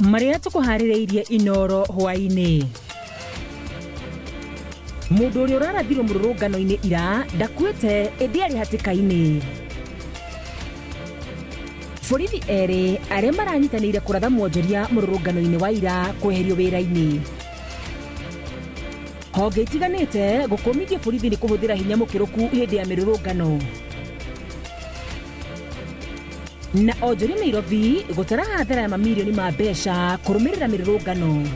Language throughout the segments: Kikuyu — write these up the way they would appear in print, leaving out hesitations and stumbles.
Marĩa tũkũharĩrĩirie Inoro hwaĩ-inĩ. Mũndũ ũrĩa ũrarathirwo mũrũrũngano-inĩ ira ndakuĩte ĩndĩ arĩ hatĩka-inĩ. Borithi erĩ arĩa maranyitanĩire kũratha mwonjoria mũrũrũngano-inĩ wa ira kweherio wĩra-inĩ. Honge itiganĩte gũkũmithia borithi nĩ kũhũthĩra hinya mũkĩrũku hĩndĩ ya mĩrũrũngano. Na onjoria Nairobi gũtara hathara ya mamirioni ma mbeca kũrũmĩrĩra mĩrũrũngano.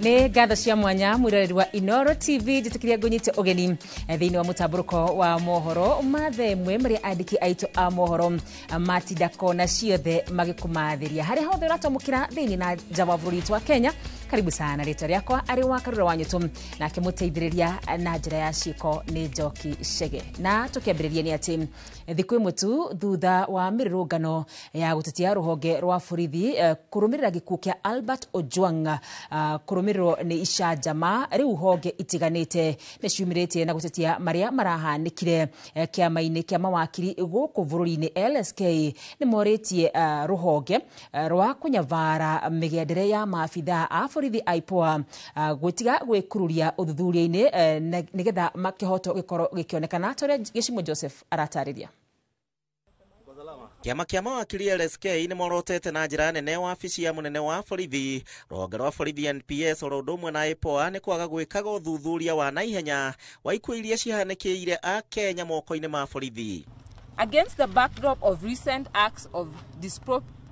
Nĩ ngatho cia mwanya mwĩroreri wa Inoro TV, njĩtĩkĩria ngũnyite ũgeni thĩinĩ wa mũtambũrũko wa mohoro ma thaa ĩmwe marĩa andĩki aitũ a mohoro matinda kona ciothe magĩkũmathĩria harĩa hothe ũratwamũkĩra thĩinĩ na nja wa bũrũri witũ wa Kenya. Karibu sana, rĩtwa rĩakwa arĩ wa Karura wa Nyũtũ, nake mũteithĩrĩria na njĩra ya ciĩko nĩ Njoki Chege. Na tũkĩambĩrĩria nĩ atĩ thikũ ĩmwe tu thutha wa mĩrũrũngano ya gũtetia rũhonge rwa borithi kũrũmĩrĩra gĩkuũ kĩa Albert Ojwang kũrũmĩrĩrwo nĩ icanjama, rĩu honge itiganĩte nĩ ciumĩrĩtie na gũtetia marĩa marahanĩkire kĩama-inĩ kĩa mawakiri gũkũ bũrũri-inĩ. LSK nĩ morĩtie rũhonge rwa kũnyabara mĩgendere ya maabithaa a borithi IPOA gwĩtiga gwĩkururia ũthuthuria-inĩ nĩgetha kĩhoto gĩkorwo gĩkĩonekana ta ũrĩa Gĩcimo Joseph aratarĩria. Kĩama kĩa mawakiri LSK nĩ morotete na njĩra nene wabici ya mũnene wa borithi rũhonge rwa borithi NPS oro ũndũ ũmwe na IPOA nĩ kwaga gwĩkaga ũthuthuria wa naihenya wa ikuũ iria cihanĩkĩire a Kenya moko-inĩ ma borithi. Against the backdrop of recent acts of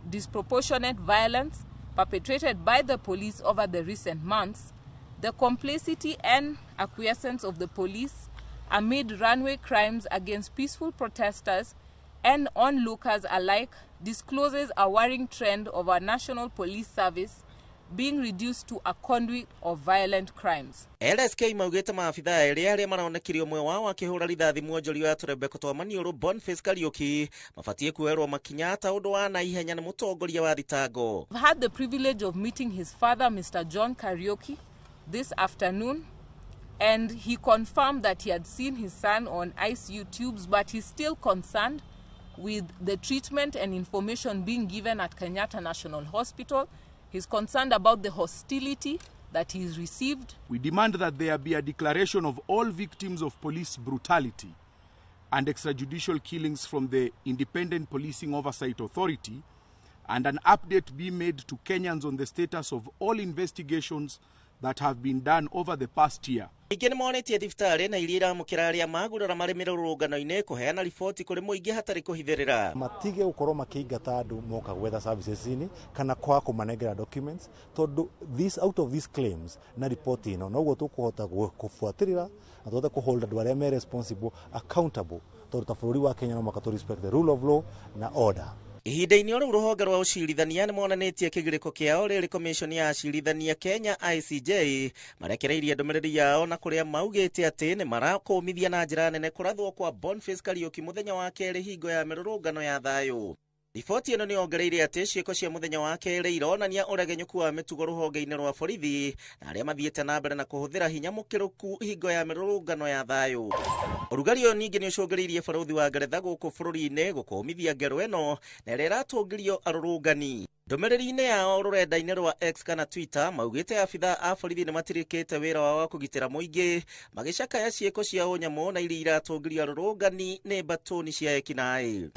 disproportionate violence perpetrated by the police over the recent months, the complicity and acquiescence of the police amid runway crimes against peaceful protesters and onlookers alike discloses a worrying trend of our national police service being reduced to a conduit of violent crimes. LSK maugĩte maabithaa erĩ arĩa maronekire ũmwe wao akĩhũra rithathi mwonjoria wa tũrembeko twa maniũrũ Boniface Kariuki mabatiĩ kuoerwo makinya ta ũndũ wa naihenya nĩ mũtongoria wa thitango. I've had the privilege of meeting his father, Mr. John Kariuki, this afternoon, and he confirmed that he had seen his son on ICU tubes, but he's still concerned with the treatment and information being given at Kenyatta National Hospital. He's concerned about the hostility that he's received. We demand that there be a declaration of all victims of police brutality and extrajudicial killings from the Independent Policing Oversight Authority, and an update be made to Kenyans on the status of all investigations that have been done over the past year. Ningĩ nĩ monĩtie thibitarĩ na iria iramũkĩra arĩa magurara marĩ mĩrũrũngano-inĩ kũheana riboti kũrĩ mũingĩ hatarĩ kũhithĩrĩra. Matige gũkorwo makĩingata andũ moka gwetha services-inĩ kana kwaga kũmanengera documents, tondũ this out of these claims na riboti ĩno noguo tũkũhota gũbuatĩrĩra na tũhote kũhold andũ arĩa me responsible accountable, tondũ ta bũrũri wa Kenya no mũhaka tũ respect the rule of law na order. Ihinda-inĩ o rĩu rũhonge rwa ũcirithania nĩ monanĩtie kĩgirĩko kĩao rĩrĩ commission ya acirithania Kenya ICJ marekereirie ndũmĩrĩri yao na kũrĩa maugĩte atĩ nĩ marakũmithia na njĩra nene kũrathwo kwa Boniface Kariuki mũthenya wa kerĩ hingo ya mĩrũrũngano ya thayũ. Riboti ĩno nĩ yongereire atĩ ciĩko cia mũthenya wa kerĩ ironania ũregenyũku wa mĩtugo rũhonge-inĩ rwa borithi na arĩa mathiĩte na mbere na kũhũthĩra hinya mũkĩrũku hingo ya mĩrũrũngano ya thayũ. Ũrugarĩ ũyũ ningĩ nĩ ũcũngĩrĩirie barũthi wa Ngeretha gũkũ bũrũri-inĩ gũkũmithia ngero ĩno na ĩrĩa ĩratũngĩrio arũrũngani. Ndũmĩrĩri-inĩ yao rũrenda-inĩ rwa X kana Twitter maugĩte abithaa a borithi nĩ matirĩkĩte wĩra wao wa kũgitĩra mũingĩ magĩcakaya ciĩko cia ũnyamũ na iria iratũngĩrio arũrũngani nĩ mbatũni cia ekinaĩ.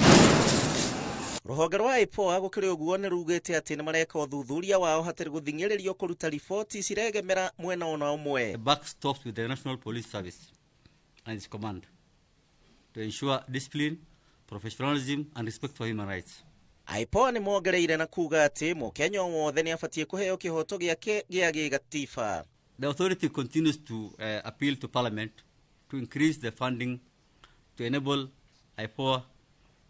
Rũhonge rwa IPOA gũkĩrĩ ũguo nĩ rugĩte atĩ nĩ mareka ũthuthuria wao hatarĩ gũthing'ĩrĩrio kũruta riboti ciregemera mwena ona ũmwe. The buck stops with the National Police Service and its command to ensure discipline, professionalism and respect for human rights. IPOA nĩ mongereire na kuga atĩ mũkenya o wothe nĩ abatiĩ kũheo kĩhoto gĩake gĩa gĩgatiba. The authority continues to appeal to Parliament to increase the funding to enable IPOA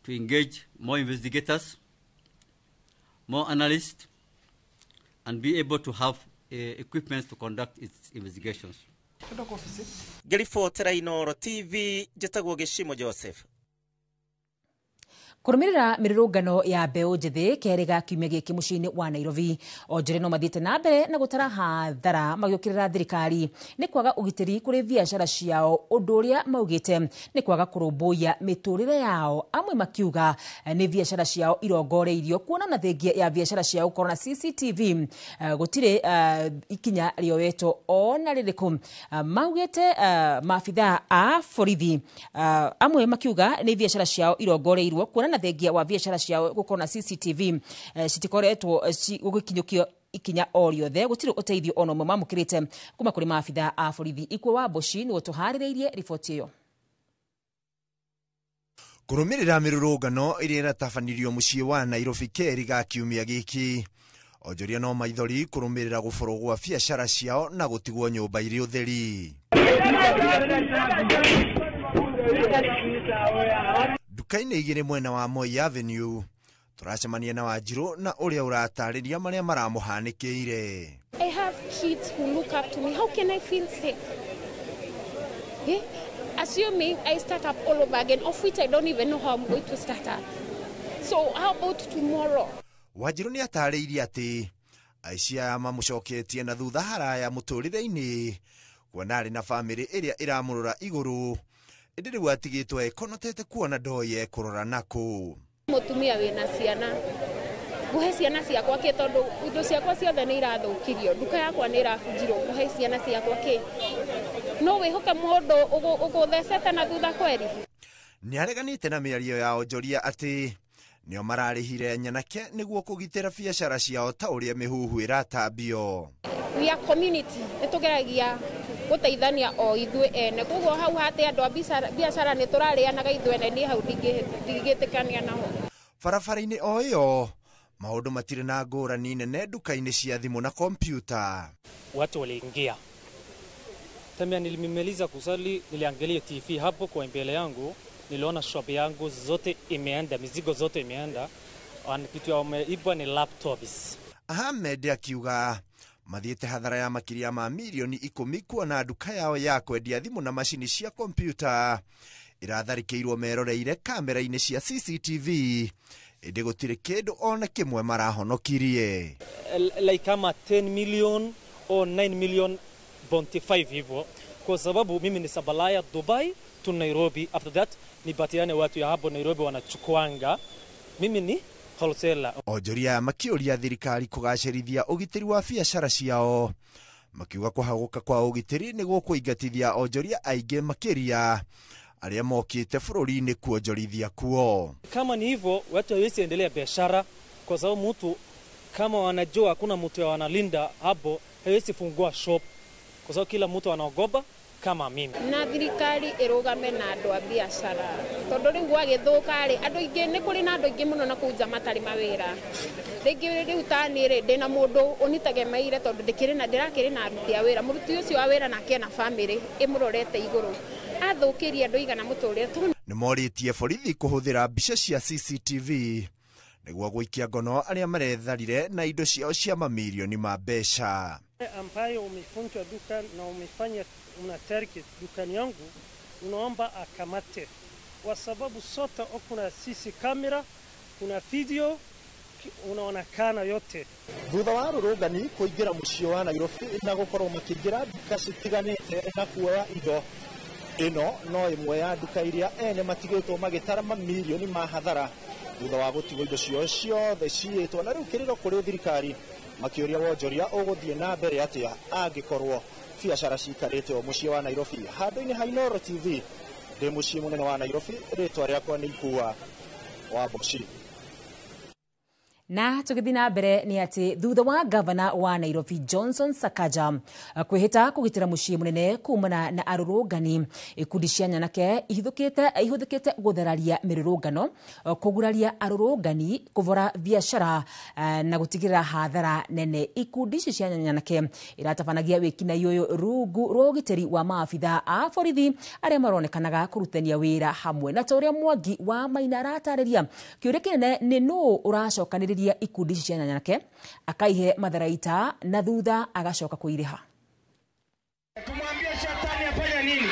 to engage more investigators, more analysts, and be able to have equipment to conduct its investigations. Ngĩribotera Inoro TV, njĩtagwo Gĩcimo Joseph. Kũrũmĩrĩra mĩrũrũngano ya mbeũ njĩthĩ kerĩ ga kiumia gĩkĩ mũciĩ-inĩ wa Nairobi, onjoria no mathiĩte na mbere na gũtara hathara magĩũkĩrĩra thirikari nĩ kwaga ũgitĩri kũrĩ biacara ciao, ũndũ ũrĩa maugĩte nĩ kwaga kũrũmbũiya mĩtũrĩre yao, amwe makiuga nĩ biacara ciao irongoreirio kuona na thengia ya biacara ciao gũkorwo na CCTV gũtirĩ ikinya rĩoetwo ona rĩrĩkũ. Maugĩte maabithaa a borithi amwe makiuga nĩ biacara ciao irongoreirio kuona na thengia wa biacara ciao gũkorwo na CCTV citikoretwo gũgĩkinyũkio ikinya o rĩothe, gũtirĩ ũteithio ona ũmwe mamũkĩrĩte kuma kũrĩ maabithaa a borithi. Ikue wa Mboci nĩwe tũharĩrĩirie riboti ĩyo. Kũrũmĩrĩra mĩrũrũngano ĩrĩa ĩratabanirio mũciĩ wa Nairobi kerĩ ga kiumia gĩkĩ, onjoria no maithori kũrũmĩrĩra gũborwo gwa biacara ciao na gũtigwo nyũmba irĩ ũtheri. Nduka-inĩ igĩrĩ mwena wa Moi Avenue tũracemania na Wanjirũ na ũrĩa ũratarĩria marĩa maramũhanĩkĩire. I have kids who look up to me. How can I feel safe? Yeah? Assuming I start up all over again, of which I don't even know how I'm going to start up. So how about tomorrow? Wanjirũ nĩ atarĩirie atĩ aici aya mamũcoketie na thutha haraya mũtũrĩre-inĩ, kuona arĩ na bamĩrĩ ĩrĩa ĩramũrora igũrũ, ĩndĩ rĩu atigĩtwo ekonotete kuona ndoĩ ekũrora nakũ. Mũtumia wĩna ciana, ngũhe ciana ciakwa kĩ tondũ indo ciakwa ciothe nĩ irathũkirio, nduka yakwa nĩ ĩrabunjirwo, ngũhe ciana ciakwa kĩ? No wĩhoke mũndũ ũgũthecete na thutha kweri? Nĩ areganĩte na mĩario ya onjoria atĩ nĩo mararĩhire nyanake nĩguo kũgitĩra biacara ciao ta ũrĩa mĩhuhu ĩratambio. We are community, nĩtũgeragia gũteithania o ithuĩ ene, koguo hau hatĩ andũ a biacara nĩ tũrarĩanaga ithuĩ ene, niĩ hau ndingĩtĩkania naho. Barabara-inĩ o ĩyo maũndũ matirĩ na ngũrani nene nduka-inĩ cia thimũ na kompyuta. Watu waliingia Temea, nilimaliza kusali, niliangalia TV hapo kwa mbele yangu, niliona shop yangu zote imeenda, mizigo zote imeenda, kitu wameiba ni laptops. Ahmed akiuga mathiĩte hathara ya makĩria ma mirioni 10 kuona nduka yao ya kwendia thimũ na macini cia kompyuta ĩratharĩkĩirwo meroreire kamera-inĩ cia CCTV, ĩndĩ gũtirĩ kĩndũ ona kĩmwe marahonokirie. Like kama 10 million or 9 million 5 hivyo, kwa sababu mimi ni sabalaya Dubai to Nairobi, after that nipatiane watu ya hapo Nairobi wanachukuanga, mimi ni wholesaler. Onjoria makĩũria thirikari kũgacĩrithia ũgitĩri wa biacara ciao, makiuga kũhagũka kwa ũgitĩri nĩ gũkũingatithia onjoria aingĩ makĩria arĩa mokĩte bũrũri-inĩ kuonjorithia kuo. Kama ni hivyo watu hawezi endelea biashara, kwa sababu mtu kama wanajua hakuna mtu wanalinda hapo hawezi fungua shop, kwa sababu kila mtu anaogopa kama mimi. Na thirikari ĩrũgame na andũ a biacara, tondũ rĩu gwagĩthũka rĩ, andũ aingĩ nĩ kũrĩ na andũ aingĩ mũno na kũu nja matarĩ mawĩra. Rĩngĩ rĩu ta niĩ rĩ, ndĩna mũndũ ũnitegemeire tondũ ndĩkĩrĩ na ndĩrakĩrĩ na aruti a wĩra, mũruti ũcio wa wĩra nake ena bamĩrĩ ĩmũrorete igũrũ, athũkĩrie andũ igana mũtũrĩre. Nĩ morĩtie borithi kũhũthĩra mbica cia CCTV nĩguo gũikia ngono arĩa maretharire na indo ciao cia mamirioni ma mbeca. Ambaye umefunja duka na umefanya una target dukani yangu, unaomba akamate, kwa sababu sote kuna CC camera, kuna video, unaonekana yote. Thutha wa arũrũngani kũingĩra mũciĩ wa Nairobi na gũkorwo makĩingĩra nduka citiganĩte na kuoya indo, ĩno no ĩmwe ya nduka iria ene matigĩtwo magĩtara mamirioni ma hathara thutha wa gũtigwo indo ciao ciothe ciĩtwo, na rĩu kĩrĩro kũrĩ thirikari makĩũria wonjoria ũgũthiĩ na mbere atĩa angĩkorwo biacara ciikarĩte o mũciĩ wa Nairobi. Handũ-inĩ ha Inooro TV, ndĩ mũciĩ mũnene wa Nairobi, rĩtwa rĩakwa nĩ Ikua wa Mboci. Na tũgĩthiĩ na mbere nĩ atĩ thutha wa gavana wa Nairobi Johnson Sakaja kwĩhĩta kũgitĩra mũciĩ mũnene kumana na arũrũngani, ikundi cia nyanake ihũthĩkĩte gũthararia mĩrũrũngano, kũguraria arũrũngani, kũbora biacara na gũtigĩrĩra hathara nene. Ikundi ici cia nyanake iratabanagia wĩkinai ũyũ rungu rwa ũgitĩri wa maabithaa a borithi arĩa maronekanaga kũrutithania wĩra hamwe. Na ta ũrĩa Mwangi wa Maina aratarĩria, kĩũria kĩnene nĩ nũũ ũracokanĩrĩria ikundi ici cia nyanake akaihe matharaita na thutha agacoka kũirĩha. Tumwambie shetani afanye nini?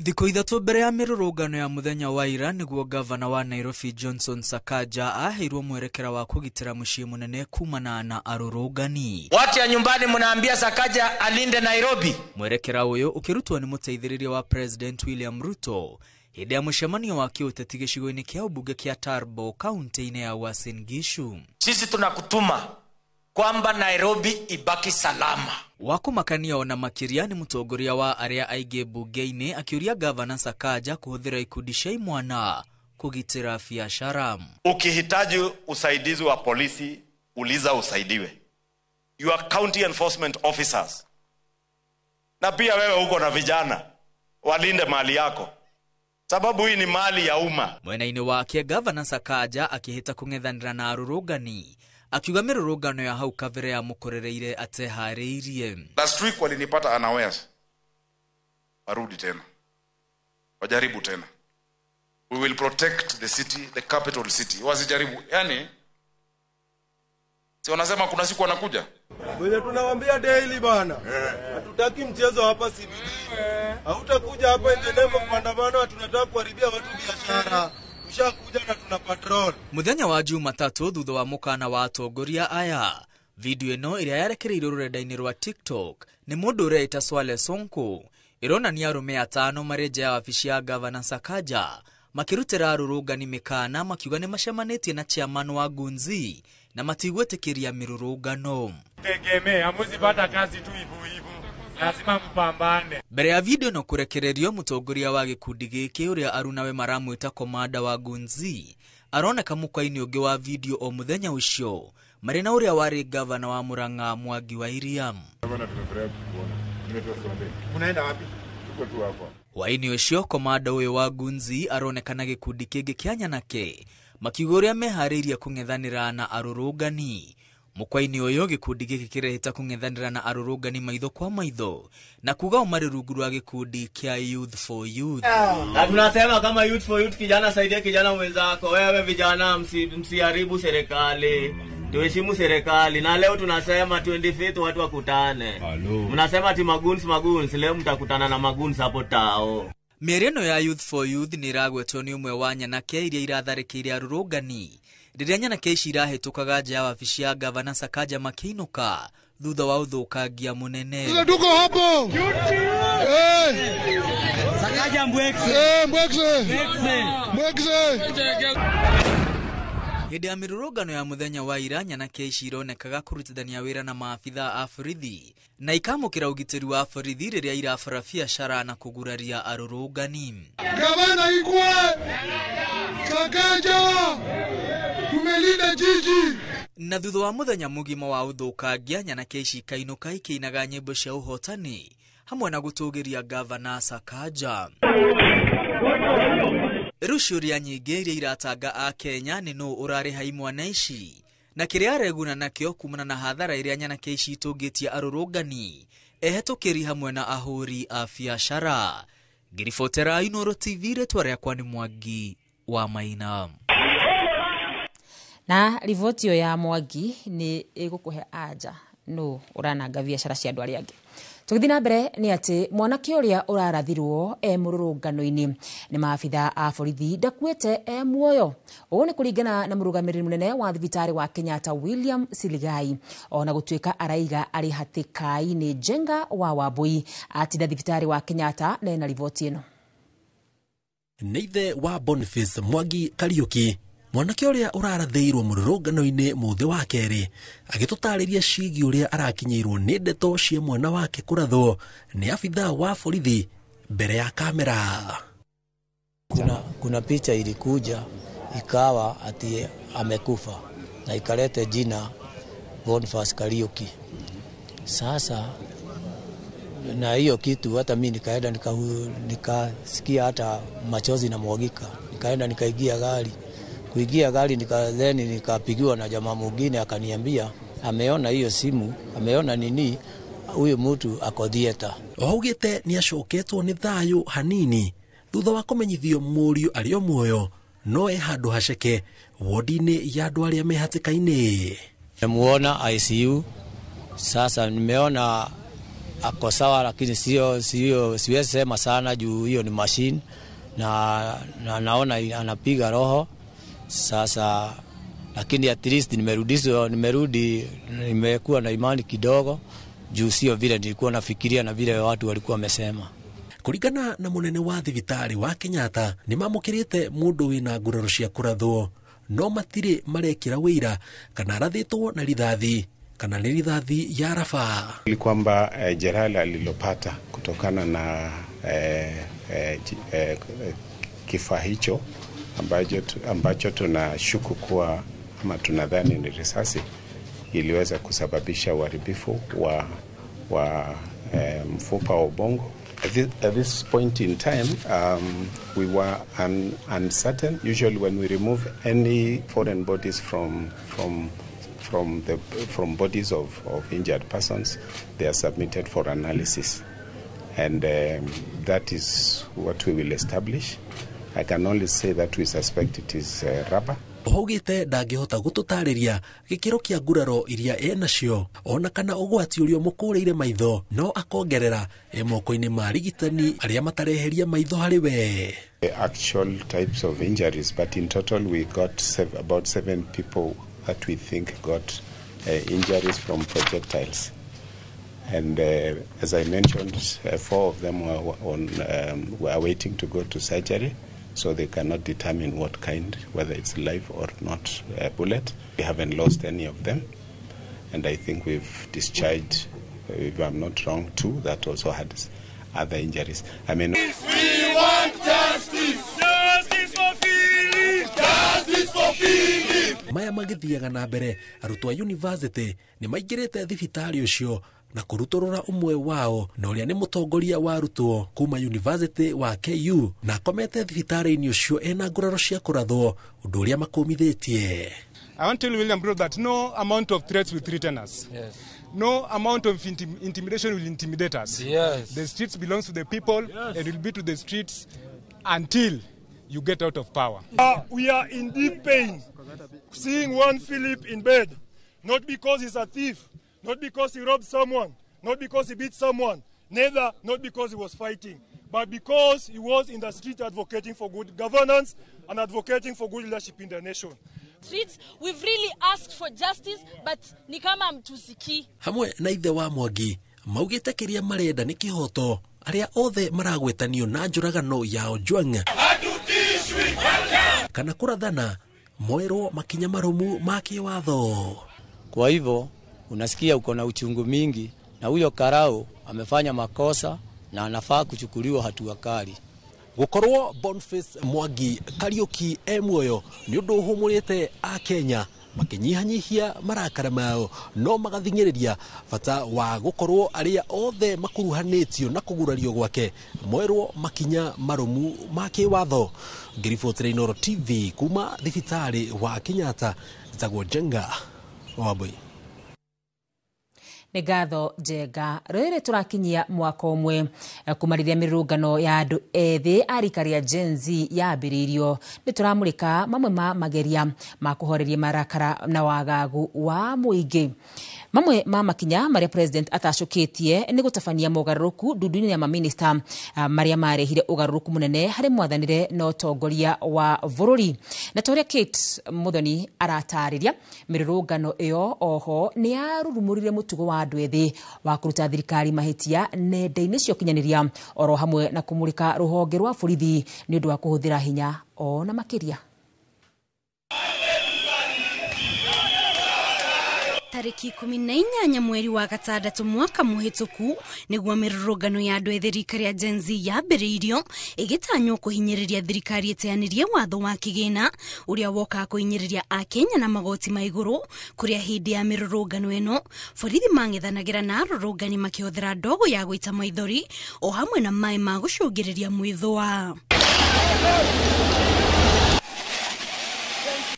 Thikũ 3 mbere ya mĩrũrũngano ya mũthenya wa ira nĩguo gavana wa Nairobi Johnson Sakaja aheirwo mwerekera wa kũgitĩra mũciĩ mũnene kumana na arũrũngani. Watu ya nyumbani mnaambia Sakaja alinde Nairobi. Mwerekera ũyũ ũkĩrutwo nĩ mũteithĩrĩria wa President William Ruto hĩndĩ ya mũcemanio wa kĩũteti gĩcigo-inĩ kĩa ũmbunge kĩa Turbo kaunti-inĩ ya Uasin Gishu. Sisi tunakutuma kwamba Nairobi ibaki salama. Wakumakania ona makĩria nĩ mũtongoria wa arĩa aingĩ mbunge-inĩ akĩũria gavana Sakaja kũhũthĩra ikundi cia imwana kũgitĩra biacara. Ukihitaji usaidizi wa polisi, uliza usaidiwe. Your county enforcement officers. Na pia wewe uko na vijana, walinde mali yako. Sababu hii ni mali ya umma. Mwena-inĩ wake gavana Sakaja akĩhĩta kũng'ethanĩra na arũrũngani akiuga mĩrũrũngano ya hau kabere yamũkorereire ateharĩirie. Last week walinipata unawares. Warudi tena. Wajaribu tena. We will protect the city, the capital city. Wasijaribu. Yani si wanasema kuna siku wanakuja? Wewe tunawaambia daily bana. Hatutaki mchezo hapa CBD. Hautakuja hapa in the name of maandamano, tunataka kuharibia watu biashara. Ushakuja na tuna patrol. Muthenya wa Jumatatu thutha wa mukana wa atongoria aya, video ĩno ĩrĩa yarekereirio rũrenda-inĩ rwa TikTok nĩ mũndũ ũreĩta Swale Sonko ĩronania arũme 5 marĩ nja ya wabici ya gavana Sakaja makĩrutĩra arũrũngani mĩkana makiuga nĩ macemanĩtie na chairman wa Gunzi na matigwĩtĩkĩria mĩrũrũngano. Tegemea hamwezi pata kazi tu hivyo hivyo, lazima mpambane. Mbere ya video no kũrekererio mũtongoria wa gĩkundi gĩkĩ ũrĩa arunawe maramwĩta komanda wa Gunzi aroneka mũkwa-inĩ ũngĩ wa video o mũthenya ũcio marĩ na ũrĩa warĩ gavana wa Murang'a Mwangi wa Iria. Unaenda wapi? Tuko tu hapa. Hwaĩ-inĩ ũcio komanda ũyũ wa Gunzi aronekana gĩkundi kĩngĩ kĩa nyanake makiuga ũrĩa meharĩirie kũng'ethanĩra na arũrũngani. Mũkwa-inĩ ũyũ gĩkundi gĩkĩ kĩrehĩta kũng'ethanĩra na arũrũngani maitho kwa maitho na kuga o marĩ rungu rwa gĩkundi kĩa Youth for Youth. Na tunasema kama Youth for Youth, kijana saidia kijana mwenzako. Wewe vijana msiharibu serikali, tuheshimu serikali. Na leo tunasema 25 watu wakutane. Mnasema ati maguns maguns, leo mtakutana na maguns hapo tao. Mĩario ĩno ya Youth for Youth nĩ ĩragwetwo nĩ ũmwe wa nyanake iria iratharĩkĩire arũrũngani rĩrĩa nyanake ici irahĩtũkaga nja ya wabici ya gavana Sakaja makĩinũka thutha wa ũthũkangia mũnene. Tuko hapo. Sakaja mbwekse. Mbwekse. Mbwekse. Hĩndĩ ya mĩrũrũngano ya mũthenya wa ira nyanake ici ironekaga kũrutithania wĩra na maabithaa a borithi na ikamũkĩra ũgitĩri wa borithi rĩrĩa irabara biacara na kũguraria arũrũngani. Gavana ikwe. Sakaja. Tumelinda jiji. Na thutha wa mũthenya mũgima wa ũthũkangia nyanake ici ikainũka ikĩinaga nyĩmbo cia ũhotani hamwe na gũtũgĩria gavana Sakaja. Rĩu ciũria nyingĩ iria iratanga a Kenya nĩ nũ ũrarĩha imwana ici na kĩrĩa areguna nakĩo kumana na hathara ĩrĩa nyanake ici itũngĩtie arũrũngani ehetũkĩri hamwe na ahũri a biacara. Ngĩribotera Inooro TV, rĩtwa rĩakwa nĩ Mwangi wa Maina. Na riboti ĩyo ya Mwangi nĩ ĩgũkũhe anja nũ ũrananga biacara cia andũ arĩa angĩ. Tũgĩthiĩ na mbere nĩ atĩ mwanake ũrĩa ũrarathirwo e mũrũrũngano-inĩ nĩ maabitha a borithi ndakuĩte e muoyo. Ũũ nĩ kũringana na mũrũgamĩrĩri mũnene wa thibitarĩ wa Kenyatta William Siligai. Ona gũtuĩka araiga arĩ hatĩka-inĩ Njenga wa Wambui atinda thibitarĩ wa Kenyatta na ena riboti ĩno. Nĩ ithe wa Boniface Mwangi Kariuki mwanake ũrĩa ũrarathĩirwo mũrũrũngano-inĩ mũthĩ wa kerĩ agĩtũtarĩria ciĩgiĩ ũrĩa arakinyĩirwo nĩ ndeto cia mwana wake kũrathwo nĩ abithaa wa borithi mbere ya kamera. Kuna picha ilikuja ikawa ati amekufa na ikalete jina Boniface Kariuki. Sasa na hiyo kitu hata mimi nikaenda nikasikia hata machozi na mwagika. Nikaenda nikaingia gari. Kuingia gari nikadhani nikapigiwa na jamaa mwingine akaniambia ameona hiyo simu, ameona nini, huyu mtu ako theater. Augite ni acoketwo ni thayo hanini thutha wa kũmenyithio mũriũ arĩ o muoyo no e handũ haceke wodi-inĩ ya andũ arĩa me hatĩka-inĩ. Nimemuona ICU, sasa nimeona Ako sawa, lakini sio siwezi sema sana juu hiyo ni machine na naona anapiga roho sasa, lakini at least nimerudi, nimekuwa na imani kidogo juu sio vile nilikuwa nafikiria na vile watu walikuwa wamesema. Kuringana na munene wa thibitari wa Kenyatta ni mamukirite mundu wina nguraro cia kurathwo no matire marekira wira kana arathitwo na rithathi kana ni rithathi ya raba. Ni kwamba jeraha alilopata kutokana na kifaa hicho ambacho tunashuku kuwa ama tunadhani ni risasi iliweza kusababisha uharibifu wa mfupa wa ubongo. At this point in time, we were uncertain. Usually when we remove any foreign bodies from bodies of injured persons, they are submitted for analysis. And that is what we will establish. I can only say that we suspect it is rubber. Ohaugite ndangihota gututariria gikiro kia nguraro iria enacio ona kana ugwati uria mukurire maitho no akongerera e moko-ini ma arigitani aria matareheria maitho hari we. The actual types of injuries, but in total we got about 7 people that we think got injuries from projectiles. And as I mentioned, 4 of them were waiting to go to surgery, so they cannot determine what kind, whether it's live or not bullet. We haven't lost any of them, and I think we've discharged, if I'm not wrong, 2 that also had other injuries. I mean, we want justice! Justice for Philip! Justice for Philip! Maya magithiaga na mbere, arutwo a university ni maingirite thibitari ucio na kuruturura umwe wao na uria ni mutongoria wa arutwo kuma university wa KU na akomete thibitari-ini ucio ena nguraro cia kurathwo undu uria makumithitie. I want to tell William Ruto that no amount of threats will threaten us. Yes. No amount of intimidation will intimidate us. Yes. The streets belongs to the people. Yes. And will be to the streets until you get out of power. We are in deep pain seeing one Philip in bed, not because he's a thief, not because he robbed someone, not because he beat someone, neither not because he was fighting, but because he was in the street advocating for good governance and advocating for good leadership in the nation. Streets, we've really asked for justice, but ni kama mtusikii. Hamwe na ithe wa Mwangi maugite kiria marenda ni kihoto aria othe maragwetanio na njuragano ya Ojwang kana kurathana moerwo makinya marumu ma kiwatho. Kwa hivyo unasikia uko na uchungu mingi, na huyo karau amefanya makosa na anafaa kuchukuliwa hatua kali. Gukorwo Boniface Mwangi Kariuki e muoyo ni undu uhumurite a Kenya makinyihanyihia marakara mao no magathing'ĩrĩria bata wa gukorwo aria othe makuruhanĩtio na kugurario gwake moerwo makinya marumu ma kĩwatho. Ngiribotera Inooro TV kuma thibitarĩ wa Kenyatta, njĩtagwo Njenga Wambui. Nĩ ngatho Njenga. Rĩrĩ tũrakinyia mwaka ũmwe kuma rĩrĩa mĩrũrũngano ya andũ ethĩ a rika rĩa Gen Z yambĩrĩirio. Nĩ tũramũrĩka mamwe ma mageria ma kũhoreria marakara na wagagu wa mũingĩ. Mamwe ma makinya marĩa president atacũkĩtie nĩ gũtabania mogarũrũku ndundu-inĩ ya maminista marĩa marehire ũgarũrũku mũnene harĩ mwathanĩre na ũtongoria wa bũrũri. Na ta ũrĩa Kate Muthoni aratarĩria, mĩrũrũngano ĩyo oho nĩ yarurumũrire mũtugo wa andũ ethĩ wa kũruta thirikari mahĩtia nenda-inĩ cia ũkinyanĩria oro hamwe na kũmũrĩka rũhonge rwa borithi nĩ ũndũ wa kũhũthĩra hinya ona makĩria. Tariki 18 mweri wa gatandatũ mwaka mũhĩtũku nĩguo mĩrũrũngano ya andũ ethĩ rika rĩa Gen Z yambĩrĩirio ĩgĩtanywo kũhinyĩrĩria thirikari ĩteanĩrie watho wa kĩgĩna ũrĩa wokaga kũhinyĩrĩria akenya na magoti ma igũrũ, kũrĩa hĩndĩ ya mĩrũrũngano ĩno borithi mang'ethanagĩra na arũrũngani makĩhũthĩra ndogo ya gũita maithori o hamwe na maĩ ma gũcũngĩrĩria mwĩthũa.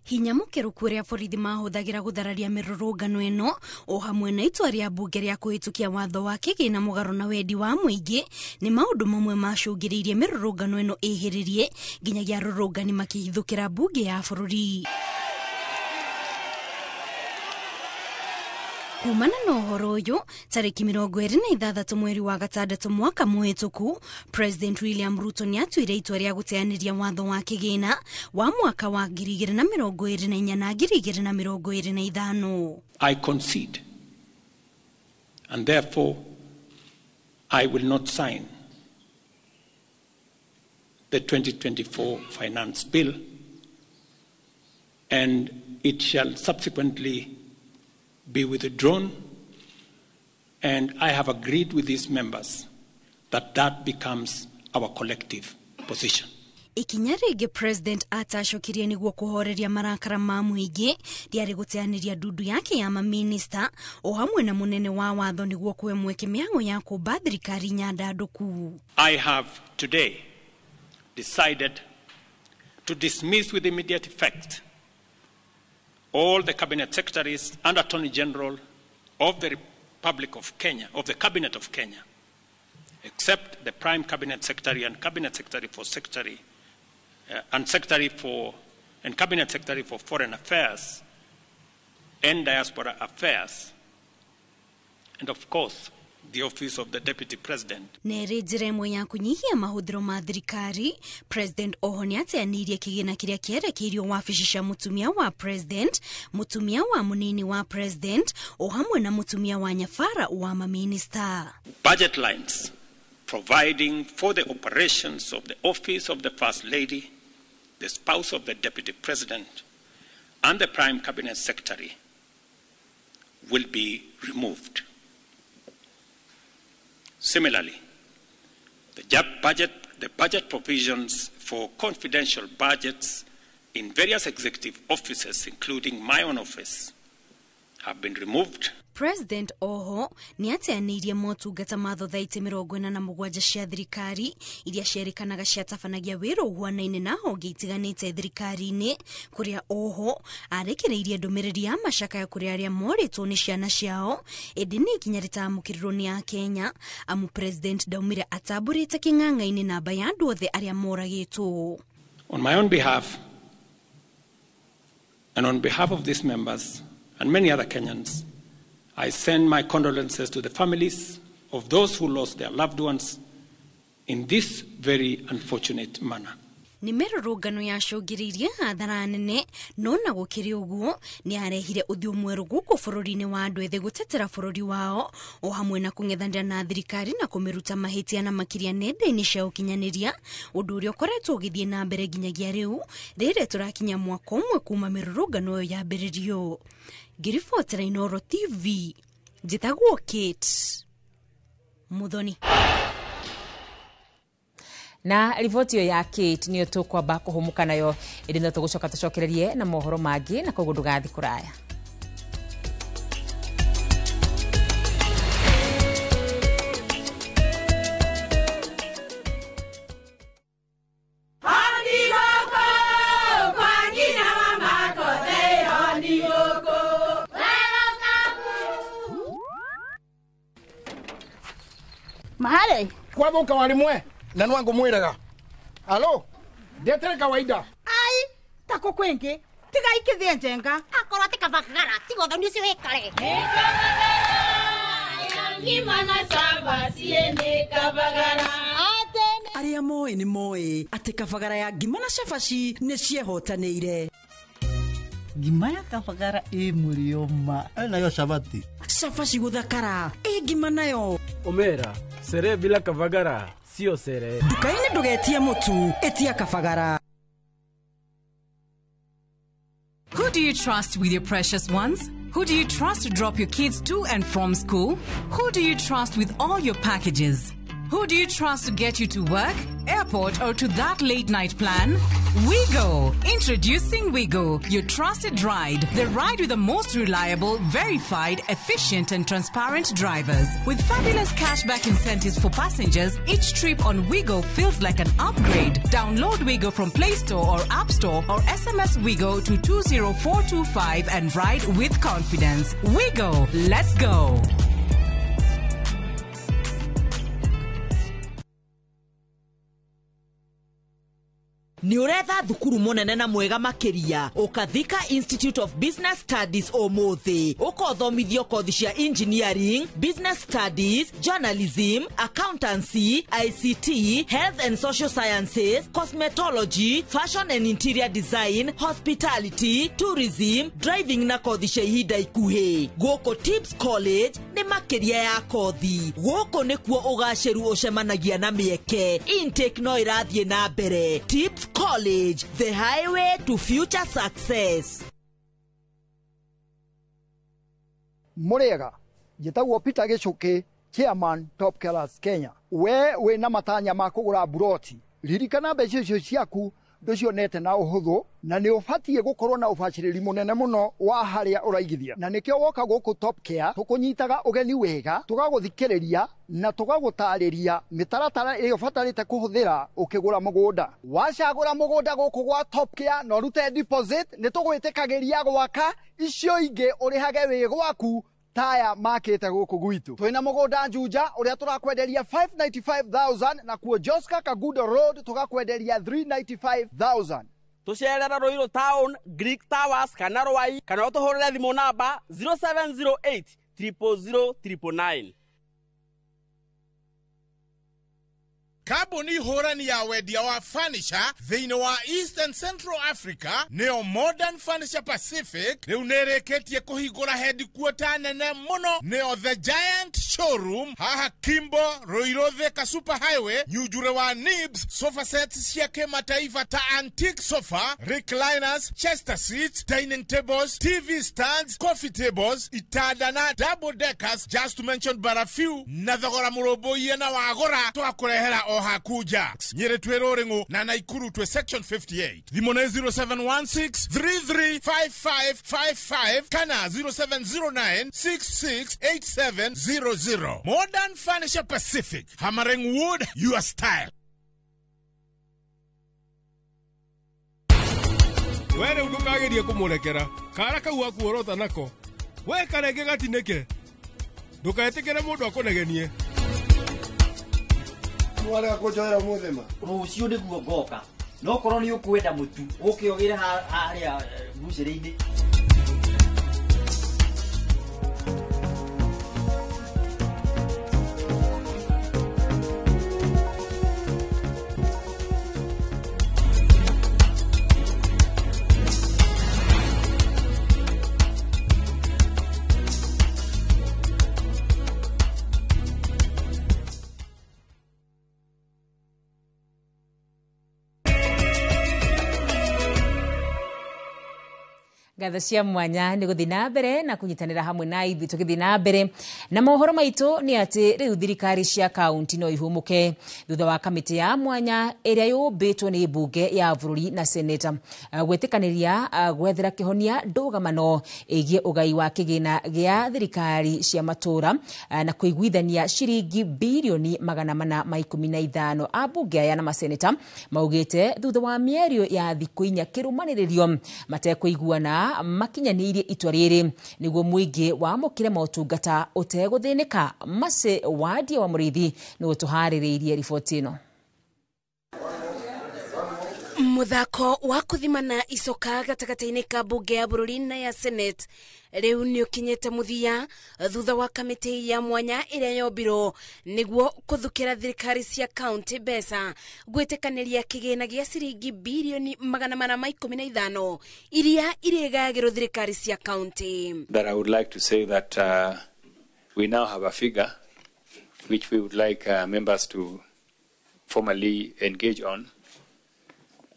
Hinya mũkĩrũku ũrĩa borithi mahũthagĩra gũthararia mĩrũrũngano ĩno o hamwe na itua rĩa mbunge rĩa kũhĩtũkia watho wa kĩgĩna mũgarũ na wendi wa mũingĩ nĩ maũndũ mamwe macũngĩrĩirie mĩrũrũngano ĩno ĩhĩrĩrie nginyagia arũrũngani makĩhithũkĩra mbunge ya bũrũri. Kumana na ũhoro ũyũ tarĩki 26 mweri wa gatandatũ mwaka mũhĩtũku, President William Ruto nĩatuire itua rĩa gũteanĩria watho wa kĩgĩna wa mwaka wa 2024 na 2025. I concede, and therefore I will not sign the 2024 Finance Bill, and it shall subsequently be withdrawn, and I have agreed with these members that that becomes our collective position. Ikinya rĩngĩ President atacokirie nĩguo kũhoreria marakara ma mũingĩ rĩarĩ gũteanĩria ndundu yake ya maminista o hamwe na mũnene wa watho nĩguo kũhe mweke mĩhang'o ya kũmba thirikari nyandandũku. I have today decided to dismiss with immediate effect all the cabinet secretaries and attorney general of the Republic of Kenya, of the Cabinet of Kenya, except the prime cabinet secretary and cabinet secretary for secretary and secretary for and cabinet secretary for foreign affairs and diaspora affairs, and of course the office of the deputy president. Nere njĩra ĩmwe ya kũnyihia mahũthĩro ma thirikari, President oho nĩateanĩirie kĩgĩna kĩrĩa kĩerekeirio wabici cia mũtumia wa president, mũtumia wa mũnini wa president o hamwe na mũtumia wa nyabara wa maminista. Budget lines providing for the operations of the office of the First Lady, the spouse of the Deputy President, and the Prime Cabinet Secretary will be removed. Similarly, the budget provisions for confidential budgets in various executive offices, including my own office, have been removed. President oho nĩateanĩirie motungata ma thothaitĩ 47 cia thirikari iria cierĩkanaga ciatabanagia wĩra ũhuanaine na honge itiganĩte thirikari-inĩ, kũrĩa oho arekereirie ndũmĩrĩri ya macakaya kũrĩ arĩa morĩtwo nĩ ciana ciao, ĩndĩ nĩ ikinya rĩtamũkĩrirwo nĩ Akenya amu President ndaumire atambũrĩte kĩng'ang'a-inĩ namba ya andũ othe arĩa moragĩtwo. On my own behalf and on behalf of these members and many other Kenyans, I send my condolences to the families of those who lost their loved ones in this very unfortunate manner. Nĩ mĩrũrũngano yacũngĩrĩirie hathara nene, no na gũkĩrĩ ũguo nĩarehire ũthiũ mwerũ gũkũ bũrũri-inĩ wa andũ ethĩ gũtetera bũrũri wao o hamwe na kũng'ethanĩra na thirikari na kũmĩruta mahĩtia na makĩria nenda-inĩ cia ũkinyanĩria, ũndũ ũrĩa ũkoretwo ũgĩthiĩ na mbere nginyagia rĩu rĩrĩa tũrakinya mwaka ũmwe kuma mĩrũrũngano ĩyo yambĩrĩrio. Ngĩribotera Inooro TV, njĩtagwo Kate Muthoni. Na riboti ĩyo ya Kate nĩyo tũkwamba kũhũmũka nayo, ĩndĩ no tũgũcoka tũcokererie na mohoro mangĩ, na koguo ndũgathiĩ kũraya. Mahale kwathuka warimwe na nwangu mwiraga alo ndetere kawaida ai tako kwingi tiga ikithie njenga akorwo ti kabagara tiga uthoni ucio wikare Arĩa moĩ nĩ moĩ atĩ kabagara ya ngima na cabaci nĩ ciehotanĩire. Ngima ya kabagara ĩ mũrĩo ma nayo cabaci. Cabaci gũthakara ĩ ngima nayo. Omera sere bila kabagara sio sere. Nduka-inĩ ndũgetie mũtu, ĩtia kabagara. Who do you trust with your precious ones? Who do you trust to drop your kids to and from school? Who do you trust with all your packages? Who do you trust to get you to work, airport, or to that late night plan? WeGo! Introducing WeGo, your trusted ride. The ride with the most reliable, verified, efficient, and transparent drivers. With fabulous cashback incentives for passengers, each trip on WeGo feels like an upgrade. Download WeGo from Play Store or App Store or SMS WeGo to 20425 and ride with confidence. WeGo! Let's go! Nĩ ũretha thukuru mũnene na mwega makĩria ũkathika Institute of Business Studies ũmũthĩ ũkothomithio kothi cia engineering, business studies, journalism, accountancy, ICT, health and social sciences, cosmetology, fashion and interior design, hospitality, tourism, driving na kothi cia ihinda ikuhĩ. Gũkũ Tips College nĩ makĩria ya kothi. Gũkũ nĩkuo ũgacĩru ũcemanagia na mĩeke. Intake no ĩrathiĩ na mbere. Tips College, the highway to future success. Mũrĩega, njĩtagwo Peter Gĩcũkĩ, chairman Top Killers Kenya. We wĩna matanya ma kũgũra mburoti, ririkana mbeca icio ciaku ndũcionete na ũhũthũ, na nĩ ũbatiĩ gũkorwo na ũbacĩrĩri mũnene mũno wa harĩa ũraigithia, na nĩkĩo woka gũkũ Top Care tũkũnyitaga ũgeni wega, tũgagũthikĩrĩria na tũgagũtarĩria mĩtaratara ĩrĩa ũbatarĩte kũhũthĩra ũkĩgũra mũgũnda. Wacagũra mũgũnda gũkũ gwa Top Care na ũrute deposit, nĩ tũgwĩtĩkagĩria gwaka icio ingĩ ũrĩhage wĩ gwaku taya makĩte gũkũ gwitũ. Twĩna mũgũnda Juja ũrĩa tũrakwenderia 595,000 na kuo Joska Kagudo Road tũgakwenderia 395,000. Tũcerera Ruiru Town, Greek Towers kana Rwai kana ũtũhũrĩre thimũ namba 0708 000 999. Kambuni hũrani ya wendia wa furniture thĩinĩ wa East and Central Africa nĩyo Modern Furniture Pacific rĩu nĩrĩkĩtie kũhingũra headquarter nene mũno nĩyo The Giant Showroom haha Kimbo Ruiru Thika Super Highway nyunjure wa Nibs. Sofa sets cia kĩmataifa ta antique sofa, recliners, chester seats, dining tables, TV stands, coffee tables, itanda na double deckers, just to mention but a few, na thogora mũrũmbũiye na wagũra twakũrehera o hakuja. Nyĩrĩ twĩ Rũrĩng'ũ na Naikuru twĩ section 58. Thimũ nĩ 0716 335555 kana 0709 668700. Modern Furniture Pacific, hammering wood your style. We rĩu ndũkagerie kũmũrekera kara kau akuorota nako we karenge gatinĩke ndũketĩkĩre mũndũ akũnegenie. Warega kũnjoera mũthema rũciũ nĩguo ngoka no korwo nĩ ũkwenda mũtu ũke ũgĩre harĩa mbucĩrĩ-inĩ. Ngatho cia mwanya nĩ gũthiĩ na mbere na kũnyitanĩra hamwe na ithuĩ tũgĩthiĩ na mbere na mohoro maitũ nĩ atĩ rĩu thirikari cia kaunti no ihũmũke thutha wa kamĩtĩ ya mwanya ĩrĩa yũmbĩtwo nĩ mbunge ya bũrũri na seneta gwĩtĩkanĩria gwethera kĩhonia ndũgamano ĩgiĩ ũgai wa kĩgĩna gĩa thirikari cia matũũra na kũiguithania ciringi birioni 415. Ambunge aya na maseneta maugĩte thutha wa mĩario ya thikũ inya kĩrũmanĩrĩrio matekũiguana makinyanĩirie itua rĩrĩ nĩguo mũingĩ wamũkĩre motungata ũtegũthĩnĩka. Mace Wadia wa Mũrĩithi nĩwe tũharĩrĩirie riboti ĩno. Muthako wa kuthimana icoka gatagatĩ-inĩ ka mbunge ya bũrũri na ya Senate rĩu nĩ ũkinyĩte mũthia thutha wa kamĩtĩ ya mwanya ĩrĩa yombirwo nĩguo kũthukĩra thirikari cia kaunti mbeca gwĩtĩkanĩria kĩgĩna gĩa ciringi birioni 415 iria irĩgayagĩrwo thirikari cia kaunti. That I would like to say that we now have a figure which we would like members to formally engage on.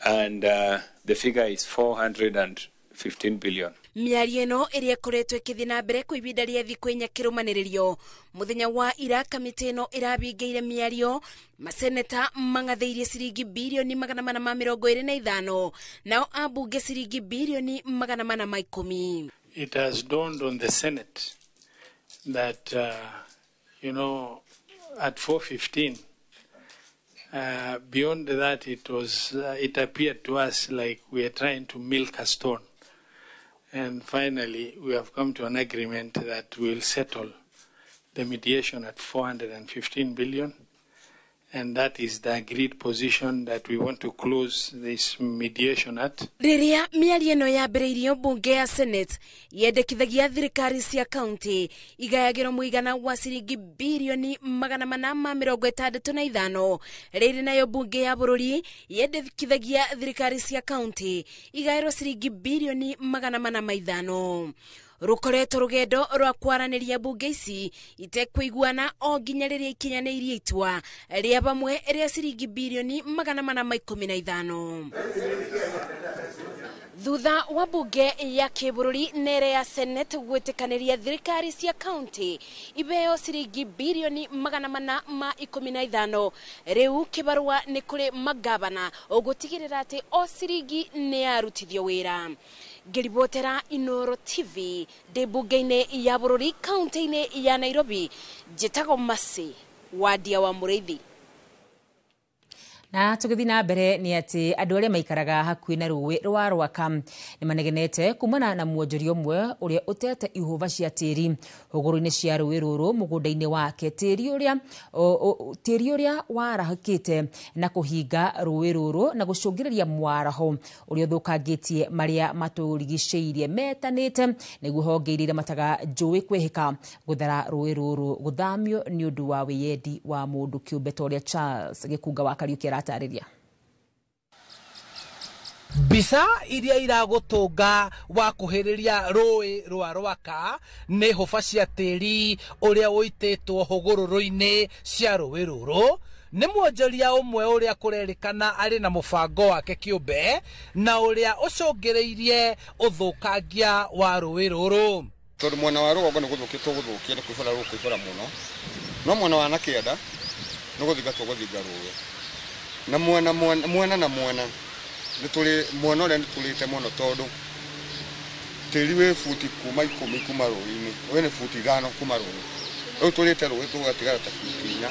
And the figure is 415 billion. Mĩario ĩno ĩrĩa ĩkoretwo ĩkĩthiĩ na mbere kwa ihinda rĩa thikũ inya kĩrũmanĩrĩrio mũthenya wa ira kamĩtĩ ĩno ĩrabingĩire mĩario maseneta mang'athĩirie ciringi birioni 425 nao ambunge ciringi birioni 410. It has dawned on the Senate that you know, at 4:15 beyond that, it appeared to us like we are trying to milk a stone. And finally, we have come to an agreement that we will settle the mediation at 415 billion. And that is the agreed position that we want to close this mediation at. Rĩrĩa mĩario ĩno yambĩrĩirio, mbunge ya Senate yendekithagia thirikari cia kaunti igayagĩrwo mũigana wa ciringi 465 birioni. Rĩrĩ nayo mbunge ya bũrũri yendekithagia thirikari cia kaunti igaĩrwo ciringi 405 birioni. Rũkoretwo rũgendo rwa kwaranĩria mbunge ici itekũiguana o nginya rĩrĩa ikinyanĩirie itua rĩa bamwe rĩa ciringi 415 birioni. Thutha wa mbunge ya kĩbũrũri na ĩrĩa ya Senate gwĩtĩkanĩria thirikari cia kaunti ibeo ciringi 415 birioni, rĩu kĩbarũa nĩ kũrĩ magavana ũgũtigĩrĩra atĩ o ciringi nĩ yarutithio wĩra. Ngĩribotera Inoro TV ndĩ mbunge-inĩ ya bũrũri kaunti-inĩ ya Nairobi, njĩtagwo Mercy Wandia wa Mũrĩithi. Na tũgĩthiĩ na mbere nĩ atĩ andũ arĩa maikaraga hakuhĩ na rũĩ rwa Rwaka nĩ manegenete kumana na mwonjoria ũmwe ũrĩa ũtete ihũba cia tĩri hũgũrũ-inĩ cia rũĩ rũrũ mũgũnda-inĩ wake, tĩri ũrĩa warahũkĩte na kũhinga rũĩ rũrũ na gũcũngĩrĩria mwaraho ũrĩa ũthũkangĩtie marĩa matũrigicĩirie. Metanĩte nĩguo honge iria iramataga njũĩ kwĩhĩka gũthara rũĩ rũrũ gũthamio nĩ ũndũ wa wĩyendi wa mũndũ kĩũmbe, ta ũrĩa Charles Gĩkunga wa Kariũki aratarĩria. Mbica iria iragũtũnga wakuhĩrĩria rũĩ rwa Rwaka nĩ hũba cia tĩri ũrĩa ũitĩtwo hũgũrũrũ-inĩ cia rũĩ rũrũ nĩ mwonjoria ũmwe ũrĩa kũrerĩkana arĩ na mũbango wake kĩũmbe na ũrĩa ũcũngĩrĩirie ũthũkangia wa rũĩ rũrũ. Tondũ mwena wa rũgongo nĩ gũthũkia tũgũthũkia nĩ kũihũra rũkũihũra mũno, no mwena wa na kĩanda nĩ gũthinga tũgũthinga rũĩ na mwena mwena na mwena nĩ tũrĩ mwena ũrĩa nĩ tũrĩte mũno, tondũ tĩri wĩ buti kuma 10 kuma rũĩ-inĩ, wĩ nĩ buti 5 kuma rũĩ rĩu tũrĩte rũĩ tũgatigara ta buti 4.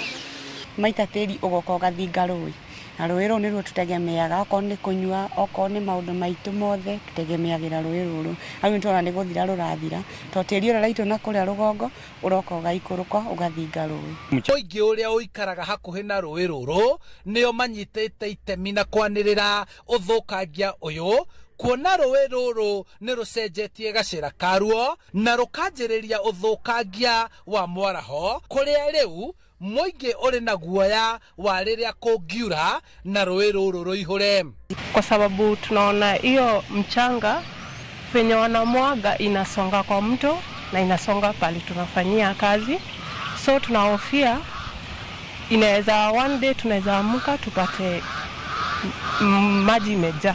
Maita tĩri ũgoka ũgathinga rũĩ, na rũĩ rũu nĩruo tũtegemeaga, okorwo nĩ kũnyua, okorwo nĩ maũndũ maitũ mothe tũtegemeagĩra rũĩ rũrũ. Rĩu nĩ tũrona nĩ gũthira rũrathira tondũ tĩri ũrĩa ũraitwo na kũrĩa rũgongo ũroka ũgaikũrũka ũgathinga rũĩ. Mũingĩ ũrĩa ũikaraga hakuhĩ na rũĩ rũrũ nĩo manyitĩte itemi na kwanĩrĩra ũthũkangia ũyũ, kuona rũĩ rũrũ nĩ rũcenjetie gacĩra karuo na rũkanjĩrĩria ũthũkangia wa mwaraho, kũrĩa rĩu mũingĩ ũrĩ na guoya wa rĩrĩa kũngiura na rũĩ rũrũ rũihũre. Kwa sababu tunaona hiyo mchanga venye wanamwaga inasonga kwa mto na inasonga pale tunafanyia kazi, so tunahofia inaweza one day tunaweza amka tupate maji imejaa.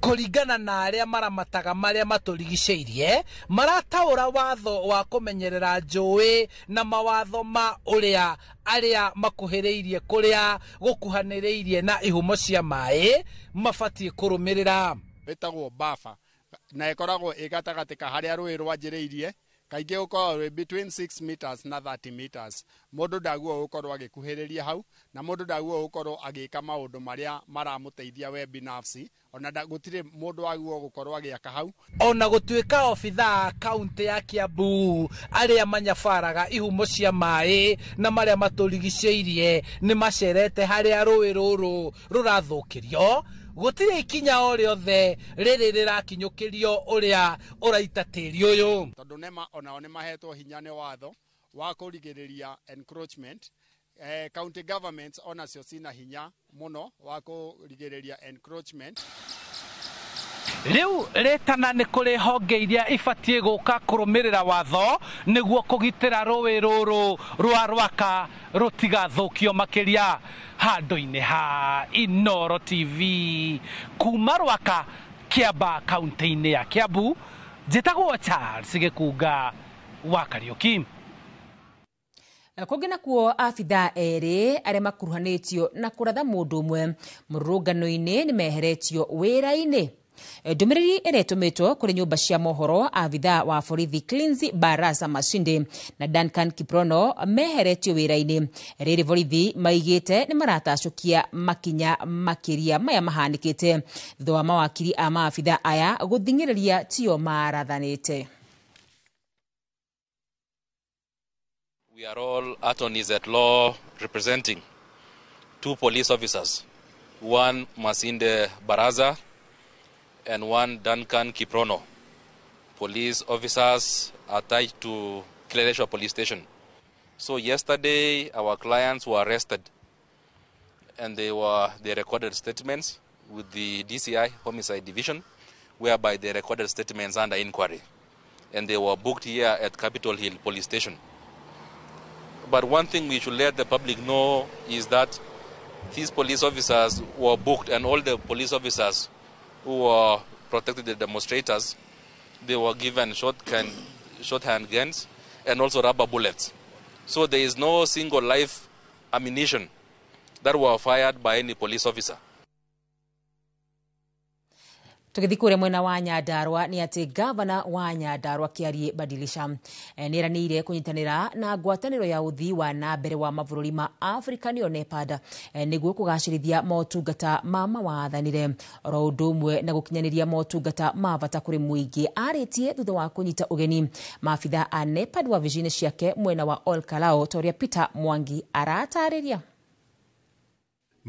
Kũringana na arĩa maramataga marĩa matũrigicĩirie, marataũra watho wa kũmenyerera njũĩ na mawatho ma ũrĩa arĩa makuhĩrĩirie kũrĩa gũkuhanĩrĩirie na ihumo cia maĩ mabatiĩ kũrũmĩrĩra. Ĩtagwo buffer na ĩkoragwo ĩ gatagatĩ ka harĩa rũĩ rwanjĩrĩirie, kaingĩ ũkoragwo wĩ between 6 meters na 30 meters. Mũndũ ndagĩrĩirwo gũkorwo agĩkuhĩrĩria hau, na mũndũ ndagĩrĩirwo gũkorwo agĩka maũndũ marĩa maramũteithia we binafsi, ona gũtirĩ mũndũ wagĩrĩirwo gũkorwo agĩaka hau. Ona gũtuĩka obithaa kaunti ya Kiambu arĩa manyabaraga ihumo cia maĩ na marĩa matũrigicĩirie nĩ macerete harĩa rũĩ rũrũ rũrathũkĩrio, gũtirĩ ikinya o rĩothe rĩrĩ rĩrakinyũkĩrio ũrĩa ũraita tĩri ũyũ. Tondũ NEMA onao nĩ mahetwo hinya nĩ watho wa kũrigĩrĩria encroachment, county governments onacio cina hinya mũno wa kũrigĩrĩria encroachment. Rĩu rĩtana nĩ kũrĩ honge iria ibatiĩ gũka kũrũmĩrĩra watho nĩguo kũgitĩra rũĩ rũrũ rwa Rwaka rũtigathũkio makĩria. Handũ-inĩ ha Inoro TV kuma Rwaka, Kĩamba, kaunti-inĩ ya Kiambu, njĩtagwo Charles Gĩkunga wa Kariũki. Kũngĩ nakuo, abithaa erĩ arĩa makuruhanĩtio na kũratha mũndũ ũmwe mũrũrũngano-inĩ nĩ meheretio wĩra-inĩ. Ndũmĩrĩri ĩrĩa ĩtũmĩtwo kũrĩ nyũmba cia mohoro, abithaa wa borithi Cleansi Barasa Mashinde na Duncan Kiprono meheretio wĩra-inĩ. Rĩrĩ borithi maigĩte nĩ maratacũkia makinya makĩria maya mahanĩkĩte thutha wa mawakiri a maabithaa aya gũthing'ĩrĩria tio marathanĩte. We are all attorneys at law representing 2 police officers, one Masinde Baraza and one Duncan Kiprono. Police officers attached to Kileleshwa Police Station. So yesterday, our clients were arrested and they recorded statements with the DCI Homicide Division, whereby they recorded statements under inquiry. And they were booked here at Capitol Hill Police Station. But one thing we should let the public know is that these police officers were booked, and all the police officers who were protected the demonstrators, they were given shorthand guns and also rubber bullets. So there is no single live ammunition that were fired by any police officer. Tũgĩthiĩ kũrĩa mwena wa Nyandarua nĩ atĩ gavana wa Nyandarua Kĩarie Badilisha nĩeranĩire kũnyitanĩra na ngwatanĩro ya ũthii wa na mbere wa mabũrũri ma Afrika nĩyo NEPAD nĩguo kũgacĩrithia motungata ma mawathanĩre oro ũndũ ũmwe na gũkinyanĩria motungata ma bata kũrĩ mũingĩ. Arĩtie thutha wa kũnyita ũgeni maabitha a NEPAD wabici-inĩ ciake mwena wa Ol Kalou ta ũrĩa Peter Mwangi aratarĩria.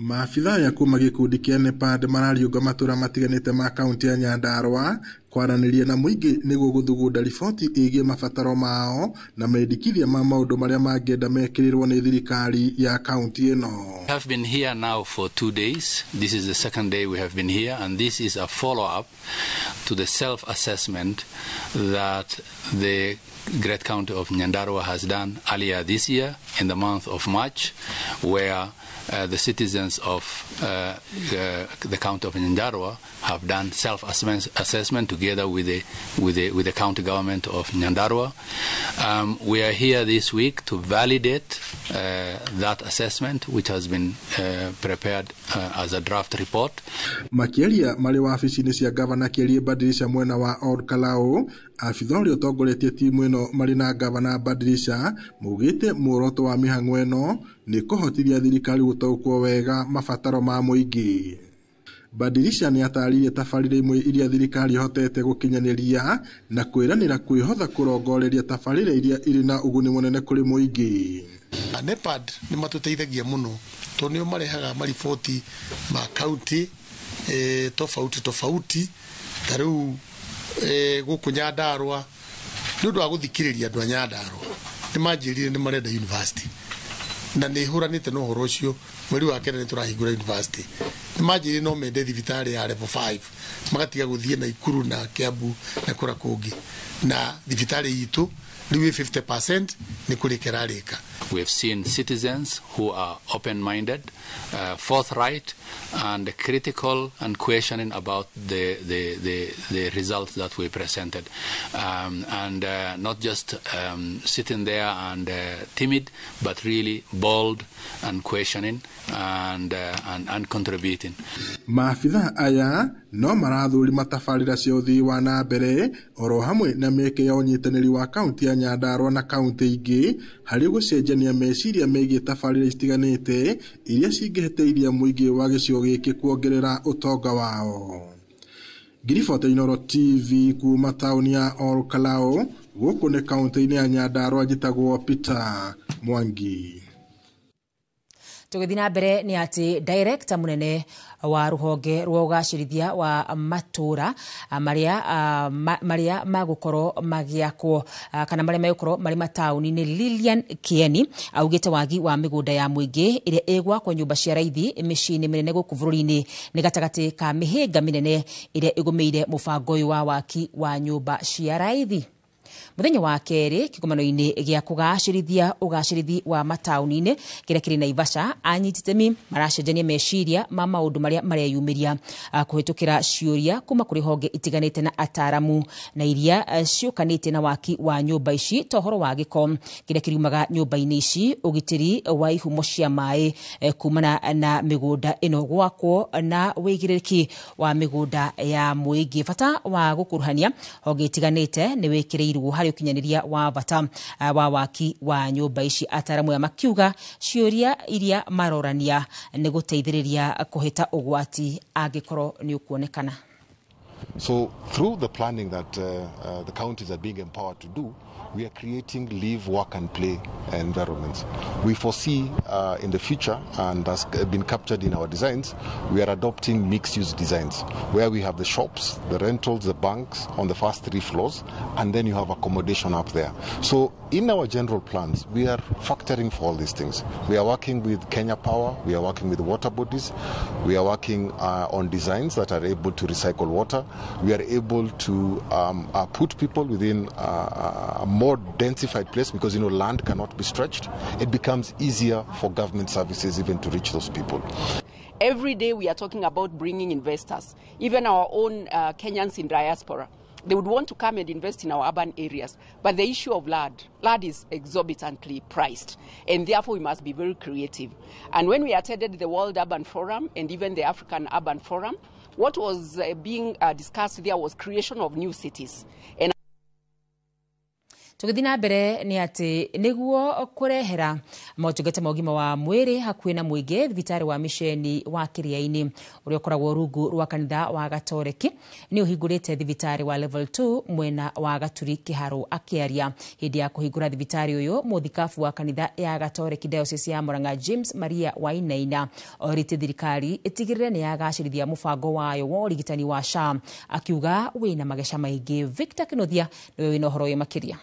Maabitha ya kuma gĩkundi kĩa NEPAD marariũnga matũra matiganĩte ma kaunti ya Nyandarua kwaranĩria na mũingĩ nĩguo gũthugunda riboti ĩgiĩ mabataro mao na mendikithia ma maũndũ marĩa mangĩenda mekĩrĩrwo nĩ thirikari ya kaunti ĩno. We have been here now for 2 days. This is the second day we have been here, and this is a follow-up to the self-assessment that the Great County of Nyandarua has done earlier this year in the month of March, where the citizens of the county of Nyandarua have done self-assessment together with the county government of Nyandarua. We are here this week to validate that assessment, which has been prepared as a draft report. Makĩaria marĩ wabici-inĩ cia gavana Kĩarie Badilisha mwena wa Ol Kalou, abitha ũrĩa ũtongoretie timu ĩno marĩ na gavana Badilisha maugĩte muoroto wa mĩhang'o ĩno nĩ kũhotithia thirikari gũtaũkwo wega mabataro ma mũingĩ. Badilisha nĩ atarĩirie tabarĩra imwe iria thirikari ĩhotete gũkinyanĩria na kwĩranĩra kwĩhotha kũrongoreria tabarĩra iria irĩ na ũguni mũnene kũrĩ mũingĩ. NEPAD nĩ matũteithagia mũno tondũ nĩo marehaga mariboti ma kaunti tofauti tofauti, ta rĩu gũkũ Nyandarua nĩ ũndũ wa gũthikĩrĩria andũ a Nyandarua nĩ manjĩrire nĩ marenda university na nĩ hũranĩte na ũhoro ũcio. Mweri wa kenda nĩ tũrahingũra university. Nĩ manjĩrire no mende thibitarĩ ya level 5 magatiga gũthiĩ Naikuru na Kiambu na kũrĩa kũngĩ, na thibitarĩ itũ rĩu 50% nĩ kũrĩka ĩrarĩka. We have seen citizens who are open-minded, forthright, and critical and questioning about the results that we presented, and not just sitting there and timid, but really bold and questioning and contributing. Maabitha aya no marathũrima tabarĩra cia ũthii wa na mbere oro hamwe na mĩeke ya ũnyitanĩri wa kaunti ya Nyandarua na kaunti ingĩ harĩ gũcenjania meciria megiĩ tabarĩra itiganĩte iria cingĩhĩtĩiria mũingĩ wa gĩcigo gĩkĩ kuongerera ũtonga wao. Ngiribota Inooro TV kuma taũni ya Ol Kalou gũkũ nĩ kaunti-inĩ ya Nyandarua, njĩtagwo Peter Mwangi. Tũgĩthiĩ na mbere nĩ atĩ director mũnene wa rũhonge rwa ũgacĩrithia wa matũra marĩa magũkorwo magĩakwo kana marĩa megũkorwo marĩ mataũni-inĩ Lilian Kieni augĩte wagi wa mĩgũnda ya mũingĩ ĩrĩa ĩgwakwo nyũmba cia raithi mĩciĩ-inĩ mĩnene gũkũ bũrũri-inĩ nĩ gatagatĩ ka mĩhĩnga mĩnene ĩrĩa ĩgũmĩire mũbango ũyũ wa waki wa nyũmba cia raithi. Mũthenya wa kerĩ kĩgomano-inĩ gĩa kũgacĩrithia ũgacĩrithi wa mataũni-inĩ kĩrĩa kĩrĩ Naivasha, anyiti itemi maracenjania meciria ma maũndũ marĩa mareyumĩria kũhĩtũkĩra ciũria kuma kũrĩ honge itiganĩte na ataramu na iria ciũkanĩte na waki wa nyũmba ici ta ũhoro wa gĩko kĩrĩa kĩriumaga nyũmba-inĩ ici, ũgitĩri wa ihumo cia maĩ kumana na mĩgũnda ĩno gwakwo na wĩigĩrĩrĩki wa mĩgũnda ya mũingĩ. Bata wa gũkuruhania honge itiganĩte nĩ wĩkĩrĩirwo harĩ ũkinyanĩria wa bata wa waki wa nyũmba ici, ataramu aya makiuga ciũria iria marorania nĩ gũteithĩrĩria kũhĩta ũgwati angĩkorwo nĩ ũkuonekana. So through the planning that the counties are being empowered to do, we are creating live, work and play environments. We foresee in the future, and has been captured in our designs, we are adopting mixed-use designs where we have the shops, the rentals, the banks on the first 3 floors, and then you have accommodation up there. So in our general plans, we are factoring for all these things. We are working with Kenya Power, we are working with water bodies, we are working on designs that are able to recycle water. We are able to put people within a more densified place because, you know, land cannot be stretched. It becomes easier for government services even to reach those people. Every day we are talking about bringing investors, even our own Kenyans in diaspora. They would want to come and invest in our urban areas. But the issue of land is exorbitantly priced, and therefore we must be very creative. And when we attended the World Urban Forum and even the African Urban Forum, what was being discussed there was creation of new cities. And Tũgĩthiĩ na mbere nĩ atĩ nĩguo kũrehera motungata ma ũgima wa mwĩrĩ hakuhĩ na mũingĩ, thibitarĩ wa misheni wa Kĩrĩa-inĩ ũrĩa ũkoragwo rungu rwa kanitha wa Gatoreki nĩ ũhingũrĩte thibitarĩ wa level 2 mwena wa Gaturi Kĩharũ. Akĩaria hĩndĩ ya kũhingũra thibitarĩ ũyũ, mũthikabu wa kanitha ya Gatoreki Diocese ya Murang'a James Maria Wainaina orĩtie thirikari ĩtigĩrĩre nĩ yagacĩrithia mũbango wayo wa ũrigitani wa SHA, akiuga wĩna mageca maingĩ. Victor Kĩnuthia nĩwe wĩna ũhoro ũyũ makĩria.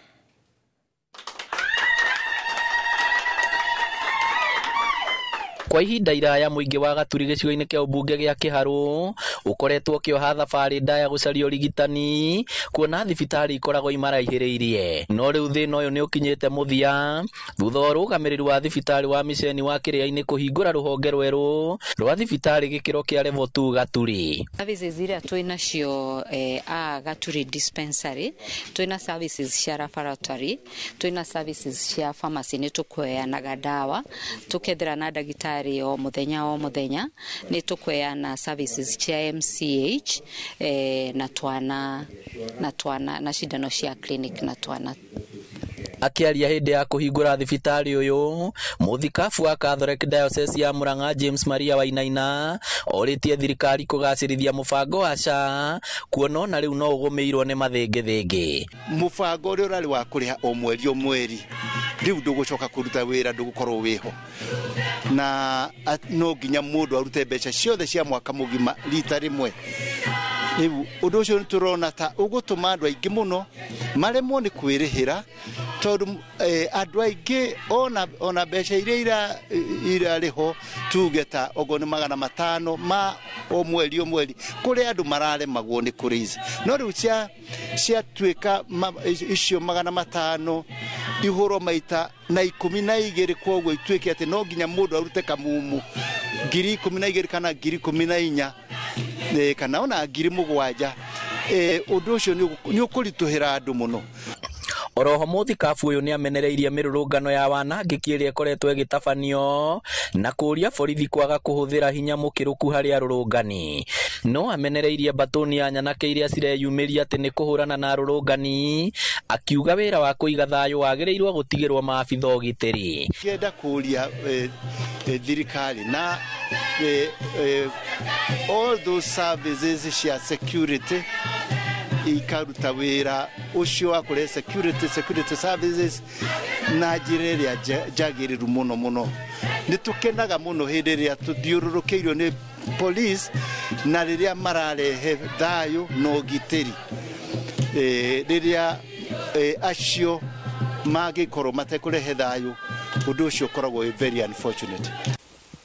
Kwa ihinda iraya mũingĩ wa Gaturi gĩcigo-inĩ kĩa ũmbunge gĩa Kĩharũ ũkoretwo ũkĩoha thabarĩ ndaya gũcaria ũrigitani kuona thibitarĩ ikoragwo imaraihĩrĩirie, no rĩu thĩna ũyũ nĩ ũkinyĩte mũthia thutha wa ũrũgamĩrĩri wa thibitarĩ wa miceni wa Kĩrĩa-inĩ kũhingũra rũhonge rwerũ rwa thibitarĩ gĩkĩro kĩa level 2 Gaturi. Services iria twĩnacio a Gaturi dispensary, twĩna services cia laboratory, twĩna services cia pharmacy, nĩ tũkũheanaga ndawa tũkethera na ndagĩtarĩ o mũthenya nĩ tũkũheana services cia MCH na twana na cindano cia clinic na twana. Akĩaria hĩndĩ ya kũhingũra thibitarĩ ũyũ, mũthikabu wa Catholic Diocese ya Murang'a James Maria Wainaina orĩtie thirikari kũgacĩrithia mũbango wa SHA kuona ona rĩu no ũgũmĩirwo nĩ mathĩngĩthĩngĩ. Mũbango ũrĩa ũrarĩ wa kũrĩha o mweri o mweri rĩu ndũgũcoka kũruta wĩra, ndũgũkorwo wĩho, na no nginya mũndũ arute mbeca ciothe cia mwaka mũgima rita rĩmwe. Rĩu ũndũ ũcio nĩ tũrona ta ũgũtũma andũ aingĩ mũno maremwo nĩ kwĩrĩhĩra, tondũ andũ aingĩ ona mbeca iria irarĩho tuge ta ogo nĩ 500 ma o mweri o mweri, kũrĩ andũ mararemagwo nĩ kũrĩica. No rĩu ciatuĩka icio 500 ihũrwo maita na 12, kwoguo ituĩke atĩ no nginya mũndũ arute kamumu 12,000 kana 14,000 kana ona 7,000. Ũndũ ũcio nĩ ũkũritũhĩra andũ mũno. Oroho mũthikabu ũyũ nĩamenereirie mĩrũrũngano ya wanangĩki ĩrĩa ĩkoretwo ĩgĩtabanio na kũũria borithi kwaga kũhũthĩra hinya mũkĩrũku harĩ arũrũngani. No amenereirie mbatũni ya nyanake iria cireyumĩria atĩ nĩ kũhũrana na arũrũngani, akiuga wĩra wa kũiga thayũ wagĩrĩirwo gũtigĩrwo maabitha ũgitĩri. Ngĩenda kũũria thirikari na all those services cia security ikaruta wĩra ũcio wa kũrehe security services na njĩra ĩrĩa njagĩrĩru mũno mũno. Nĩ tũkenaga mũno hĩndĩ ĩrĩa tũthiũrũrũkĩirio nĩ police na rĩrĩa mararehe thayũ na ũgitĩri. Rĩrĩa acio mangĩkorwo matekũrehe thayũ, ũndũ ũcio ũkoragwo wĩ very unfortunate.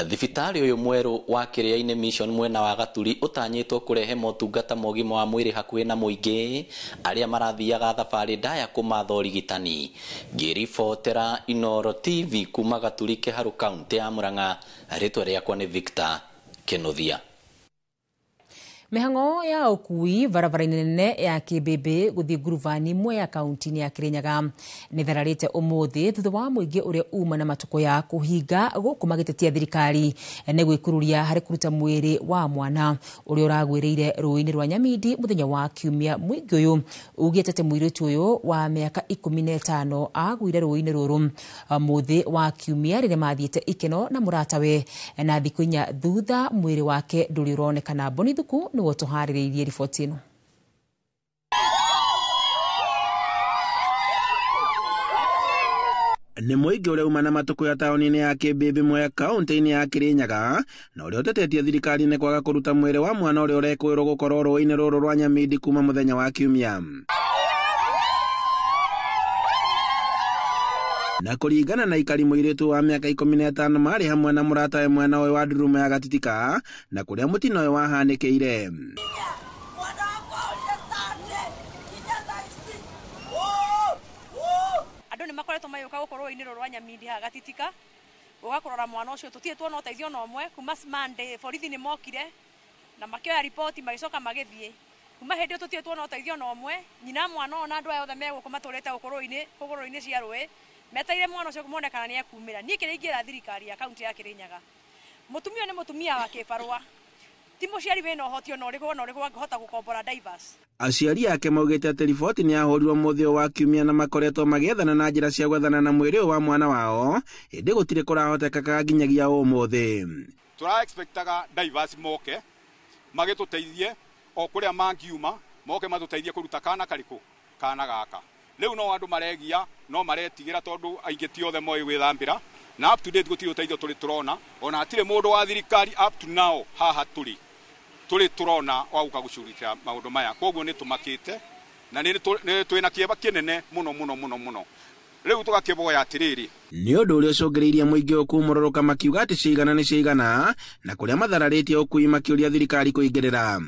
Thibitarĩ ũyũ mwerũ wa Kĩrĩa-inĩ Mission mwena wa Gaturi ũtanyĩtwo kũrehe motungata ma ũgima wa mwĩrĩ hakuhĩ na mũingĩ arĩa marathiaga thabarĩ ndaya kũmatha ũrigitani. Ngĩribotera Inooro TV kuma Gaturi Kĩharũ kaũntĩ ya Murang'a, rĩtwa rĩakwa nĩ Victor Kĩnuthia. Mĩhang'o ya ũkui barabara-inĩ nene ya Kĩmbĩmbĩ gũthiĩ ngurubani Mwea kaunti-inĩ ya Kĩrĩnyaga nĩ thararĩte ũmũthĩ thutha wa mũingĩ ũrĩa uma na matukũ ya kũhinga gũkũ magĩtetia thirikari nĩ gwĩkururia harĩ kũruta mwĩrĩ wa mwana ũrĩa ũragwĩrĩire rũĩ-inĩ rwa Nyamindi mũthenya wa Kiumia. Mũingĩ ũyũ ugĩte atĩ mũirĩtu ũyũ wa mĩaka 15 agũire rũĩ-inĩ rũrũ mũthĩ wa Kiumia rĩrĩa mathiĩte ikeno na mũratawe, na thikũ 4 thutha mwĩrĩ wake ndũrĩ ũronekana. Boni Thuku nĩwe ũtũharĩrĩirie riboti ĩno. Nĩ mũingĩ ũrĩa uma na matũkũya taũni-inĩ ya Kĩmbĩmbĩ Mwea kaũntĩ-inĩ ya Kĩrĩnyaga na ũrĩa ũtetetie thirikari nĩ kwaga kũruta mwĩrĩ wa mwana ũrĩa ũrekũĩrwo gũkorwo rũĩ-inĩ rũrũ rwa Nyamindi kuma mũthenya wa Kiumia. Na kũringana na ikari mũirĩtu wa mĩaka 15 marĩ hamwe na mũratawe mwena ũyũ wa ndurumo ya Gatitika na kũrĩa mũtino ũyũ wahanĩkĩire. Andũ nĩ makoretwo magĩũka gũkũ rũĩ-inĩ rũrũ rwa Nyamindi haha Gatitika gũka kũrora mwana ũcio. Tũtirĩ tuona ũteithio ona ũmwe kuma Monday. Borithi nĩ mokire na makĩoya riboti magĩcoka magĩthiĩ. Kuma hĩndĩ ĩyo tũtirĩ tuona ũteithio ona ũmwe. Nyina mwana ũyũ na andũ aya othe me gũkũ matũrĩte gũkũ rũĩ-inĩ hũgũrũrũ-inĩ cia rũĩ metereire mwana ũcio mone kana nĩ ekumĩra. Niĩ kĩrĩa ingĩra thirikari ya kaunti ya Kĩrĩnyaga, mũtumia ũyũ nĩ mũtumia wa kĩbarũa, ti mũciari wĩna ũhoti ona ũrĩkũ ona ũrĩkũ angĩhota gũkombora divers. Aciari ake maugĩte atĩ riboti nĩ yahũrirwo mũthĩ ũyũ wa Kiumia na makoretwo magĩethana na njĩra cia gwethana na mwĩrĩ ũyũ wa mwana wao, ĩndĩ gũtirĩ kũrahotekeka nginyagia ũmũthĩ. Tũra expectaga divers moke magĩtũteithie o kũrĩa mangiuma, moke matũteithie kũruta kana karĩkũ, kana gaka. Rĩu no andũ maregia, no maretigĩra tondũ aingĩ ti othe moĩ gwĩthambĩra, na up to date gũtirĩ ũteithio tũrĩ tũrona, ona hatirĩ mũndũ wa thirikari up to now haha tũrĩ tũrona wa gũka gũcugurikĩra maũndũ maya. Koguo nĩ tũmakĩte na nĩ twĩna kĩeva kĩnene mũno mũno mũno mũno. Rĩu tũgakĩboya atĩrĩrĩ, Nĩ ũndũ ũrĩa ũcũngĩrĩirie mũingĩ ũkumũrũrũka makiuga atĩ ciigana nĩ ciigana na kũrĩa mathararĩtie ũkui makĩũria thirikari kũingĩrĩra.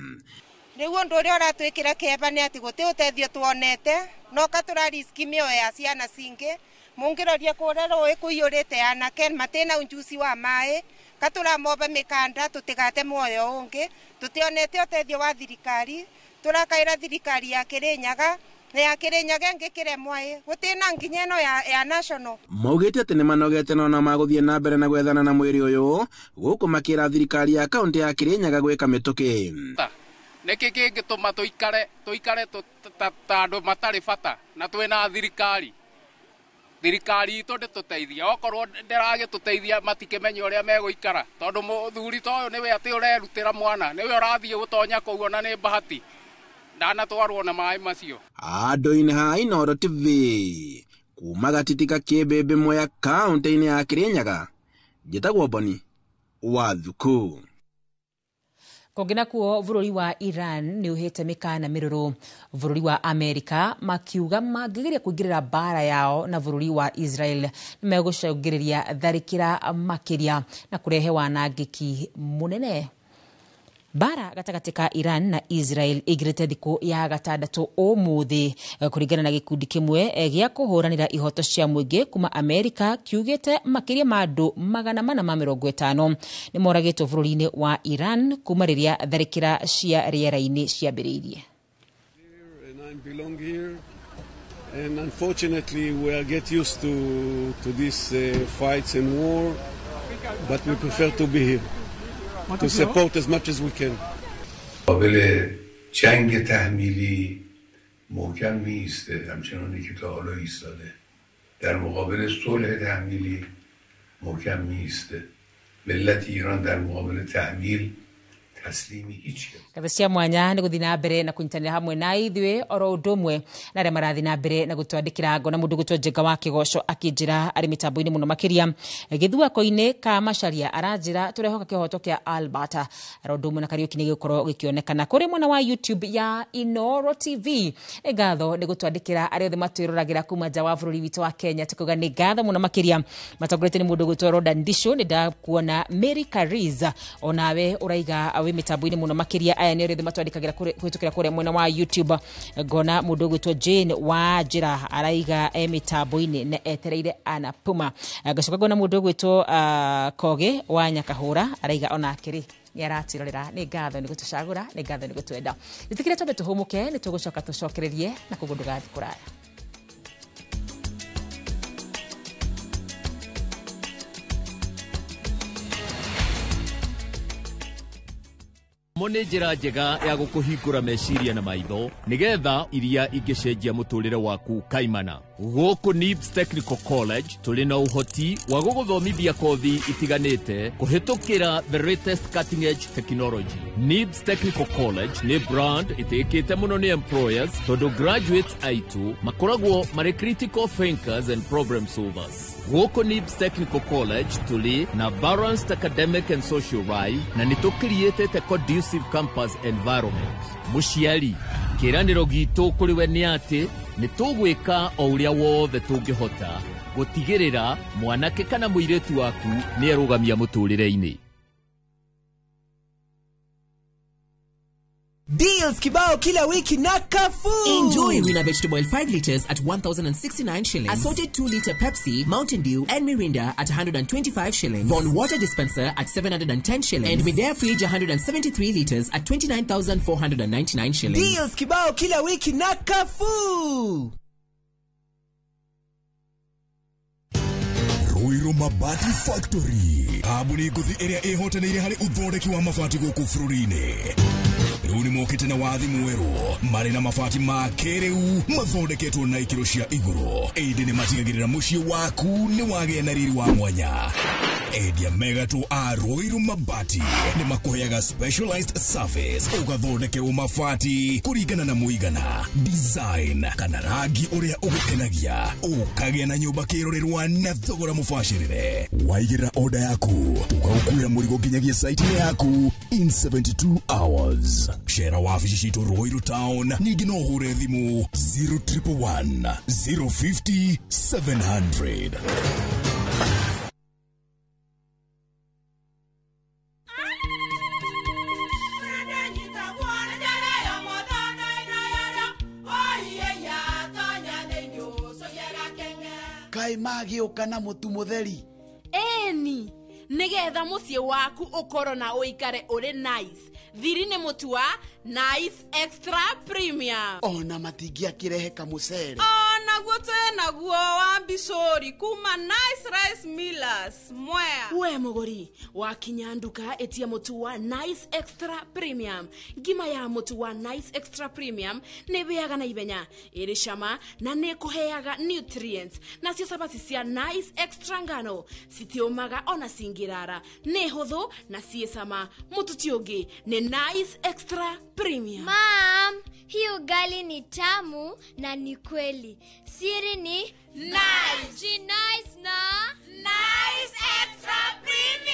Rĩu ũndũ ũrĩa ũratwĩkĩra kĩeva nĩ atĩ gũtĩ ũteithio tuonete, no ka tũrariski mĩoyo ya ciana cingĩ. Mũngĩroria kũrĩa rũĩ kũiyũrĩte anake matĩna unjuci wa maĩ, ka tũramomba mĩkanda tũtigate muoyo ũngĩ. Tũtionete ũteithio wa thirikari, tũrakaĩra thirikari ya Kĩrĩnyaga na ya Kĩrĩnyaga ĩngĩ kĩremwa ĩ gũtĩna nginya ĩno ya national. Maugĩte atĩ nĩ manogete no magũthiĩ na mbere na gwethana na mwĩrĩ ũyũ gũkũ makĩra thirikari ya kaũntĩ ya Kĩrĩnyaga gwĩka mĩtũkĩ. Nĩkĩ kĩngĩtũma tũikare ta andũ matarĩ bata na twĩna thirikari? Thirikari itũ ndĩtũteithia, okorwo ndĩragĩtũteithia matikĩmenya ũrĩa megũikara, tondũ mũthuri ta ũyũ nĩwe atĩ ũrerutĩra mwana, nĩwe ũrathiĩ gũtonya kũu ona nĩ bahati ndanatwarwo na maĩ macio. Andũ-inĩ ha Inooro TV kuma Gatitika Kĩmbĩmbĩ Mwea kaũntĩ-inĩ ya Kĩrĩnyaga, njĩtagwo Boni wa Thuku. Kũngĩ nakuo bũrũri wa Iran nĩ ũhĩte mĩkana mĩrũrũ bũrũri wa Amerika makiuga mangĩgeria kũingĩrĩra mbara yao na bũrũri wa Israel nĩ megũcũngĩrĩria tharĩkĩra makĩria na kũrehe wanangĩki mũnene. Mbara gatagatĩ ka Iran na Israel ĩingĩrĩte thikũ ya gatandatũ ũmũthĩ kũringana na gĩkundi kĩmwe gĩa kũhũranĩra ihoto cia mũingĩ kuma Amerika kiugĩte makĩria ma andũ 450 nĩ moragĩtwo bũrũri-inĩ wa Iran kuma rĩrĩa tharĩkĩra cia rĩera-inĩ ciambĩrĩirie. And I belong here, and unfortunately we are get used to these fights and war, but we prefer to be here to support as much as we can. مقابل جنگ تحمیلی محکم میایسته، همچنانی که تا حالا ایستاده. در مقابل صلح تحمیلی محکم میایسته. ملت ایران در مقابل تحمیل تسلیمی هیچ کس. Ngatho cia mwanya nĩ gũthiĩ na mbere na kũnyitanĩra hamwe na ithuĩ oro ũndũ ũmwe na arĩa marathiĩ na mbere na gũtwandĩkĩra ngona mũndũ gwĩtwo Njenga wa Kĩgoco akĩnjĩra arĩ mĩtambo-inĩ mũno makĩria gĩthuako-inĩ ka Macharia aranjĩra tũrehoka kĩhoto kĩa Albert oro ũndũ ũmwe na Kariũki nĩ gĩgũkorwo gĩkĩonekana kũrĩ mwena wa YouTube ya Inooro TV. Nĩ ngatho nĩ gũtwandĩkĩra arĩa othe matwĩroragĩra kuma nja wa bũrũri witũ wa Kenya, tukuga nĩ ngatho mũno makĩria matongoretio nĩ mũndũ gwĩtwo Rodan Ndisho. Nĩ ndakuona Mary Kariza onawe ũraiga wĩ mĩtambo-inĩ mũno makĩria. Aya nĩ arĩa othe matwandĩkagĩra kũhĩtũkĩra kũrĩa mwena wa YouTube. Ngona mũndũ ũgwĩtwo Jane wa Njĩra araiga e mĩtambo-inĩ na etereire Anna Puma. Ngacoka ngona mũndũ ũgwĩtwo Koge wa Nyakahũra araiga onake rĩ nĩ aratwĩrorera. Nĩ ngatho nĩ gũtũcagũra, nĩ ngatho nĩ gũtwenda. Gĩtĩkĩre twambe tũhũmũke, nĩ tũgũcoka tũcokererie na koguo ndũgathiĩ kũraya. Mo nĩ njĩra njega ya gũkũhingũra meciria na maitho nĩgetha iria ingĩcenjia mũtũrĩre waku kaimana. Gũkũ NIBS Technical College tũrĩ na ũhoti wa gũgũthomithia kothi itiganĩte kũhĩtũkĩra the latest cutting edge technology. NIBS Technical College nĩ brand ĩtĩkĩte mũno nĩ employers tondũ graduates aitũ makoragwo marĩ critical thinkers and problem solvers. Gũkũ NIBS Technical College tũrĩ na balanced academic and social life na nĩ tũkiriĩtĩte conducive campus environment. Mũciari, kĩĩranĩro gitũ kũrĩ we nĩ atĩ nĩ tũgwĩka o ũrĩa wothe tũngĩhota gũtigĩrĩra mwanake kana mũirĩtu waku nĩ erũgamia mũtũrĩre-inĩ. Deals kibao kila wiki na Carrefour. Enjoy Rina vegetable oil 5 liters at 1,069 shillings. Assorted 2 liter Pepsi, Mountain Dew and Mirinda at 125 shillings. Bon water dispenser at 710 shillings. And Midea fridge 173 liters at 29,499 shillings. Deals kibao kila wiki na Carrefour. Ruiru Mabati Factory. Kambuni ngũthi ĩrĩa ĩhotanĩire harĩ ũthondeki wa mabati gũkũ bũrũri-inĩ. Rĩu nĩmokĩte na wathi mwerũ marĩ na mabati ma kĩrĩu mathondeketwo na ikĩro cia igũrũ, ĩndĩ nĩmatigagĩrĩra mũciĩ waku nĩ wagĩa na riri wa mwanya. Endia megatũ a Ruiru Mabati nĩmakũheaga specialized service ũgathondekerwo mabati kũringana na mũigana, design kana rangi ũrĩa ũgũkenagia, ũkagĩa na nyũmba kĩrorerwa na thogora mũbacĩrĩre. Waigĩrĩra order yaku tũgagũkuĩra mũrigo nginyagia site-inĩ yaku in 72 hours. Cera wabici citũ Ruiru Town, ningĩ no ũhũre thimũ 0111 050 700. Kai magĩũka na mũtu mũtheri. Eni, nĩgetha mũciĩ waku ũkorwo na ũikare ũrĩ nice. Thiri nĩ mũtu wa Nice Extra Premium. Ona matingĩakĩrehe kamũcere. Onaguo twĩnaguo wa mbicũri kuma Nice Rice Millers Mwea. We mũgũri, wakinya nduka ĩtia mũtu wa Nice Extra Premium. Ngima ya mũtu wa Nice Extra Premium nĩ ĩhĩaga na ihenya, ĩrĩ cama na nĩ ĩkũheaga nutrients. Nacio cabaci cia Nice Extra ngano citiũmaga ona cingĩrara, nĩ hũthũ na ciĩ cama. Mũtu ti ũngĩ nĩ Nice Extra Premium. Mom, hii ugali ni tamu na ni kweli. Siri ni Nice. Nice na Nice Extra Premium.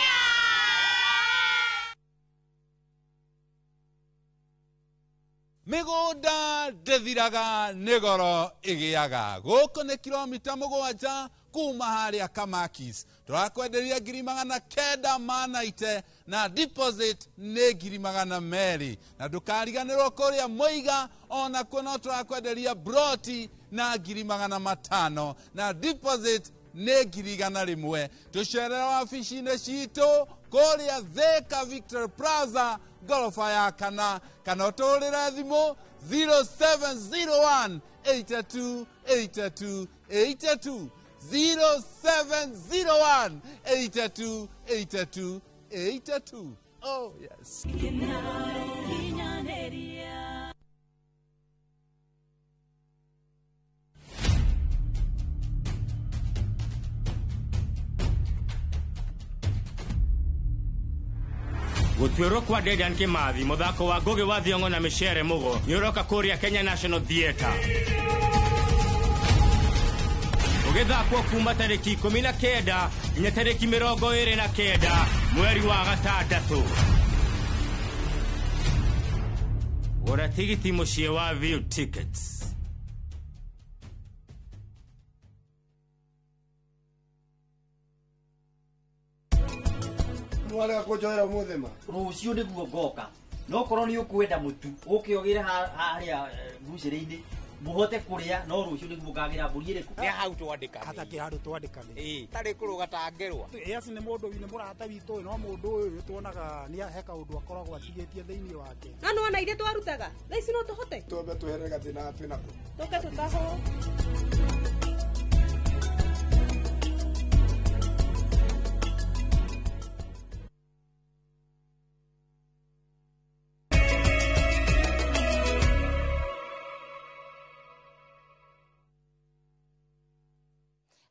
Mĩgũnda ndĩthiraga nĩ goro ĩgĩaga. Gũkũ nĩ kilomita 7 kuma harĩa Kamakis. Tũrakwenderia 990 na deposit nĩ 200,000. Na ndũkariganĩrwo kũrĩa Mũiga onakuo no tũrakwenderia broti na 500,000 na deposit nĩ 100,000. Tũcerere wabici-inĩ citũ kũrĩa Thika Victory Plaza goroba ya kana, kana ũtũhũrĩre thimũ 0701 82 82 82 0701 82 82 82. Oh yes. Gũtuĩrwo kwa Dedan Kimathi mũthako wa Ngũgĩ wa Thiong'o na Micere Mũgo nĩ ũroka kũrĩa Kenya National Theatre. Ũgĩthakwo kuma tarĩki 19 nginya tarĩki 29 mweri wa gatandatũ. Gũra tigiti mũciĩ wa View Tickets. Warega kũnjoera ũmũthĩ ma? Rũciũ nĩguo ngoka. No korwo nĩ ũkwenda mũtu ũke ũgĩre harĩa mbucĩrĩ-inĩ mũhote kũrĩa, no rũciũ nĩguo ngagĩra mbũri ĩrĩkũ. Nĩ hau twandĩkanĩire. Hatakĩrĩ handũ twandĩkanĩire. Tarĩ kũrũga tangĩrwa. Yes, nĩ mũndũ nĩ mũrata witũ, no mũndũ ũyũ tuonaga nĩ he kaũndũ akoragwo atigĩtie thĩinĩ wake. No nĩwona ithuĩ twarutaga thaa ici no tũhote. Twambe tweherere gathĩna twĩnako. Tũke tũtahwo.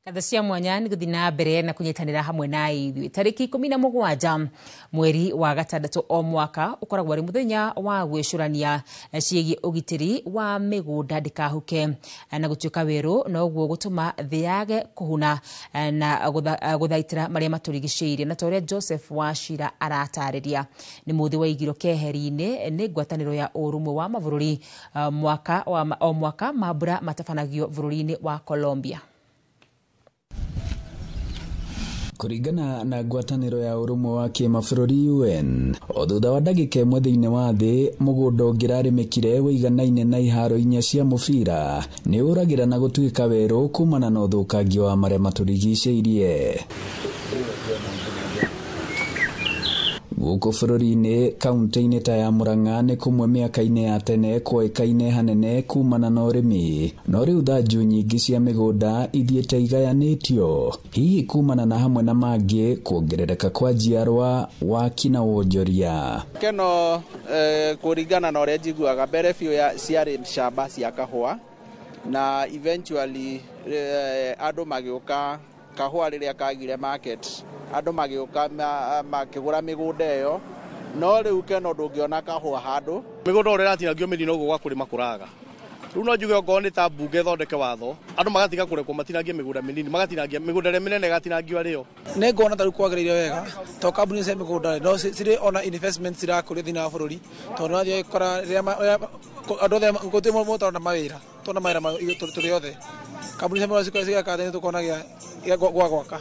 Ngatho cia mwanya nĩ gũthiĩ na mbere na kũnyitanĩra hamwe na ithuĩ. Tarĩki 17 mweri wa gatandatũ o mwaka ũkoragwo arĩ mũthenya wa gwĩcũrania ciĩgiĩ ũgitĩri wa mĩgũnda ndĩkahuke na gũtuĩka werũ, noguo gũtũma thĩ yage kũhuna na gũthaitĩra marĩa matũrigicĩirie. Na ta ũrĩa Joseph Wachira aratarĩria, nĩ mũthĩ waigirwo keheri-inĩ nĩ ngwatanĩro ya ũrũmwe wa mabũrũri o mwaka mambura matabanagio bũrũri-inĩ wa Colombia. Kũringana na ngwatanĩro ya ũrũmwe wa kĩmabũrũri UN, o thutha wa ndagĩka ĩmwe thĩinĩ wa thĩ, mũgũnda ũngĩrarĩmĩkire wĩiganaine na iharo 4 cia mũbira nĩ ũragĩra na gũtuĩka werũ kumana na ũthũkangia wa marĩa matũrigicĩirie. Gũkũ bũrũri-inĩ, kaunti-inĩ ta ya Murang'a nĩ kũmwe mĩaka-inĩ ya tene kwoĩkaine hanene kumana na ũrĩmi, no rĩu thanju nyingĩ cia mĩgũnda ithiĩte igayanĩtio, hihi kumana na hamwe na mangĩ kuongerereka kwa njiarwa, waki na wonjoria. Keno kũringana na ũrĩa njiguaga mbere biũ ciarĩ shamba cia kahũa na eventually andũ magĩũka kahũa rĩrĩa kagire market andũ magĩũka makĩgũra mĩgũnda ĩyo, no rĩu keno ndũngĩona kahũa handũ. Mĩgũnda ũrĩa ĩratinangio mĩnini noguo gwa kũrĩma kũraga. Rĩu no njuge okorwo nĩ ta mbunge ĩthondeke watho, andũ magatiga kũrekwo matinangie mĩgũnda mĩnini, magatinangia mĩgũnda ĩrĩa mĩnene ĩgatinangio arĩo. Nĩ nguona ta rĩu kwagĩrĩire wega tondũ kambuni cia mĩgũnda no cirĩ ona investment cirakũrio thĩinĩ wa bũrũri, tondũ nĩwathiĩ ũgakora rĩrĩa andũ othe gũtirĩ mũndũ ũtarona mawĩra, tũrona mawĩra tũrĩ othe. Kambuni cia mĩgũnda cigeka atĩ nĩtũkona gwa gwaka.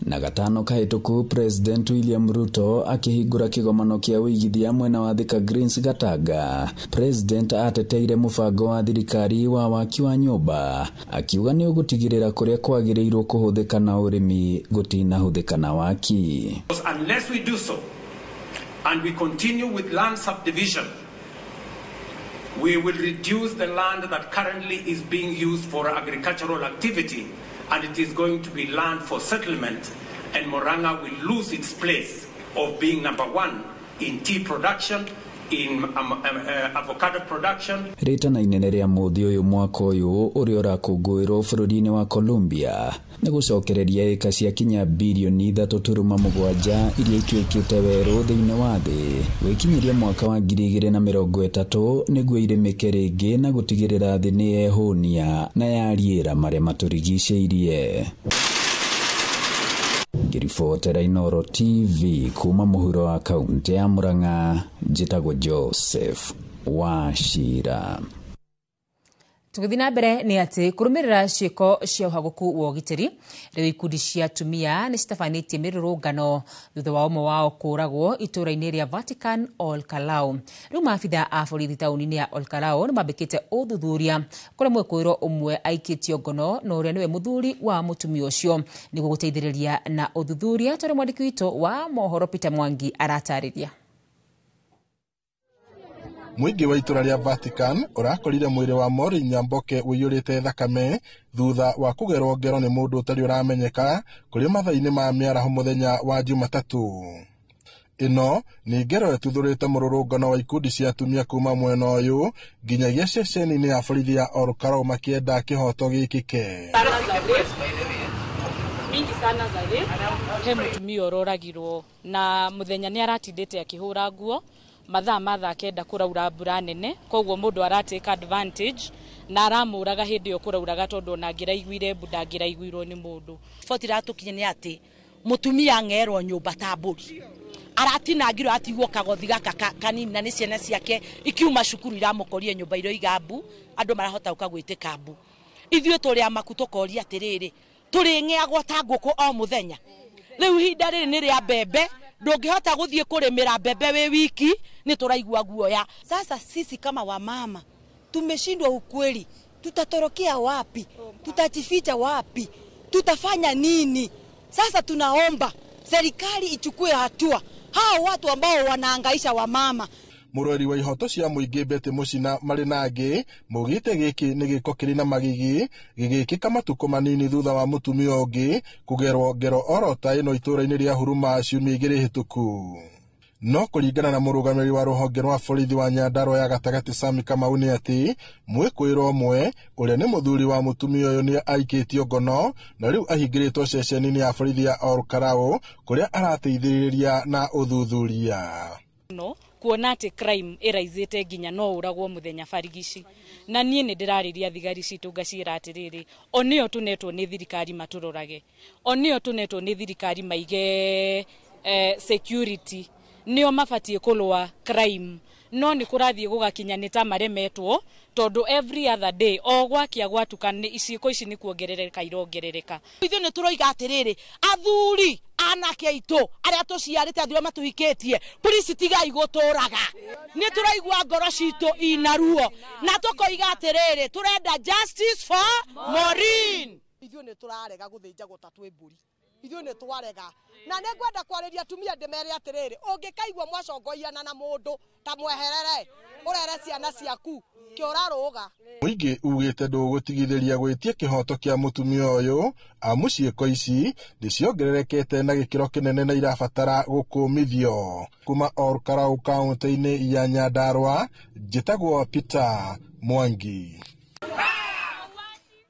Na gatano kahĩtũku, President William Ruto akĩhingũra kĩgomano kĩa ũigithia mwena wa Thika Greens Gatanga. President ateteire mũbango wa thirikari wa waki wa nyũmba, akiuga nĩ ũgũtigĩrĩra kũrĩa kwagĩrĩirwo kũhũthĩka na ũrĩmi gũtinahũthĩka na waki. Unless we do so and we continue with land subdivision, we will reduce the land that currently is being used for agricultural activity, and it is going to be land for settlement, and Murang'a will lose its place of being number one in tea production, in avocado production. Rĩtana inene rĩa mũthĩ ũyũ mwaka ũyũ ũrĩa ũrakũngũĩrwo bũrũri-inĩ wa Colombia nĩ gũcokereria ĩka cia kinya birioni 3.7 iria ituĩkĩte werũ thĩinĩ wa thĩ gwĩkinyĩria mwaka wa 2030 nĩguo irĩmĩke rĩngĩ na gũtigĩrĩra thĩ nĩ yehũnia na yariĩra marĩa matũrigicĩirie. Ngĩribotera Inooro TV kuma mũhuro wa kaunti ya Murang'a, njĩtagwo Joseph Wachira. Tũgĩthiĩ na mbere nĩ atĩ kũrũmĩrĩra ciĩko cia ũhagũku wa ũgitĩri, rĩu ikundi cia atumia nĩ citabanĩtie mĩrũrũngano thutha wa ũmwe wao kũũragwo itũũra-inĩ rĩa Vatican Ol Kalou. Rĩu maabitha a borithi taũni-inĩ ya Ol Kalou nĩ mambĩkĩte ũthuthuria kũrĩa mwĩkũĩrwo ũmwe aikĩtio ngono na ũrĩa nĩwe mũthuri wa mũtumia ũcio nĩguo gũteithĩrĩria na ũthuthuria, tondũ mwandĩki witũ wa mohoro Peter Mwangi aratarĩria. Mũingĩ wa itũra rĩa Vatican ũrakorire mwĩrĩ wa Maureen Nyamboke ũiyũrĩte thakame thutha wa kũgerwo ngero nĩ mũndũ ũtarĩ ũramenyeka kũrĩ mathaa-inĩ ma mĩaraho mũthenya wa Jumatatũ. Ĩno nĩ ngero ĩtuthũrĩte mũrũrũngano wa ikundi cia atumia kuma mwena ũyũ nginyagia ceceni-inĩ ya borithi ya Ol Kalou makĩenda kĩhoto gĩkĩke. Mingi sana za rape. He mũtumia ũroragirwo na mũthenya nĩ aratindĩte akĩhũra nguo mathaa ma thaa 9 kũraura mbura nene, koguo mũndũ aratake advantage na aramũraga hĩndĩ ĩyo kũrauraga tondũ ona angĩraiguire mbu ndangĩraiguirwo nĩ mũndũ. Boti iratũkinya nĩ atĩ mũtumia ang'erwo nyũmba ta mbũri, aratinangirwo atigwo kagothi gaka kanini na nĩ ciana ciake ikiuma cukuru iramũkorie nyũmba iroiga mbu, andũ marahota gũka gwĩtĩka mbu. Ithuĩ tũrĩ amaku tũkoria atĩrĩrĩ, tũrĩng'eagwo ta ngũkũ o mũthenya. Rĩu ihinda rĩrĩ nĩ rĩa mbembe, ndũngĩhota gũthiĩ kũrĩmĩra mbembe wĩ wiki, nĩ tũraigua guoya. Sasa sisi kama wamama tumeshindwa ukweli, tutatorokea wapi? Tutajificha wapi? Tutafanya nini? Sasa tunaomba serikali ichukue hatua hao watu ambao wanaangaisha wamama. Mũrori wa ihoto cia mũingĩ Betty Mũcina marĩ na angĩ maugĩte gĩkĩ nĩ gĩko kĩrĩ na magigi gĩgĩkĩka matukũ manini thutha wa mũtumia ũngĩ kũgerwo ngero oro ta ĩno itũũra-inĩ rĩa Huruma ciumia 2 hĩtũku. No kũringana na mũrũgamĩrĩri wa rũhonge rwa borithi wa Nyandarua ya gatagatĩ Sami Kamau nĩ atĩ mwĩkũĩrwo ũmwe ũrĩa nĩ mũthuri wa mũtumia ũyũ nĩ aikĩtio ngono na rĩu ahingĩrĩtwo ceceni-inĩ ya borithi ya Olkalau kũrĩa arateithĩrĩria na ũthuthuria. No kuona atĩ crime ĩraizĩte nginya no ũragwo mũthenya barigici, na niĩ nĩ ndĩrarĩria thigari citũ ngaciĩra atĩrĩrĩ, o nĩo tũnetwo nĩ thirikari matũrorage, o nĩo tũnetwo nĩ thirikari maige security, nĩo mabatiĩ kũrũa crime, no nĩ kũrathiĩ gũgakinya nĩ ta maremetwo tondũ every other day o gwakia gwatuka nĩ ciĩko ici nĩ kuongerereka irongerereka. Ithuĩ nĩ tũroiga atĩrĩrĩ, athuri anake aitũ arĩa tũciarĩte, athuri arĩa matũhikĩtie, please tigai gũtũraga. Nĩ tũraigua ngoro citũ ina ruo na tũkoiga atĩrĩrĩ, tũrenda justice for Maureen. Ithuĩ nĩ tũrarega gũthĩnjagwo ta twĩ mbũri, ithuĩ nĩ twarega. Na nĩ ngwenda kwarĩria atumia ndĩmere atĩrĩrĩ, ũngĩkaigua mwacongoiana na mũndũ ta mweherere, ũrere ciana ciaku kĩũrarũga. Mũingĩ ugĩte ndũgũtigithĩria gwĩtia kĩhoto kĩa mũtumia ũyũ amu ciĩko ici nĩciongererekete na gĩkĩro kĩnene na irabatara gũkũmithio. Kuma Olkalau kaũntĩ-inĩ ya Nyandarua, njĩtagwo Peter Mwangi.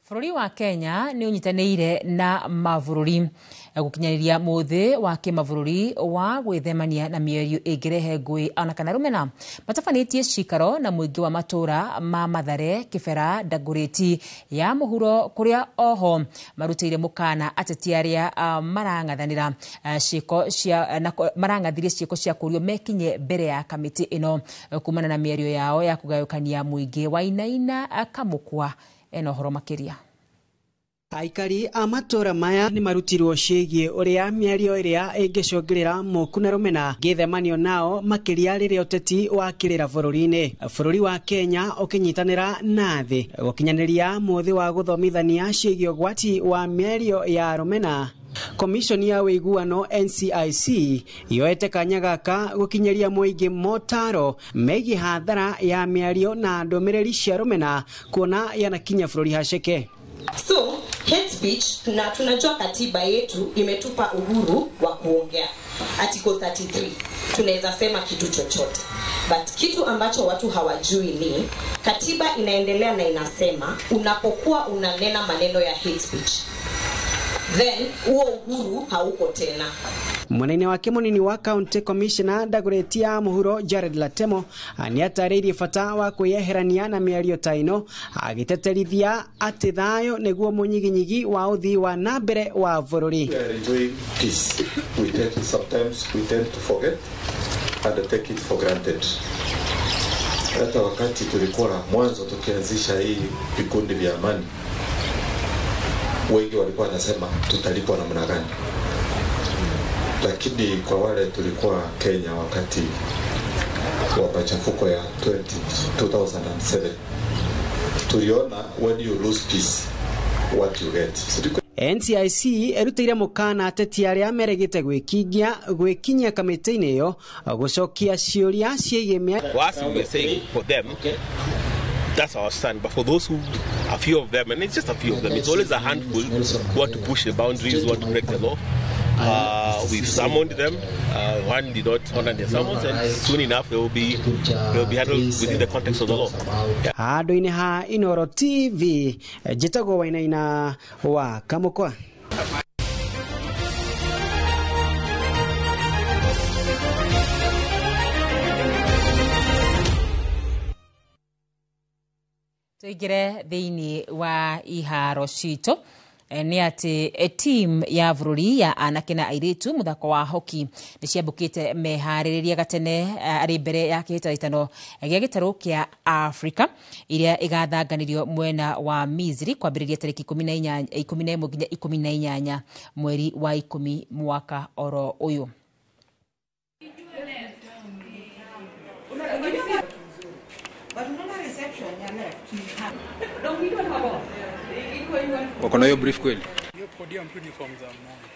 Bũrũri wa Kenya nĩ ũnyitanĩire na mabũrũri gũkinyanĩria mũthĩ wa kĩmabũrũri wa gwĩthemania na mĩario ĩngĩrehe ngũĩ ona kana rũmena. Matabanĩtie cikaro na mũingĩ wa matũũra ma Mathare, Kĩbera, Dagoretti ya mũhuro kũrĩa oho marutĩire mũkana ateti arĩa marang'athanĩra ciĩko cia marang'athirie ciĩko cia kũrio mekinye mbere ya kamĩtĩ ĩno kumana na mĩario yao ya kũgayũkania mũingĩ. Wainaina Kamũkwa ena ũhoro makĩria. Aikari a matũra maya nĩ marutirwo ciĩgiĩ ũrĩa mĩario ĩrĩa ĩngĩcũngĩrĩra moku na rũmena ngĩthemanio nao makĩria rĩrĩa ũteti wakĩrĩra bũrũri-inĩ. Bũrũri wa Kenya ũkĩnyitanĩra na thĩ gũkinyanĩria mũthĩ wa gũthomithania ciĩgiĩ ũgwati wa mĩario ya rũmena. Komishoni ya ũiguano NCIC yoete kanya gaka gũkinyĩria mũingĩ motaro megiĩ hathara ya mĩario na ndũmĩrĩri cia rũmena kuona yanakinya bũrũri haceke. So, hate speech, na tunajua katiba yetu imetupa uhuru wa kuongea. Article 33, tunaweza sema kitu chochote. But kitu ambacho watu hawajui ni, katiba inaendelea na inasema, unapokuwa unanena maneno ya hate speech, then huo uhuru hauko tena. Mwena-inĩ wake mũnini wa County Commissioner Dagoretti ya mũhuro Jared Latemo nĩatarĩirie bata wa kwĩyeherania na mĩario ta ĩno, agĩteterithia atĩ thayũ nĩguo mũnyiginyigi wa ũthii wa na mbere wa bũrũri. We are enjoying peace. Sometimes we tend to forget and take it for granted. Hata wakati tulikuwa mwanzo tukianzisha hii vikundi vya amani, wengi walikuwa wanasema tutalipwa namna gani. Lakini kwa wale tulikuwa Kenya wakati wa machafuko ya 2007, tuliona when you lose peace what you get. NCIC erutĩire mũkana ateti arĩa meregete gwĩkinyia kamĩtĩ-inĩ ĩyo gũcokia ciũria ciĩgiĩ mĩario. For us, we are saying for them, that's our stand. But for those who, a few of them, and it's just a few of them, it's always a handful who want to push the boundaries, who want to break the law. We've summoned them. One did not honor their summons, and soon enough they will be handled within the context of the law. Handũ-inĩ ha Inoro TV, njĩtagwo Wainaina wa Kamũkwa. Tũingĩre thĩinĩ wa iharo citũ nĩ atĩ team ya bũrũri ya anake na airĩtu mũthako wa hockey nĩ ciambũkĩte meharĩrĩria gatene arĩ mbere ya kĩhĩtahĩtano gĩa gĩtarũ kĩa Africa iria ĩgathanganĩrio mwena wa Misri kwambĩrĩria tarĩki 11 nginya 18 mweri wa 10 mwaka oro ũyũ. Wako na hiyo brief kweli? Hiyo podium tu ni form za mmoja.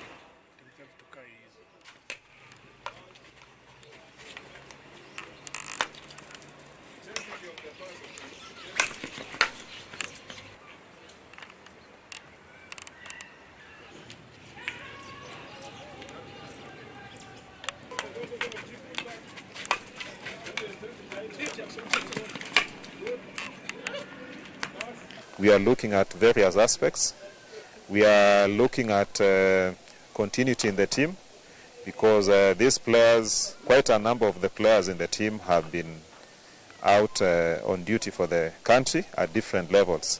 We are looking at various aspects. We are looking at continuity in the team, because these players, quite a number of the players in the team have been out on duty for the country at different levels.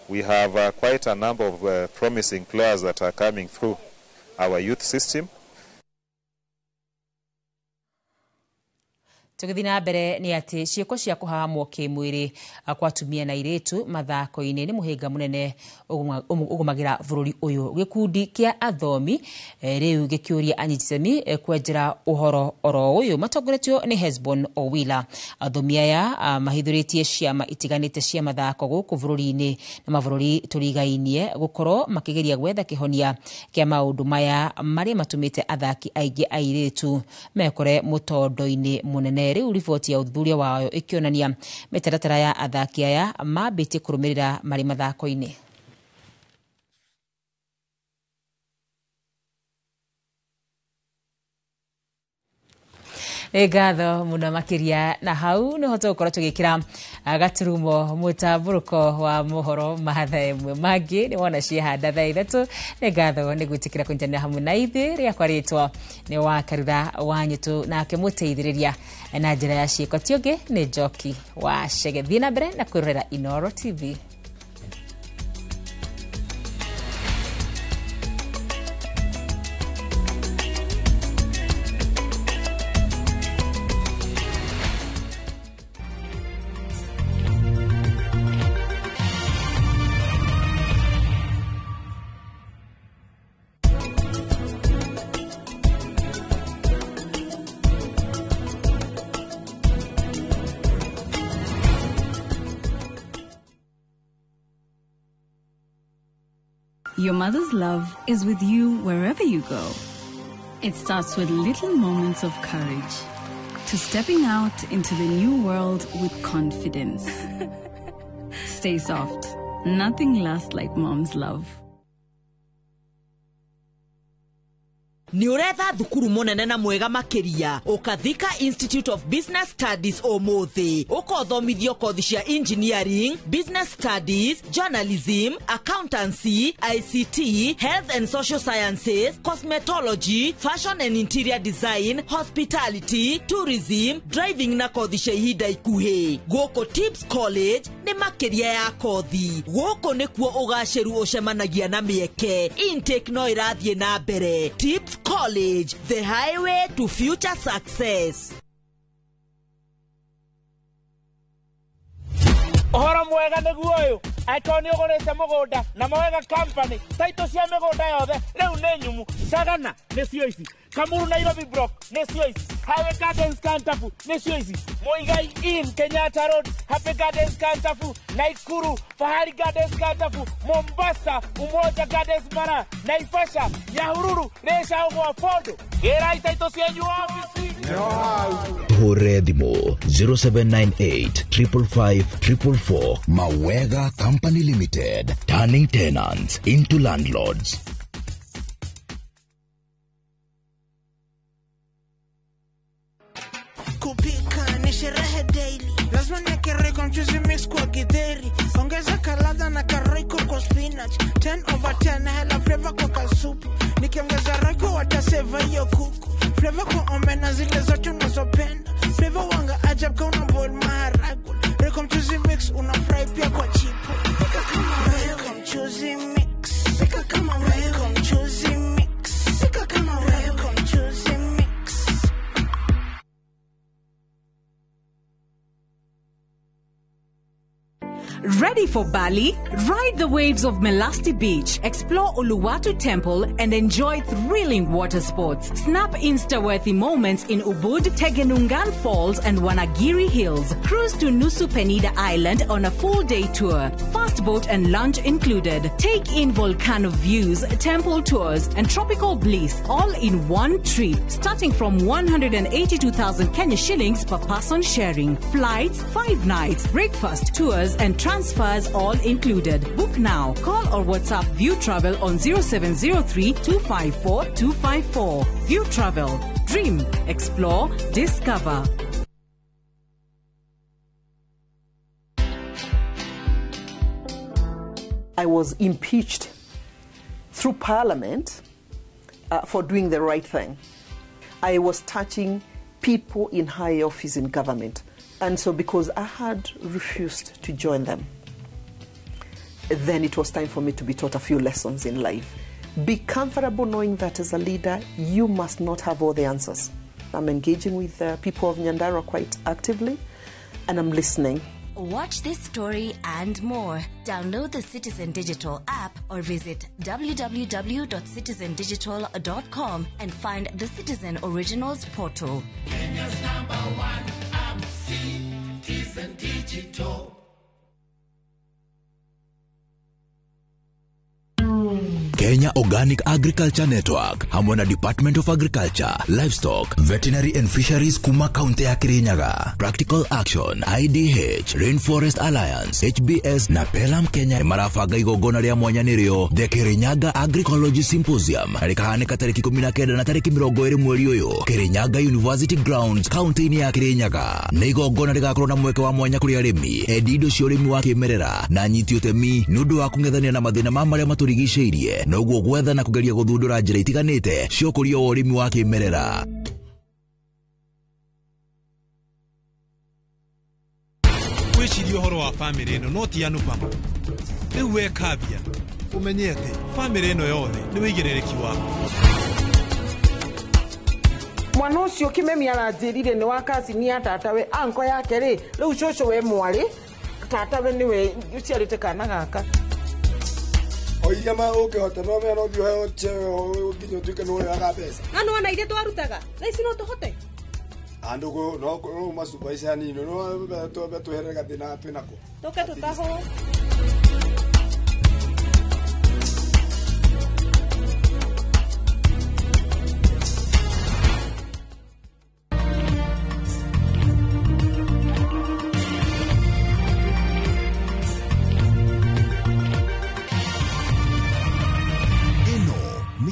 We have quite a number of promising players that are coming through our youth system. Tũgĩthiĩ na mbere nĩ atĩ ciĩko cia kũhahamwo kĩmwĩrĩ kwa atumia na airĩtu mathako-inĩ nĩ mũhĩnga mũnene ũgũmagĩra bũrũri ũyũ. Gĩkundi kĩa athomi rĩu gĩkĩũria anyiti itemi kwenjera ũhoro oro ũyũ matongoretio nĩ Hesbon Owila. Athomi aya mahithũrĩtie ciama itiganĩte cia mathako gũkũ bũrũri-inĩ na mabũrũri tũrigainie gũkorwo makĩgeria gwetha kĩhonia kĩa maũndũ maya marĩa matũmĩte athaki aingĩ airĩtu mekore mũtondo-inĩ mũnene. Rĩu riboti ya ũthuthuria wayo ĩkĩonania mĩtaratara ya athaki aya mambĩtie kũrũmĩrĩra marĩ mathako-inĩ. Nĩ ngatho mũno makĩria, na hau nĩho tũgũkorwo tũgĩkĩra gaturumo mũtambũrũko wa mohoro ma thaa ĩmwe mangĩ nĩ wona ciehanda thaa 3. Nĩ ngatho nĩ gwĩtĩkĩra kũnyitanĩra hamwe na ithuĩ. Rĩakwa rĩtwa nĩ wa Karura wa Nyũtũ, nake mũteithĩrĩria na njĩra ya ciĩko ti ũngĩ nĩ Njoki wa Chege. Thiĩ na mbere na kwĩrorera Inooro TV. Your mother's love is with you wherever you go. It starts with little moments of courage, to stepping out into the new world with confidence. Stay soft. Nothing lasts like mom's love. Nĩ ũretha thukuru mũnene na mwega makĩria ũkathika Institute of Business Studies ũmũthĩ ũkothomithio kothi cia engineering, business studies, journalism, accountancy, ICT, health and social sciences, cosmetology, fashion and interior design, hospitality, tourism, driving na kothi cia ihinda ikuhĩ. Gũkũ Tips College nĩ makĩria ya kothi. Gũkũ nĩkuo ũgacĩru ũcemanagia na mĩeke. Intake no ĩrathiĩ na mbere. Tips College, the highway to future success. Ũhoro mwega nĩguo ũyũ, angĩkorwo nĩ ũgũrĩte mũgũnda na Mawega Company, taitũ cia mĩgũnda yothe rĩu nĩ nyumu. Sagana nĩcio ici, Kamuru Nairobi Block nĩcio ici, Highway Gardens Kantafu nĩcio ici, Muigai Inn Kenyatta Road, Happy Gardens Kantafu, Naikuru Fahari Gardens Kantafu, Mombasa Umoja Gardens Mara, Naivasha Nyahururu Rĩcagwo Bondo. Gĩrai taitũ cianyu ofici. Hũre thimũ 0798 555 444. Mawega Company Limited, turning tenants into landlords. Kupika ni sherehe daily, lazima niweke Royco mchuzi mix kwa githeri, ongeza kaladha na karoiko kwa spinach, 10/10 hela flavor kwa kasupu, nikiongeza Royco wataseva hiyo kuku, flavor kwa omena zile zote unazopenda, flavor wanga ajab kama una boil maharagwe, Royco mchuzi mix una fry pia kwa chipo, pika kama Royco mchuzi mix, pika kama Royco mchuzi mix, pika kama Royco mchuzi mix. Ready for Bali? Ride the waves of Melasti Beach, explore Uluwatu Temple, and enjoy thrilling water sports. Snap Insta-worthy moments in Ubud, Tegenungan Falls, and Wanagiri Hills. Cruise to Nusa Penida Island on a full-day tour. Fast boat and lunch included. Take in volcano views, temple tours, and tropical bliss all in one trip. Starting from 182,000 Kenya shillings per person sharing. Flights, 5 nights, breakfast, tours, and transfers all included. Book now. Call or WhatsApp View Travel on 0703 254 254. View Travel. Dream, explore, discover. I was impeached through parliament for doing the right thing. I was touching people in high office in government. And so because I had refused to join them, then it was time for me to be taught a few lessons in life. Be comfortable knowing that as a leader, you must not have all the answers. I'm engaging with the people of Nyandarua quite actively, and I'm listening. Watch this story and more. Download the Citizen Digital app or visit www.citizendigital.com and find the Citizen Originals portal. Kenya's number one app, Citizen Digital. Kenya Organic Agriculture Network hamwe na Department of Agriculture, Livestock, Veterinary and Fisheries kuma kaunti ya Kirinyaga, Practical Action, IDH, Rainforest Alliance, HBS na Pelam Kenya marabanga igongona rĩa mwanya nĩrĩo The Kirinyaga Agricology Symposium rĩkahanĩka tarĩki 19 na tarĩki 20 mweri ũyũ Kirinyaga University Grounds kaunti-inĩ ya Kirinyaga. Nĩ igongona rĩgakorwo na mweke wa mwanya kũrĩ arĩmi, endi indo cia ũrĩmi wa kĩmerera na anyiti ũtemi nĩ ũndũ wa kũng'ethania na mathĩna ma marĩa matũrigicĩirie, noguo gwetha na kugeria gũthundũra njĩra itiganĩte cia ũkũria wa ũrĩmi wa kĩmerera. Wĩcirie ũhoro wa bamĩrĩ ĩno no ti Anupama. Rĩu we Kavya, ũmenye atĩ bamĩrĩ ĩno yothe nĩ wĩigĩrĩrĩki waku. Mwana ũcio Kĩmemi aranjĩrire nĩ wa kacini ya tatawe, anko yake rĩ, rĩu cũcũ we mwarĩ, tatawe nĩwe ũciarĩte kana gaka. O iria ma ũngĩhota no mena ũthiĩ ũheo cheo nginya ũtuĩke nĩ ũrĩaga mbeca. Na nĩ wona ithuĩ twarutaga, thaa ici no tũhote. Andũ no no macubaica hanini no twambe tweherere gathĩna twĩnako. Tũke tũtahwo.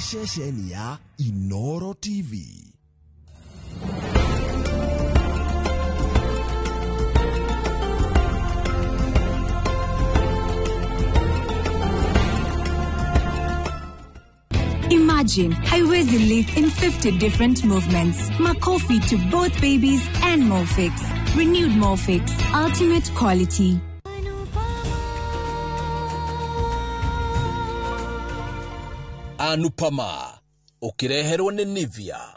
Ceceni ya Inoro TV. Imagine haiwezi leak in 50 different movements. Makofi to both babies and Molfix. Renewed Molfix. Ultimate quality. Anupama ukireherwo nĩ Nivea.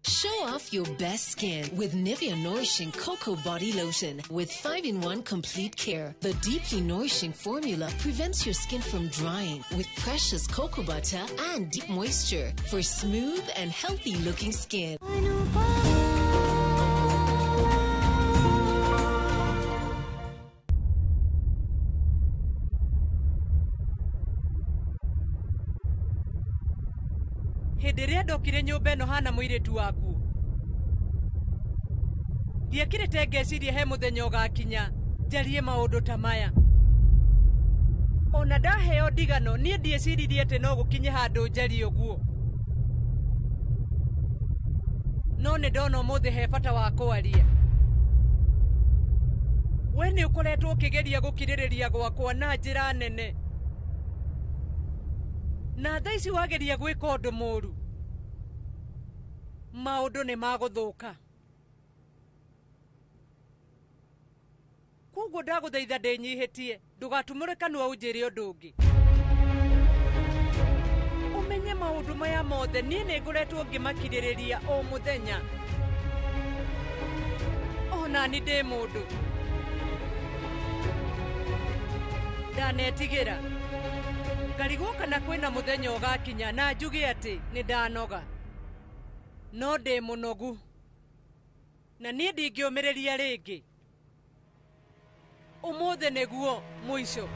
Show off your best skin with Nivea Nourishing Cocoa Body Lotion with 5-in-1 complete care. The deeply nourishing formula prevents your skin from drying with precious cocoa butter and deep moisture for smooth and healthy looking skin. Hĩndĩ ĩrĩa ndokire nyũmba ĩno hana mũirĩtu waku, ndiekĩrĩte ngeciria he mũthenya ũgakinya njarie maũndũ ta maya. Ona ndaheo ndigano niĩ ndieciririe atĩ no gũkinye handũ njarie ũguo, no nĩ ndona ũmũthĩ he bata wa kwaria. We nĩ ũkoretwo ũkĩgeria gũkirĩrĩria gwakwa na njĩra nene, na thaa ici wageria gwĩka ũndũ mũũru, maũndũ nĩ magũthũka. Koguo ndagũthaitha ndĩnyihĩtie, ndũgatumũre kanua ũnjĩre ũndũ ũngĩ. Ũmenye maũndũ maya mothe niĩ nĩ ngoretwo ngĩmakirĩrĩria o mũthenya. Ona ni ndĩ mũndũ ndanetigĩra ngarigwo kana kwĩna mũthenya ũgakinya na njuge atĩ nĩ ndanoga, no ndĩ mũnogu na niĩ ndingĩũmĩrĩria rĩngĩ. Ũmũthĩ nĩguo mũico.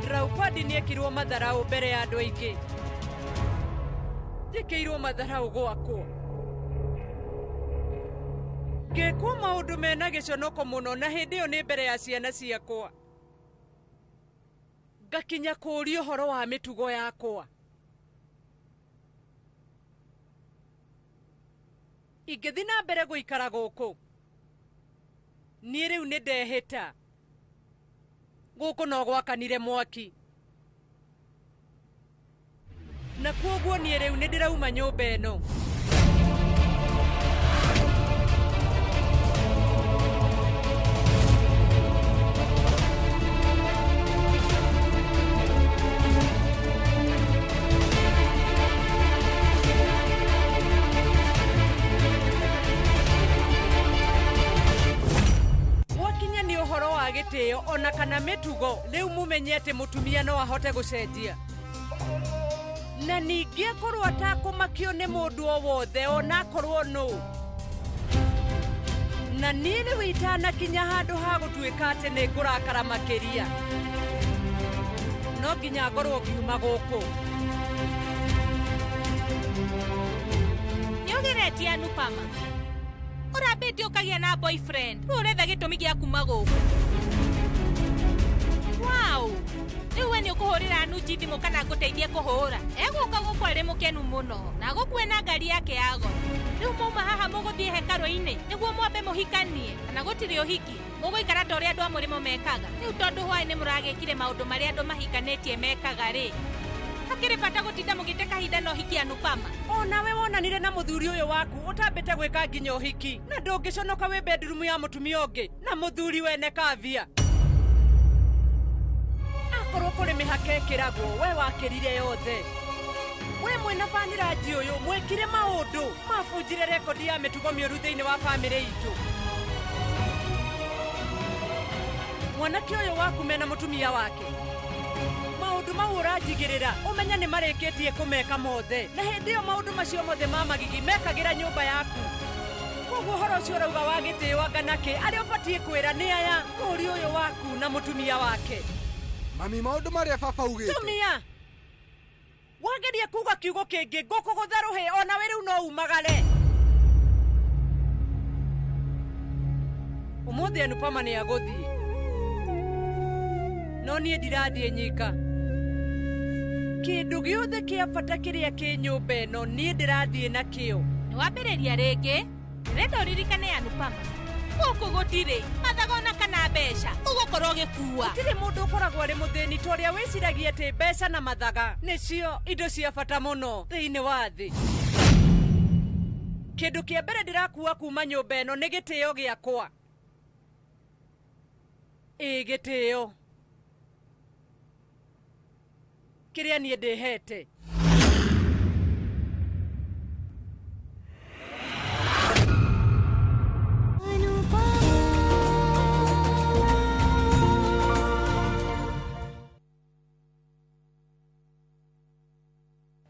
Draupadi nĩekirwo matharau mbere ya andũ aingĩ, njĩkĩirwo matharau gwakwa, ngĩkwo maũndũ mena gĩconoko mũno, na hĩndĩ ĩyo nĩ mbere ya ciana ciakwa. Ngakinya kũũria ũhoro wa mĩtugo yakwa. Ingĩthiĩ na mbere gũikara gũkũ, niĩ rĩu nĩ ndehĩta gũkũ no gwakanire mwaki, na kuoguo niĩ rĩu nĩ ndĩrauma nyũmba ĩno. Gwakinya nĩ ũhoro wa gĩtĩo ona kana mĩtugo, rĩu mumenye atĩ mũtumia no ahote gũcenjia. Na ningĩ akorwo atakũmakio nĩ mũndũ o wothe ona akorwo nũ. Na niĩ rĩu itanakinya handũ ha gũtuĩka atĩ nĩ ngũrakara makĩria, no nginya ngorwo ngiuma gũkũ. Nĩ ũgeretie Anupama? Ũrambĩtie ũkagĩa na boyfriend, rĩu ũretha gĩtũmi gĩa kuma gũkũ. Wow! Rĩu we nĩ ũkũhũrĩra Anuji thimũ kana ngũteithie kũhũra? Egũka gũkũ arĩ mũkenu mũno na gũkue na ngari yake ya goro. Rĩu mauma haha mũgũthiĩ hekarũ-inĩ nĩguo mwambe mũhikanie, kana gũtirĩ ũhiki, mũgũikara ta ũrĩa andũ a mũrĩmo mekaga. Rĩu tondũ hwaĩ-inĩ mũragĩkire maũndũ marĩa andũ mahikanĩtie mekaga rĩ, hakĩrĩ bata gũtinda mũgĩte kahinda na ũhiki Anupama? Onawe wonanire na mũthuri ũyũ waku ũtambĩte gwĩka nginya ũhiki, na ndũngĩconoka wĩ bedroom ya mũtumia ũngĩ na mũthuri wene kavia. Akorwo kũrĩ mĩhaka ĩkĩragwo, we wakĩrire yothe. We mwĩna Baniraji ũyũ mwĩkire maũndũ mabunjire rekondi ya mĩtugo mĩũru thĩinĩ wa bamĩrĩ itũ. Mwanake ũyũ waku mena mũtumia wake, maũndũ mau ũranjigĩrĩra ũmenye nĩ marĩkĩtie kũmeka mothe, na hĩndĩ ĩyo maũndũ macio mothe ma magigi mekagĩra nyũmba yaku. Koguo ũhoro ũcio ũrauga wa gĩtĩo anga nakĩ, arĩa ũbatiĩ kwĩra nĩ aya, mũriũ ũyũ waku na mũtumia wake. Mami, maũndũ marĩa baba augĩte. Tumia, wageria kuga kiugo kĩngĩ ngũkũgũtha rũhĩ, onawe rĩu no umagare. Ũmũthĩ Anupama nĩ agũthiĩ, no niĩ ndirathiĩ nyika. Kĩndũ gĩothe kĩa bata kĩrĩa kĩ nyũmba ĩno niĩ ndĩrathiĩ nakĩo. Nĩ wambĩrĩria rĩngĩ? Ndĩrenda ũririkane Anupama, gũkũ gũtirĩ mathaga ona kana mbeca, ũgũkorwo ũgĩkua. Gũtirĩ mũndũ ũkoragwo arĩ mũthĩni ta ũrĩa wĩciragia atĩ mbeca na mathaga nĩcio indo cia bata mũno thĩinĩ wa thĩ. Kĩndũ kĩa mbere ndĩrakua kuma nyũmba ĩno nĩ gĩtĩo gĩakwa. Ĩ gĩtĩo kĩrĩa niĩ ndĩhete.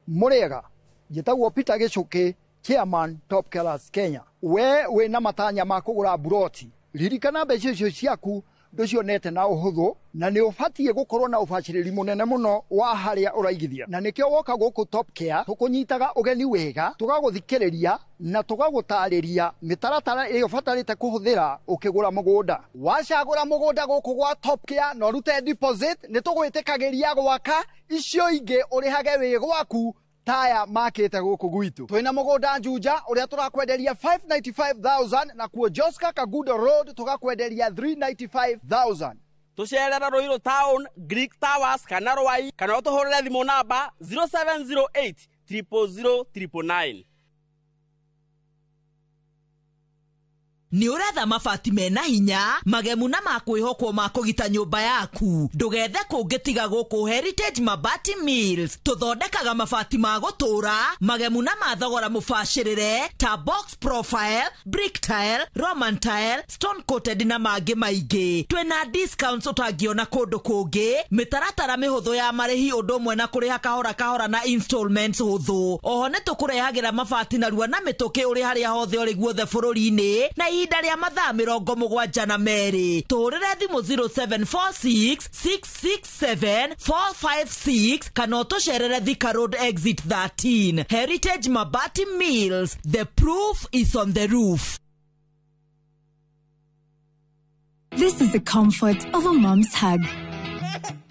Mũrĩega, njĩtagwo Peter Gĩcũkĩ, Chairman Top Killers Kenya. We wĩna matanya ma kũgũra mburoti, ririkana mbeca icio ciaku ndũcionete na ũhũthũ, na nĩ ũbatiĩ gũkorwo na ũbacĩrĩri mũnene mũno wa harĩa ũraigithia. Na nĩkĩo woka gũkũ Top Care tũkũnyitaga ũgeni wega, tũgagũthikĩrĩria na tũgagũtarĩria mĩtaratara ĩrĩa ũbatarĩte kũhũthĩra ũkĩgũra mũgũnda. Wacagũra mũgũnda gũkũ gwa Top Care na ũrute deposit, nĩ tũgwĩtĩkagĩria gwaka icio ingĩ ũrĩhage wĩ gwaku taya makĩte gũkũ gwitũ. Twĩna mũgũnda Juja ũrĩa tũrakwenderia 595,000, na kuo Joska Kagudo Road tũgakwenderia 395,000. Tũcerera Ruiru Town, Greek Towers kana Rwai, kana ũtũhũrĩre thimũ namba 0708 000 999. Nĩ ũretha mabati mena hinya, magemu na ma kwĩhokwo ma kũgita nyũmba yaku. Ndũgethe kũngĩ tiga gũkũ Heritage Mabati Mills. Tũthondekaga mabati ma gũtũũra, magemu na ma thogora mũbacĩrĩre ta box profile, brick tile, Roman tile, stone coated na mangĩ maingĩ. Twĩna discounts ũtangĩona kũndũ kũngĩ, mĩtaratara mĩhũthũ ya marĩhi ũndũ ũmwe na kũrĩha kahora kahora na installments hũthũ. Oho nĩ tũkũrehagĩra mabati narua na mĩtũkĩ ũrĩ harĩa hothe ũrĩ guothe bũrũri-inĩ na ihinda rĩa mathaa 72. Tũhũrĩre thimũ 0746 667 456 kana ũtũcerere Thika Road Exit 13. Heritage Mabati Mills, the proof is on the roof. This is the comfort of a mom's hug.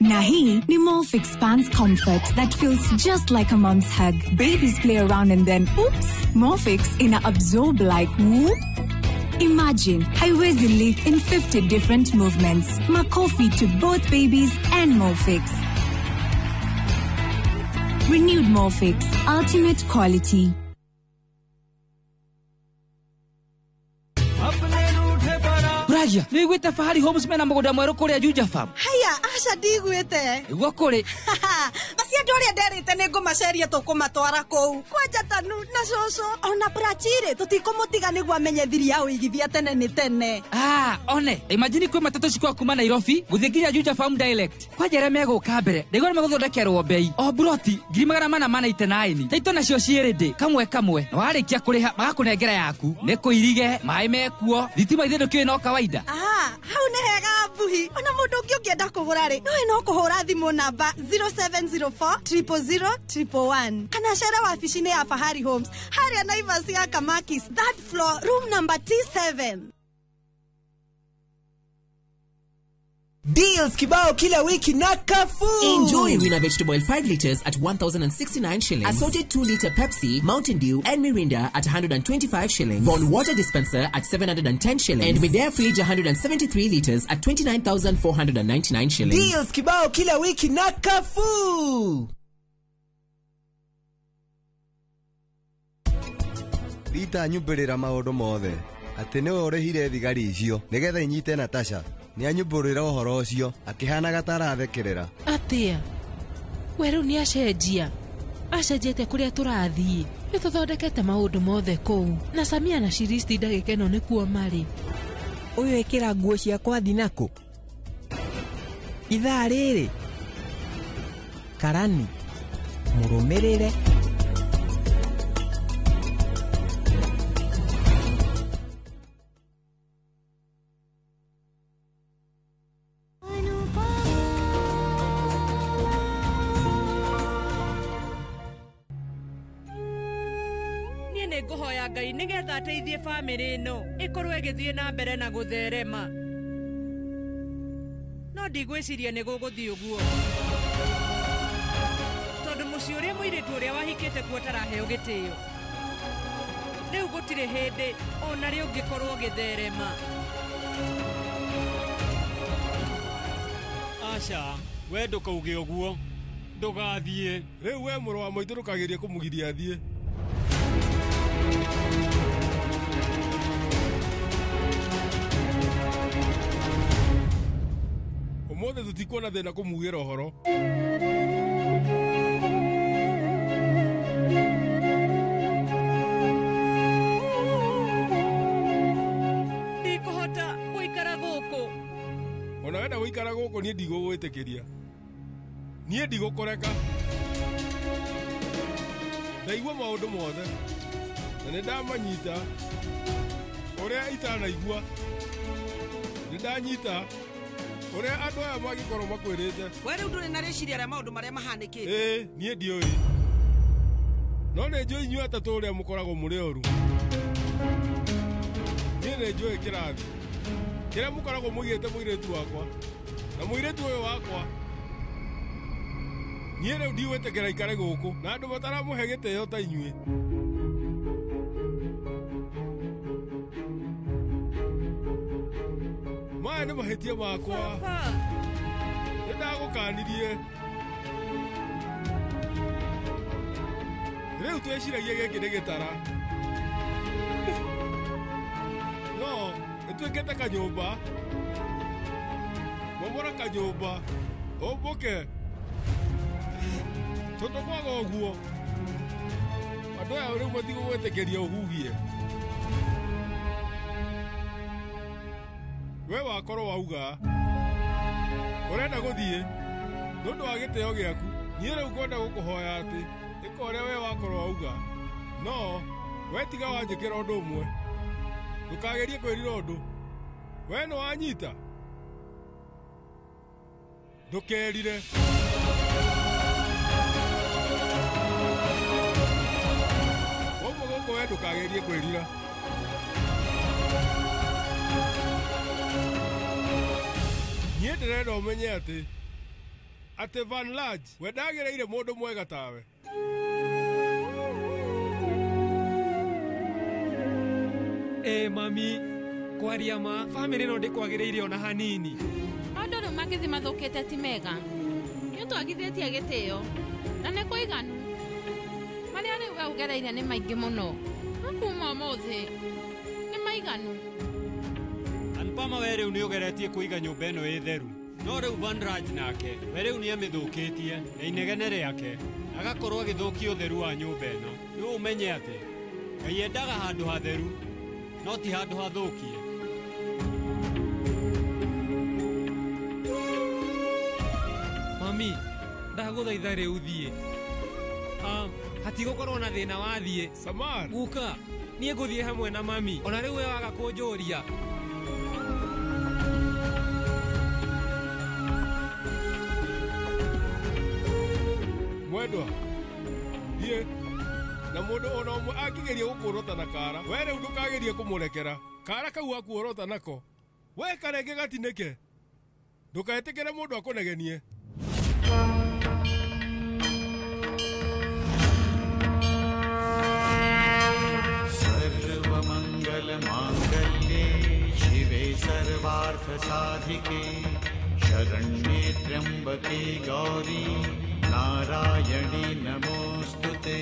Na hii ni Molfix Pants Comfort that feels just like a mom's hug. Babies play around and then oops, Molfix ina absorb like whoop. Imagine haiwezi leak in 50 different movements. Makofi to both babies and Molfix. Renewed Molfix, ultimate quality. Ragia, nä iguä te Fahari Homes mena må gå nda mwerå kå rä a Juja Farm. Haya, aca ndigwĩte. Nĩguo kũrĩ. Basi andũ arĩa nderĩte nĩ ngũmaceria tũkũmatwara kũu kwanja tanu na cũcũ ona Prachirĩ tũtikũmũtiga nĩguo amenye thiri ya ũigithia tene nĩ tene. Ah, one imagine kwĩ matatũ cikwa kuma Nairobi gũthiĩ nginya Juja Farm direct. Kwanja arĩa megũka mbere ndaigua nĩ megũthondekerwo mbei o buroti 489 taito nacio ciĩ rĩndĩ kamwe kamwe, na warĩkia kũrĩha magakũnengera yaku. Nĩ kũirige maĩ mekuo, thitima ithe ndũkĩũĩ no kawaida. Ah, hau nĩ hega mbuhi. Ona mũndũ ũngĩ ũngĩenda kũgũra rĩ, nowe no kũhũra thimũ namba 0704 000 111 kana cere wabici-inĩ ya Fahari Homes harĩa Naivas ya Kamakis, third floor, room number T7. Deals kibao kila wiki na Carrefour. Enjoy Wina vegetable oil 5 liters at 1,069 shillings. Assorted 2 liter Pepsi, Mountain Dew and Mirinda at 125 shillings. Bon water dispenser at 710 shillings. And Midea fridge 173 liters at 29,499 shillings. Deals kibao kila wiki na Carrefour. Rita nyumbĩrĩra maũndũ mothe atĩ nĩwe ũrĩhire thigari icio nĩgetha inyite Natasha. Nĩanyumbũrĩra ũhoro ũcio akĩhanaga ta arathekerera. Atĩa we rĩu nĩacenjia acenjete kũrĩa tũrathiĩ. Nĩtũthondekete maũndũ mothe kũu na Samia na Shiristi ndagĩka ĩno nĩkuo marĩ. Ũyũ ĩkĩra nguo ciakwa thi nakũ ithaa rĩrĩ? Karani mũrũmĩrĩre. Nĩngũhoya Ngai nĩgetha ateithie bamĩrĩ ĩno ĩkorwo ĩgĩthiĩ na mbere na gũtherema, no ndigwĩciria nĩ gũgũthiĩ ũguo tondũ mũciĩ ũrĩa mũirĩtu ũrĩa wahikĩte kuo taraheo gĩtĩo. Rĩu gũtirĩ hĩndĩ ona rĩ ũngĩkorwo gĩtherema. Aca, we ndũkauge ũguo, ndũgathiĩ. Rĩu we mũrũ wa maitũ ndũkagerie kũmũgiria athiĩ. Ũmũthĩ tũtikuona thĩna kũmugĩra ũhoro. Ndikũhota gũikara gũkũ. Ona wenda gũikara gũkũ niĩ ndigũgwĩtĩkĩria. Niĩ ndigũkũreka. Ndaigua maũndũ mothe na nĩ ndamanyita ũrĩa itanaigua. Nĩ ndanyita ũrĩa andũ aya mangĩkorwo makwĩrĩte. We rĩu ndũrĩ na rĩciria rĩa maũndũ marĩa mahanĩkĩte. Ĩĩ, niĩ ndiũĩ. No nĩ njũĩ inyuĩ atatũ ũrĩa mũkoragwo mũrĩ oru. Niĩ nĩ njũĩ kĩrathi kĩrĩa mũkoragwo mũigĩte mũirĩtu wakwa na mũirĩtu ũyũ wakwa. Niĩ rĩu ndigwĩtĩkĩra ikare gũkũ na andũ mataramũhe gĩtĩo ta inyuĩ. Maya nĩ mahĩtia makwa. Nĩ ndagũkanirie. Rĩu twĩciragia gĩkĩ nĩ gĩtara, no ĩtuĩkĩte kanyũmba. Momora kanyũmba ũmbũke, tondũ kwaga ũguo andũ aya rĩu matigũgwĩtĩkĩria ũhuhie. We wakorwo wauga ũrenda gũthiĩ nĩ ũndũ wa gĩtĩo gĩaku. Niĩ rĩu ngwenda gũkũhoya atĩ ĩka ũrĩa we wakorwo wauga, no we tiga wanjĩkĩra ũndũ ũmwe. Ndũkagerie kwĩrira ũndũ. We nĩ wanyita, ndũkerire. Wauma gũkũ we ndũkagerie kwĩrira. Niĩ ndĩrenda ũmenye atĩ Atĩ Van Large we ndagĩrĩire mũndũ mwega tawe. Ĩ mami, kwaria ma bamĩrĩ ĩno ndĩkwagĩrĩire ona hanini. Maũndũ rĩu mangĩthiĩ mathũkĩte ti mega. Nĩ ũtwagithĩtie gĩtĩo na nĩ kũiganu. Marĩa rĩu we ũgereire nĩ maingĩ mũno. No kuma ũmũthĩ nĩ maiganu. Anupama we rĩu nĩ ũgeretie kũiga nyũmba ĩno ĩ theru. No rĩu Vanraj nake we rĩu nĩ amĩthũkĩtie na inegene rĩake agakorwo agĩthũkia ũtheru wa nyũmba ĩno. Rĩu ũmenye atĩ Ngai endaga handũ hatheru no ti handũ hathũkie. Mami, ndagũthaitha rĩu thiĩ. Hatigũkorwo na thĩna wa thiĩ. Samar. Guka, niĩ ngũthiĩ hamwe na mami. Ona rĩu we waga kũnjũria. Mwendwa, thiĩ. Na mũndũ ona ũmwe angĩgeria gũkũrota na kara, we rĩu ndũkagerie kũmũrekera. Kara kau akuorota nako, we karenge gatinĩke. Ndũkaĩtĩkĩre mũndũ akũnegenie. सर्वमङ्गलमाङ्गल्ये शिवे सर्वार्थसाधिके शरण्ये त्र्यम्बके गौरी नारायणी नमोऽस्तु ते।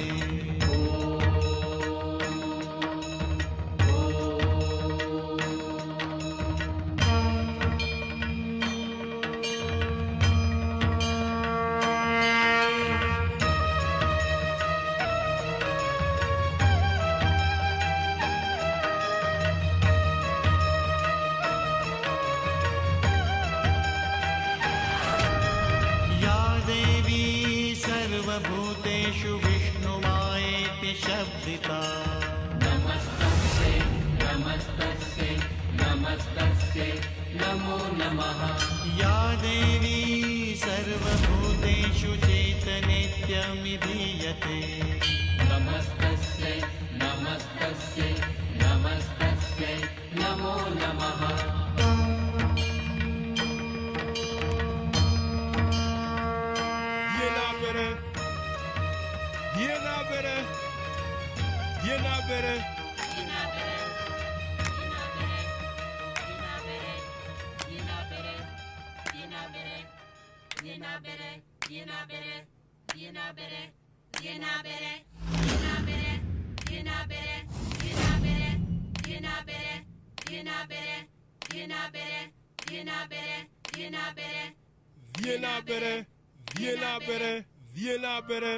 या देवी सर्वभूतेषु विष्णुमायेति शब्दिता। नमस्तस्यै नमस्तस्यै नमस्तस्यै नमो नमः। या देवी सर्वभूतेषु चेतनेत्यमिधीयते। नमस्तस्यै नमस्तस्यै नमस्तस्यै नमो नमः। Thiĩ na mbere. Thiĩ na mbere. Thiĩ na mbere. Thiĩ na mbere. Thiĩ na mbere. Thiĩ na mbere.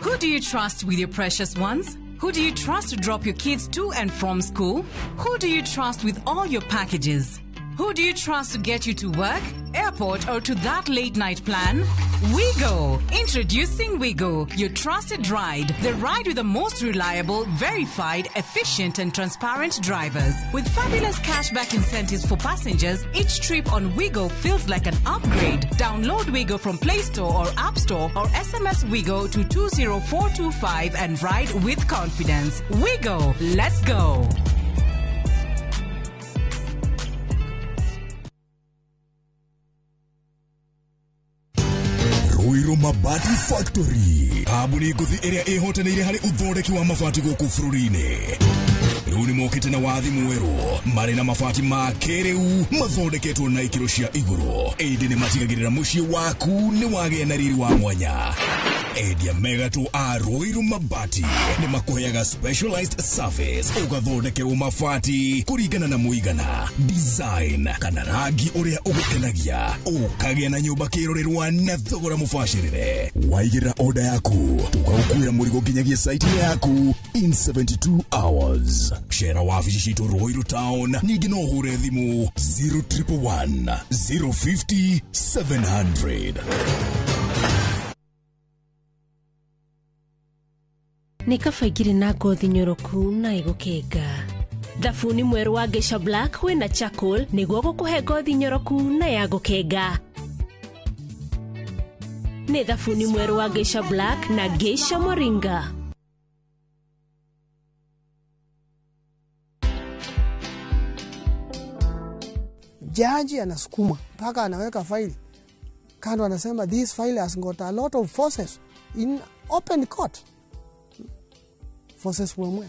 Who do you trust with your precious ones? Who do you trust to drop your kids to and from school? Who do you trust with all your packages? Who do you trust to get you to work, airport, or to that late night plan? Wigo! Introducing Wigo, your trusted ride. The ride with the most reliable, verified, efficient, and transparent drivers. With fabulous cashback incentives for passengers, each trip on Wigo feels like an upgrade. Download Wigo from Play Store or App Store or SMS Wigo to 20425 and ride with confidence. Wigo, let's go! Ruiru Mabati Factory, kambuni ngũthi ĩrĩa ĩhotanĩire harĩ ũthondeki wa mabati gũkũ bũrũri-inĩ. Rĩu nĩ mokĩte na wathi mwerũ, marĩ na mabati ma kĩrĩu mathondeketwo na ikĩro cia igũrũ. Ĩndĩ nĩ matigagĩrĩra mũciĩ waku nĩ wagĩa na riri wa mwanya. Endia megatũ a Ruiru Mabati nĩ makũheaga specialized service, ũgathondekerwo mabati kũringana na mũigana, design kana rangi ũrĩa ũgũkenagia, ũkagĩa na nyũmba kĩrorerwa na thogora mũbacĩrĩre. Waigĩrĩra order yaku, tũgagũkuĩra mũrigo nginyagia site yaku in 72 hours. Cera wabici citũ Ruiru Town, ningĩ no ũhũre thimũ 0111 050 700. Nĩ kaba ingĩrĩ na ngothi nyoroku na ĩgũkenga. Thabuni mwerũ wa Geisha Black wĩna charcoal nĩguo gũkũhe ngothi nyoroku na ya gũkenga. Nĩ thabuni mwerũ wa Geisha Black na Geisha Moringa. Jaji anasukuma mpaka anaweka faili kando, anasema this file has got a lot of forces in open court. Forces wemwe.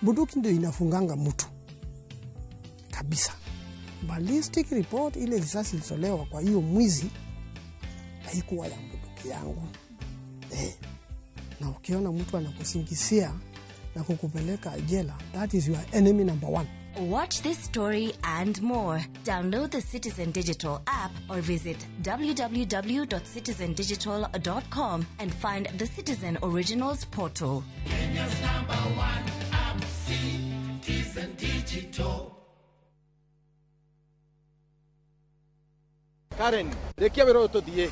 Bunduki ndio inafunganga mtu kabisa. Ballistic report, ile risasi ilitolewa kwa hiyo mwizi haikuwa ya bunduki yangu. Na ukiona mtu anakusingizia na kukupeleka jela, that is your enemy number one. Watch this story and more. Download the Citizen Digital app or visit www.citizendigital.com and find the Citizen Originals portal. Kenya's number one app, Citizen Digital. Karen, rekia wĩra ũyũ tũthiĩ.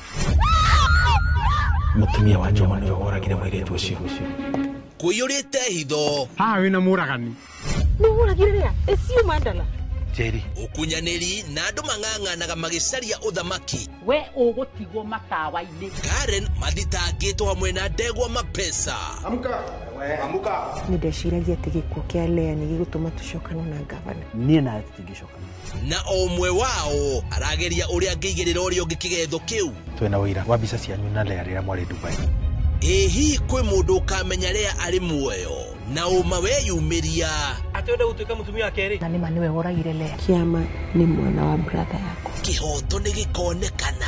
Mũtumia wa Njoma nĩwe woragire mũirĩtu ũcio. Kũiyũrĩte hitho. Haha wĩna mũragani. Nĩũragire rĩa? Ĩcio Mandala. Njeri. Ũkunyanĩri na andũ mang'ang'anaga magĩcaria ũthamaki. We ũgũtigwo matawa-inĩ. Karen mathitangĩtwo hamwe na ndegwa mapesa. Amka. Amka. Nĩ ndeciragia atĩ gĩkuũ kĩa Lea nĩ gĩgũtũma tũcokane na gavana. Niĩ nawe tũtingĩcokana. Na o ũmwe wao arageria ũrĩa angĩigĩrĩra ũrĩa ũngĩ kĩgetho kĩu. Twĩna ũira wa mbica cianyu na Lea rĩrĩa mwarĩ Dubai. Ĩ hihi kwĩ mũndũ ũkamenya Lea arĩ muoyo na ũma weyumĩria atĩ wenda gũtuĩka mũtumia wa kerĩ na nĩma nĩwe woragire Lea. Kĩama nĩ mwana wa brother yakwa. Kĩhoto nĩ gĩkonekana.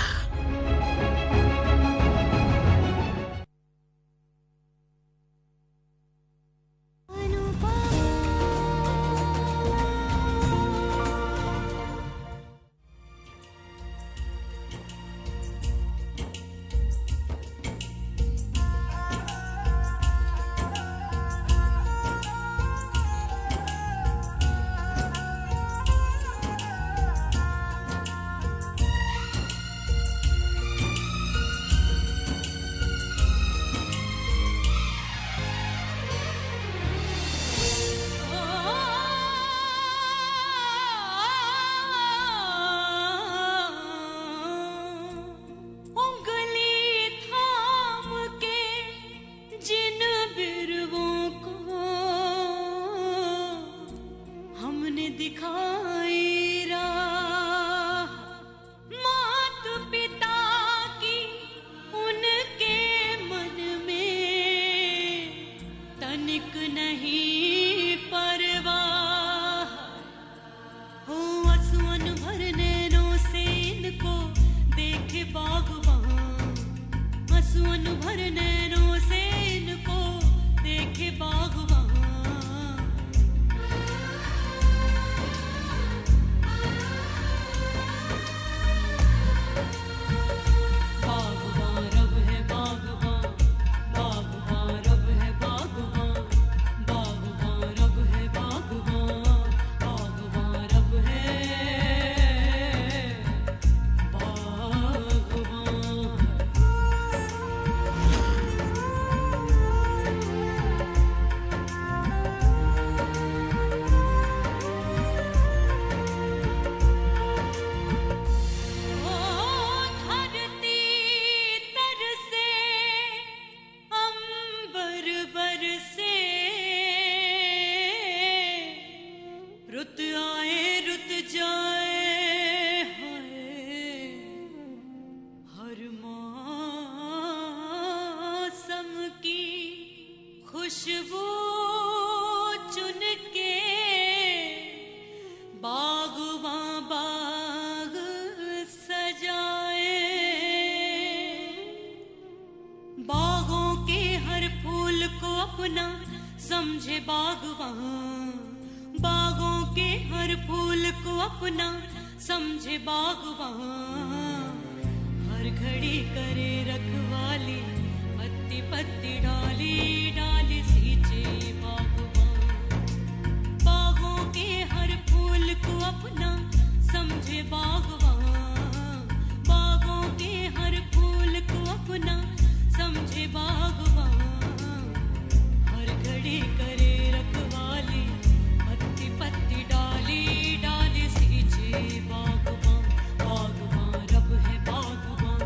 बागवान, बागवान रब है बागवान,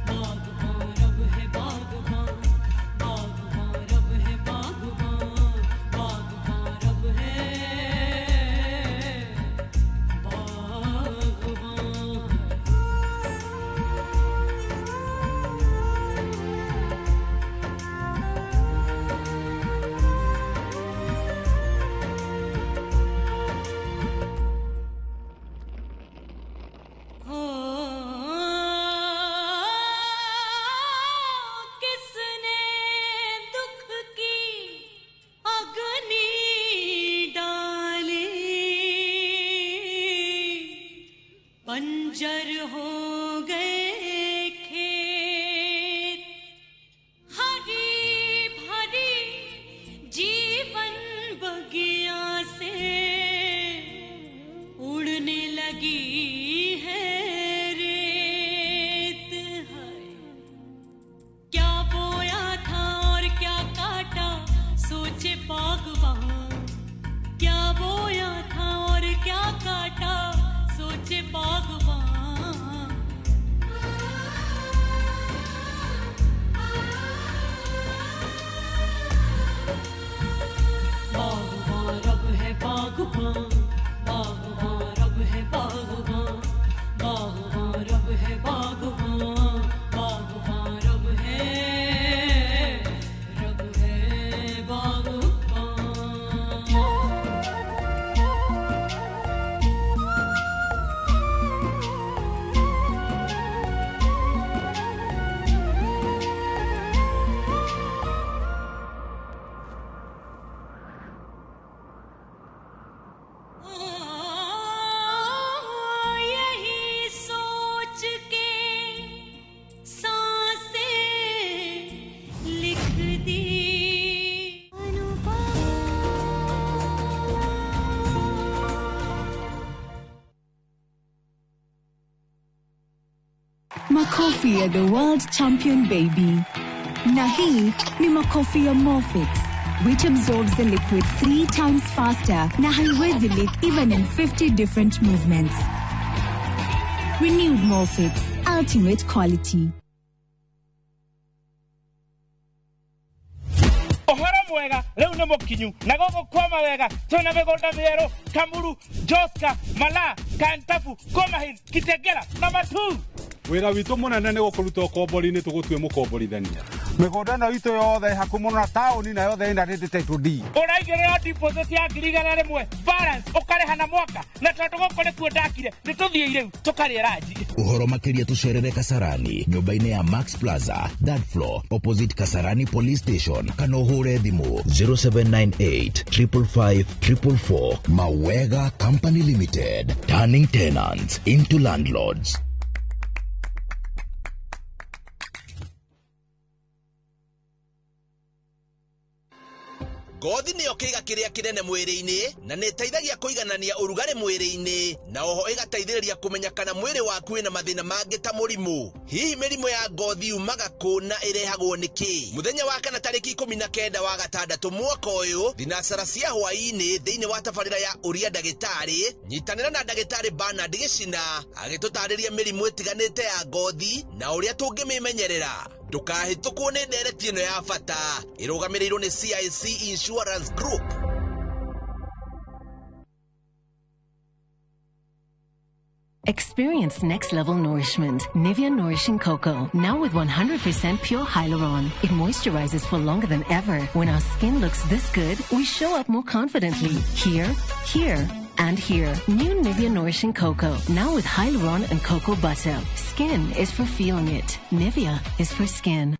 बागवान। Makofi ya the world champion baby. Na hii ni makofi ya Molfix, which absorbs the liquid 3 times faster na haiwezi leak even in 50 different movements. Renewed Molfix, ultimate quality. Ũhoro mwega rĩu nĩ mũkinyu na gũkũ kwa mawega twĩna mĩgũnda mĩerũ Kamuru, Joska, Malaa, Kantafu, Komahin, Kitengela na Matuu. Wĩra witũ mũnene nĩ gũkũruta ũkombori-inĩ tũgũtue mũkomborithania. Mĩgũnda ĩno itũ yothe ĩhakuhĩ mũno na taũni na yothe ĩna rĩndĩ title deed. Ũraigĩrĩra deposit ya 100,000 balance ũkarĩha na mwaka na tondũ gũkũ nĩkuo ndakire nĩ tũthiĩ rĩu tũkarĩe ranji. Ũhoro makĩria tũcerere Kasarani nyũmba-inĩ ya Max Plaza third floor opposite Kasarani Police Station kana ũhũre thimũ 0798 555 444. Mawega Company Limited, turning tenants into landlords. Ngothi nĩyo kĩĩga kĩrĩa kĩnene mwĩrĩ-inĩ na nĩ ĩteithagia kũiganania ũrugarĩ mwĩrĩ-inĩ na oho ĩgateithĩrĩria kũmenya kana mwĩrĩ waku wĩna mathĩna mangĩ ta mũrimũ. Hihi mĩrimũ ya ngothi yumaga kũ na ĩrehagwo nĩ kĩ? Mũthenya wa kana tarĩki 19 wa gatandatũ mwaka ũyũ thinacara cia hwaĩ-inĩ thĩinĩ wa tabarĩra ya ũria ndagĩtarĩ, nyitanĩra na ndagĩtarĩ Bernard Gĩcina agĩtũtarĩria mĩrimũ ĩtiganĩte ya ngothi na ũrĩa tũngĩmĩmenyerera. Ndũkahĩtũkwo nĩ ndereti ĩno ya bata ĩrũgamĩrĩirwo nĩ CIC Insurance Group. Experience next level nourishment. Nivea Nourishing Cocoa, now with 100% pure hyaluron. It moisturizes for longer than ever. When our skin looks this good, we show up more confidently. Here, here, and here. New Nivea Nourishing Cocoa, now with hyaluron and cocoa butter. Skin is for feeling it. Nivea is for skin.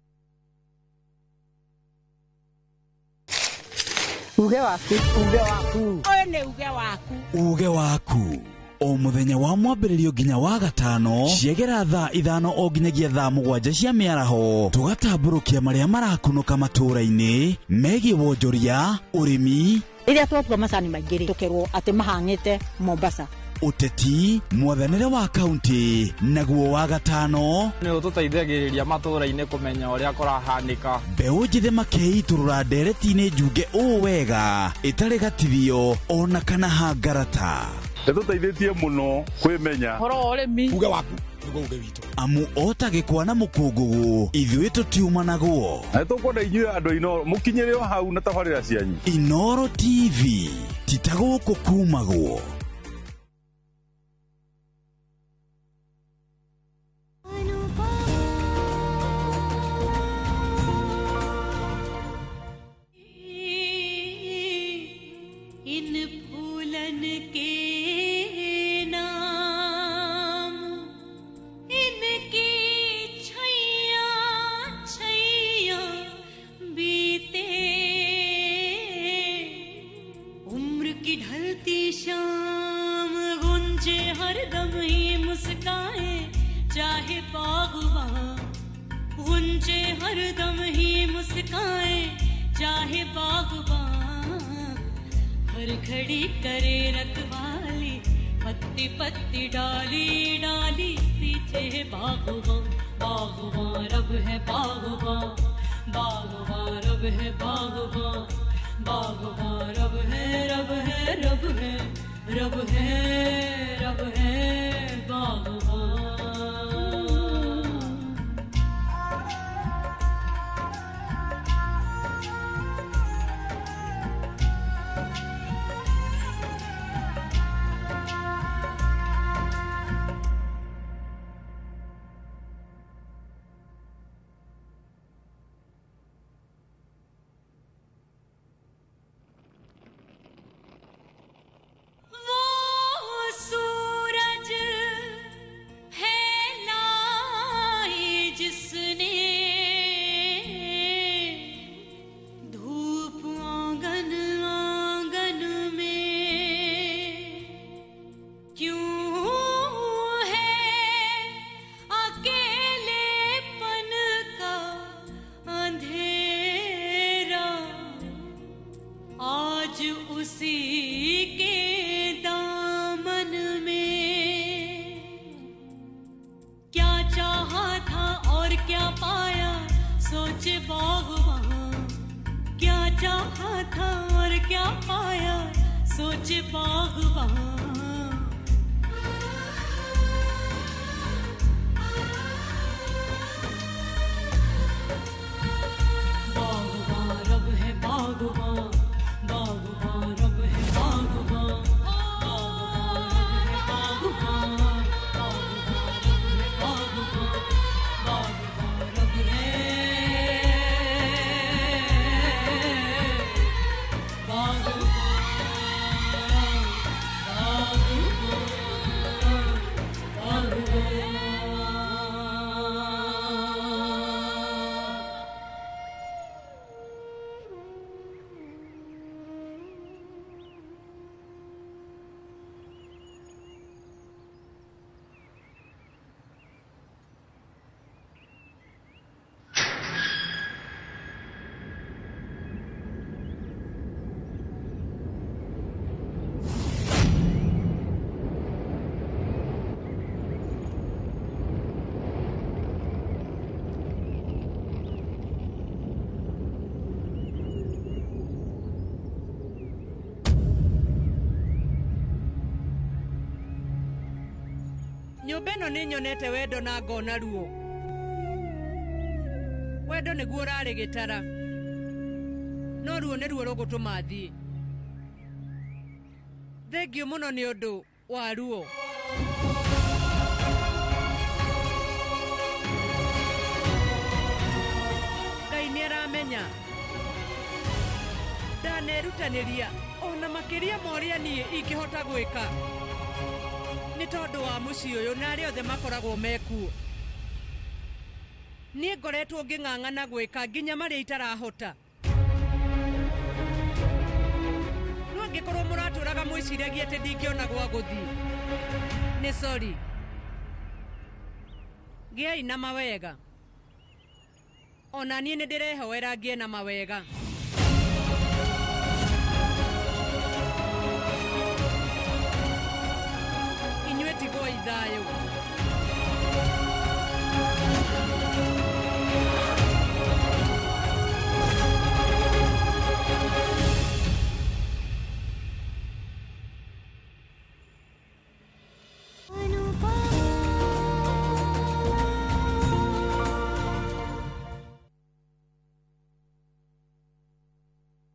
Uge waku, uge waku. Ũyũ nĩ uge waku. Uge waku. O mũthenya wa mwambĩrĩrio nginya wa gatano ciegera thaa 5 o nginyagia thaa 7 cia mĩaraho tũgatambũrũkia marĩa marakunũka matũũra-inĩ megiĩ wonjoria, ũrĩmi, rĩrĩa twatua macani maingĩ rĩ tũkerwo atĩ mahang'ĩte Mombasa, ũteti, mwathanĩre wa kaunti, naguo wa gatano nĩ ũtũteithagĩrĩria matũũra-inĩ kũmenya ũrĩa kũrahanĩka. Mbeũ njĩthĩ makeitũrũra ndereti-inĩ njunge ũũ wega ĩtarĩ gatithio ona kana hangarata. Nĩtũteithĩtie mũno kwĩmenya ũhoro wa ũrĩmi. Uge waku nĩguo uge witũ. Amu ota gĩkwa na mũkũngũgũ ithuĩ tũtiumanagwo. Na nĩtũkwenda inyuĩ andũ Inooro mũkinyĩre o hau na tabarĩra cianyu. Inooro TV ti ta gũkũ kumagwo. इन फूलन के नाम इनकी छैया छैया बीते, उम्र की ढलती शाम गुंजे हरदम ही मुस्काए, चाहे बागवान गुंजे हरदम ही मुस्काए, चाहे बागवान हर घड़ी करे रखवाली, पत्ती पत्ती डाली डाली सींचे बागवान। बागवान रब है बागवान, बागवान रब है बागवान, बागवान रब है रब है रब है रब है रब है बागवान। वो सूरज है चाहा था और क्या पाया, सोचे बागवान। बागवान रब है बागवान, बागवान रब है बागवान, बागवान रब है बागवान, बागवान रब है बागवान, बागवान रब है बागवान, बागवान, बागवान। Nyũmba ĩno nĩ nyonete wendo na ngona ruo. Wendo nĩguo ũrarĩ gĩtara, no ruo nĩruo rũgũtũma thiĩ. Thengiũ mũno nĩ ũndũ wa ruo. Ngai nĩ aramenya ndanerutanĩria ona makĩria ma ũrĩa niĩ ingĩhota gwĩka, nĩ tondũ wa mũciĩ ũyũ na arĩa othe makoragwo mekuo. Niĩ ngoretwo ngĩng'ang'ana gwĩka nginya marĩa itarahota. No angĩkorwo mũratũraga mwĩciragia atĩ ndingĩona gwa gũthiĩ, nĩ sorry. Gĩai na mawega. Ona niĩ nĩ ndĩrehoera ngĩe na mawega. Inyuĩ tigwoi thayũ.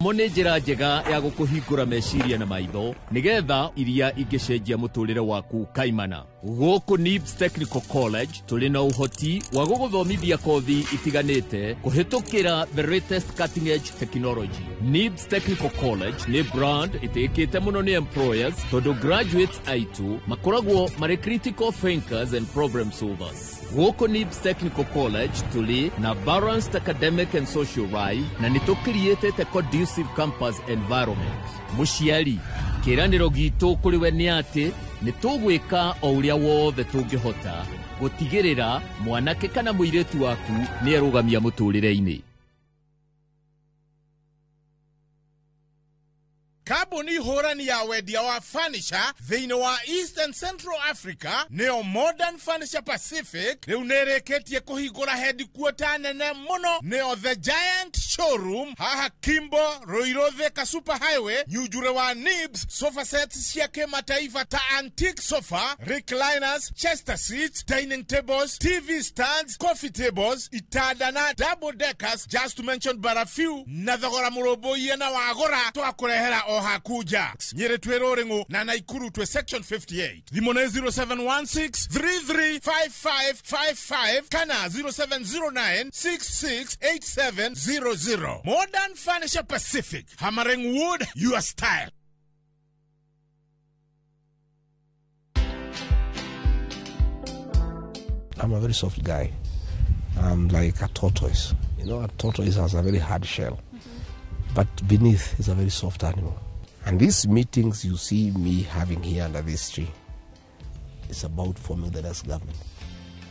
Mo nĩ njĩra njega ya gũkũhingũra meciria na maitho nĩgetha iria ingĩcenjia mũtũrĩre waku kaimana. Gũkũ NIBS Technical College tũrĩ na ũhoti wa gũgũthomithia kothi itiganĩte kũhĩtũkĩra the latest cutting edge technology. NIBS Technical College nĩ brand ĩtĩkĩte mũno nĩ employers tondũ graduates aitũ makoragwo marĩ critical thinkers and problem solvers. Gũkũ NIBS Technical College tũrĩ na balanced academic and social life na nĩ tũkiriĩtĩte conducive campus environment. Mũciari, kĩĩranĩro gitũ kũrĩ we nĩ atĩ nĩ tũgwĩka o ũrĩa wothe tũngĩhota gũtigĩrĩra mwanake kana mũirĩtu waku nĩ erũgamia mũtũrĩre-inĩ. Kambuni hũrani ya wendia wa furniture thĩinĩ wa East and Central Africa nĩyo Modern Furniture Pacific rĩu nĩrĩkĩtie kũhingũra headquarter nene mũno nĩyo The Giant Showroom haha Kimbo Ruiru Thika Super Highway nyunjure wa NIBS. Sofa sets cia kĩmataifa ta antique sofa, recliners, chester seats, dining tables, TV stands, coffee tables, itanda na double deckers, just to mention but a few, na thogora mũrũmbũiye na wagũra twakũrehera o hakuja. Nyeri twĩ Rũrĩng'ũ na Naikuru twĩ section 58. Thimũ nĩ 0716 335555 kana 0709 668700. Modern Furniture Pacific, hammering wood your style. I'm a very soft guy. I'm like a tortoise. You know, a tortoise has a very hard shell, but beneath is a very soft animal. And these meetings you see me having here under this tree is about forming the next government.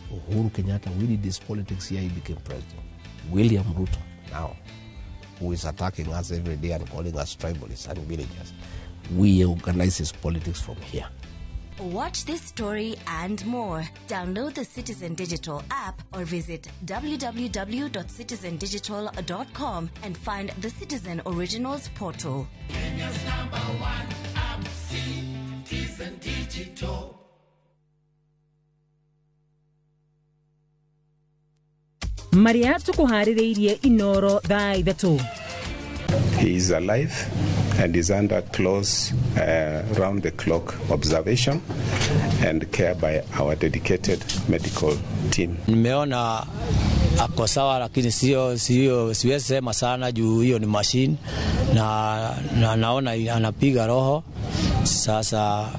Uhuru Kenyatta, we did this politics here, he became president. William Ruto, now, who is attacking us every day and calling us tribalists and villagers, we organize his politics from here. Watch this story and more. Download the Citizen Digital app or visit www.citizendigital.com and find the Citizen Originals portal. Kenya's number one app, Citizen Digital. Marĩa tũkũharĩrĩirie Inoro thaa 3. He is alive and is under close round-the-clock observation and care by our dedicated medical team. Nimeona ako sawa, lakini sio siwezi sema sana juu hiyo ni machine na naona anapiga roho sasa,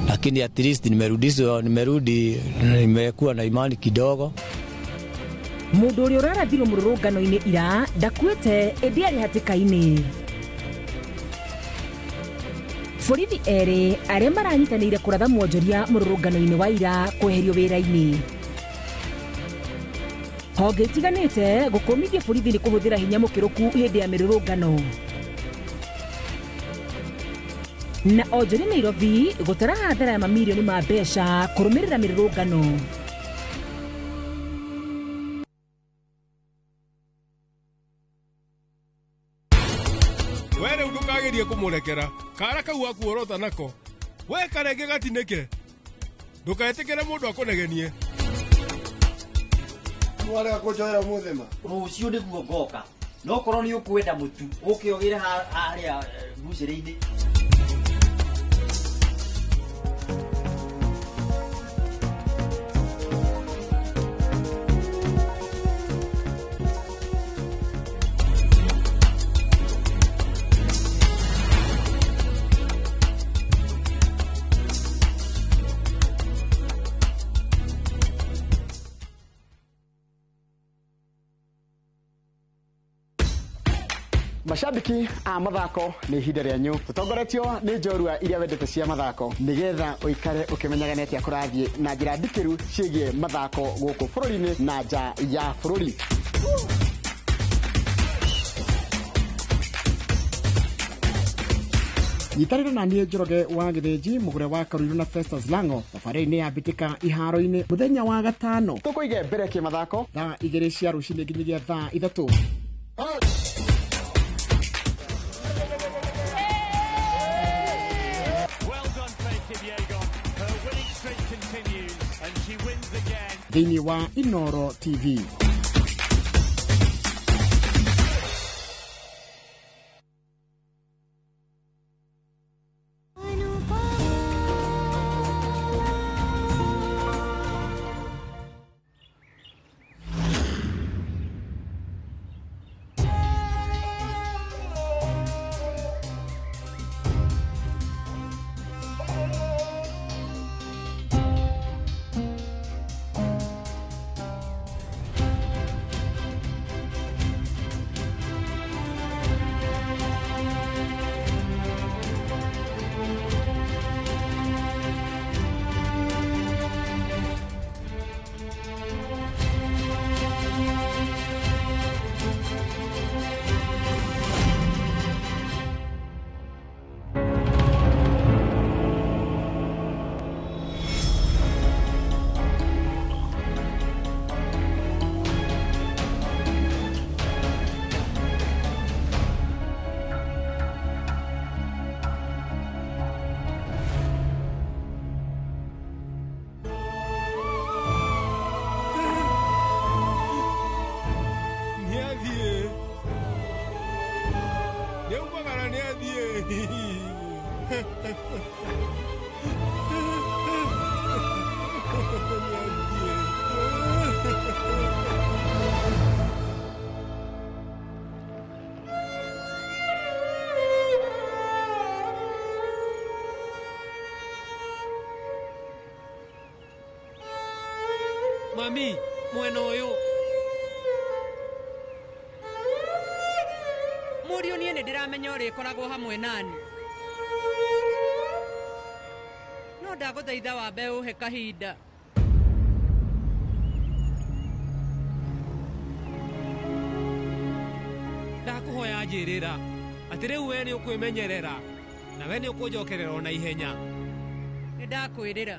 lakini at least nimerudi, nimekuwa na imani kidogo. Mũndũ ũrĩa ũrarathirwo mũrũrũngano-inĩ ira ndakuĩte ĩndĩ arĩ hatĩka-inĩ. Borithi erĩ arĩa maranyitanĩire kũratha mwonjoria mũrũrũngano-inĩ wa ira kweherio wĩra-inĩ. Honge itiganĩte gũkũmithia borithi nĩ kũhũthĩra hinya mũkĩrũku hĩndĩ ya mĩrũrũngano. Na onjoria Nairobi gũtara hathara ya mamirioni ma mbeca kũrũmĩrĩra mĩrũrũngano. We rĩu ndũkagerie kũmũrekera kara kau akuorota nako we karenge gatinĩke ndũketĩkĩre mũndũ akũnegenie. Warega kũnjoera mũthema rũciũ nĩguo ngoka no korwo nĩ ũkwenda mũtu ũke ũgĩre harĩa mbucĩrĩ-inĩ. Mashabiki a mathako nĩ ihinda rĩanyu tũtongoretio nĩ njorua iria wendete cia mathako nĩgetha ũikare ũkĩmenyaga nĩ atĩa kũrathiĩ na njĩra ndikĩru ciĩgiĩ mathako gũkũ bũrũri-inĩ na nja ya bũrũri. Nyitanĩra na niĩ Njoroge wa Gĩthĩnji mũgũre wa Karuiru na Festus Lango thabarĩ-inĩ ya mbĩtĩka iharo-inĩ mũthenya wa gatano tũkũige mbere kĩmathako thaa 2 cia rũcinĩ nginyagia thaa 3. Thĩinĩ wa Inoro TV. Mami, mwena ũyũ. Mũriũ niĩ nĩ ndĩramenya ũrĩa ĩkoragwo hamwe nani. No ndagũthaitha wambe ũhe kahinda. Ndakũhoya njĩrĩra atĩ rĩu we nĩ ũkwĩmenyerera na we nĩ ũkũnjokerera o na ihenya. Nĩ ndakwĩrĩra.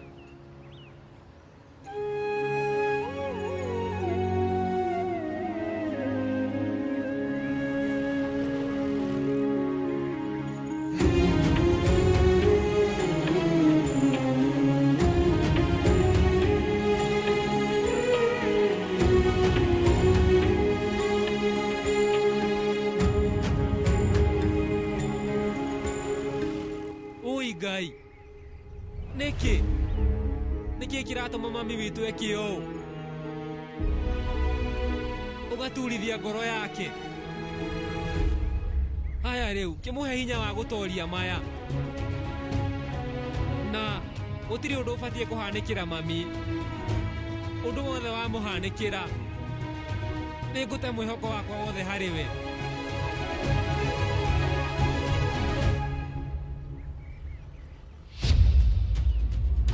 Ui Ngai, nĩkĩ nĩkĩ kĩratũma mami witũ eke ũũ, ũgaturithia ngoro yake? Haya rĩu kĩmũhe hinya wa gũtoria maya, na gũtirĩ ũndũ ũbatiĩ kũhanĩkĩra mami. Ũndũ wothe wamũhanĩkĩra, nĩngũte mwĩhoko wakwa wothe harĩ we.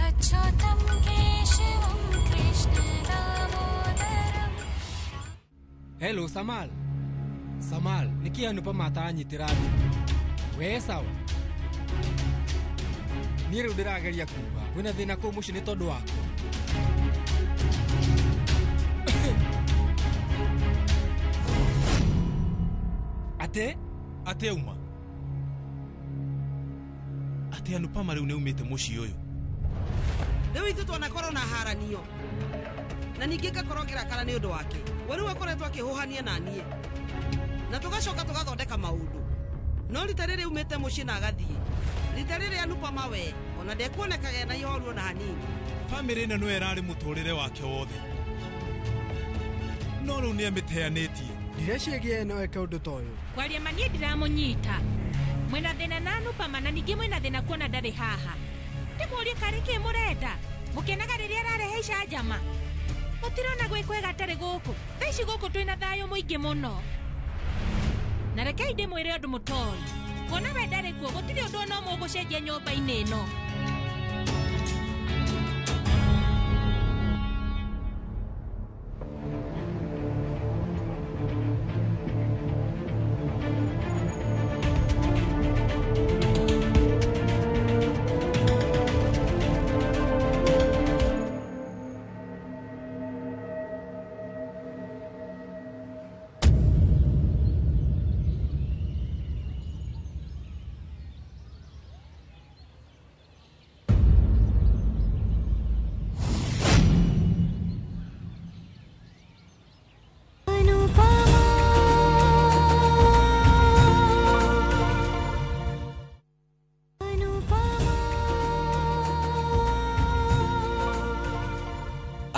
Achyutam Keshavam Krishna Damodaram. Hello Samal. Samal, nĩkĩ Anupama atanyitĩra thimũ? We sawa. Niĩ rĩu ndĩrageria kuga kwĩna thĩna kũu mũciĩ nĩ tondũ wakwa. Atĩ? Atĩ auma? Atĩ Anupama rĩu nĩaumĩte mũciĩ ũyũ? Rĩu ithuĩ twanakorwo na haranio na ningĩ ngakorwo ngĩrakara nĩ ũndũ wake. We rĩu akoretwo akĩhũhania na niĩ na tũgacoka tũgathondeka maũndũ, no rita rĩrĩ aumĩte mũciĩ na agathiĩ. Rita rĩrĩ Anupama we ona ndekuonekaga ena ihoru ona hanini. Bamĩrĩ ĩno nĩyo ĩrarĩ mũtũrĩre wake wothe, no rĩu nĩamĩteanĩtie. Ndireciria no eke ũndũ ta ũyũ. Kwaria ma niĩ ndiramũnyita. Mwĩna thĩna na Anupama na ningĩ mwĩna thĩna kuona ndarĩ haha. Ndĩmũrie karĩ kĩ mũrenda? Mũkenaga rĩrĩa ararehe icanjama. Mũtirona gwĩ kwega atarĩ gũkũ. Thaa ici gũkũ twĩna thayũ mũingĩ mũno. Na rekei ndĩmwĩre ũndũ mũtoĩ. Kuona we ndarĩ kuo gũtirĩ ũndũ ona ũmwe ũgũcenjia nyũmba-inĩ ĩno.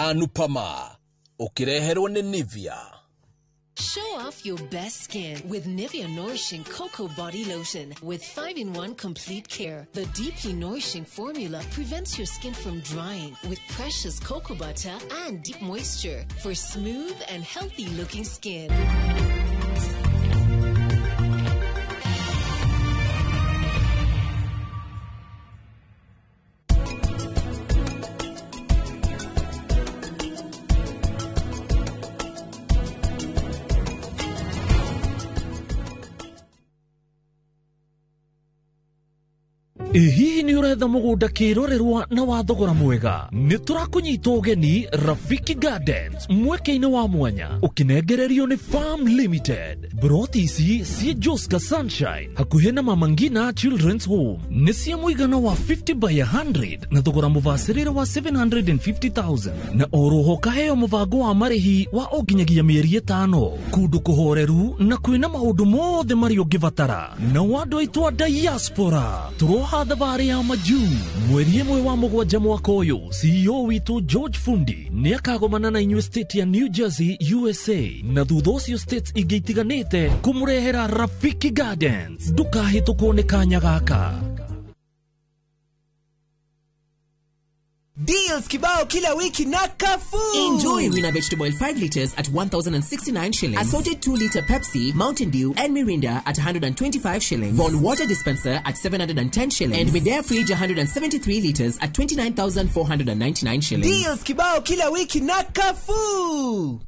Anupama ũkĩreherwo nĩ Nivea. Show off your best skin with Nivea Nourishing Cocoa Body Lotion with 5-in-1 complete care. The deeply nourishing formula prevents your skin from drying with precious cocoa butter and deep moisture for smooth and healthy looking skin. Ĩ hihi nĩ ũretha mũgũnda kĩrorerwa na wa thogora mwega? Nĩ tũrakũnyita ũgeni Rafiki Gardens mweke-inĩ wa mwanya ũkĩnengererio nĩ Farm Limited. Broti ici ciĩ Joska Sunshine hakuhĩ na Mama Ngina Children's Home nĩ cia mũigana wa 50 by 100 na thogora mũbacĩrĩre wa 750,000 na oroho kaheo mũbango wa marĩhi wa o nginyagia mĩeri 5 kũndũ kũhoreru na kwĩna maũndũ mothe marĩa ũngĩbatara. Na andũ aitũ a diaspora tũroha thabarĩ ya majuu mweri 1 wa 7 mwaka ũyũ. CEO witũ George Fundi nĩ akagomana na inyuĩ state ya New Jersey USA na thutha ũcio states ingĩ itiganĩte kũmũrehera Rafiki Gardens. Ndũkahĩtũkwo nĩ kanya gaka. Deals kibao kila wiki na Carrefour. Enjoy Wina Vegetable Oil 5 liters at 1,069 shillings. Assorted 2-liter Pepsi, Mountain Dew and Mirinda at 125 shillings. Bon Water Dispenser at 710 shillings. And Midea Fridge 173 liters at 29,499 shillings. Deals kibao kila wiki na Carrefour.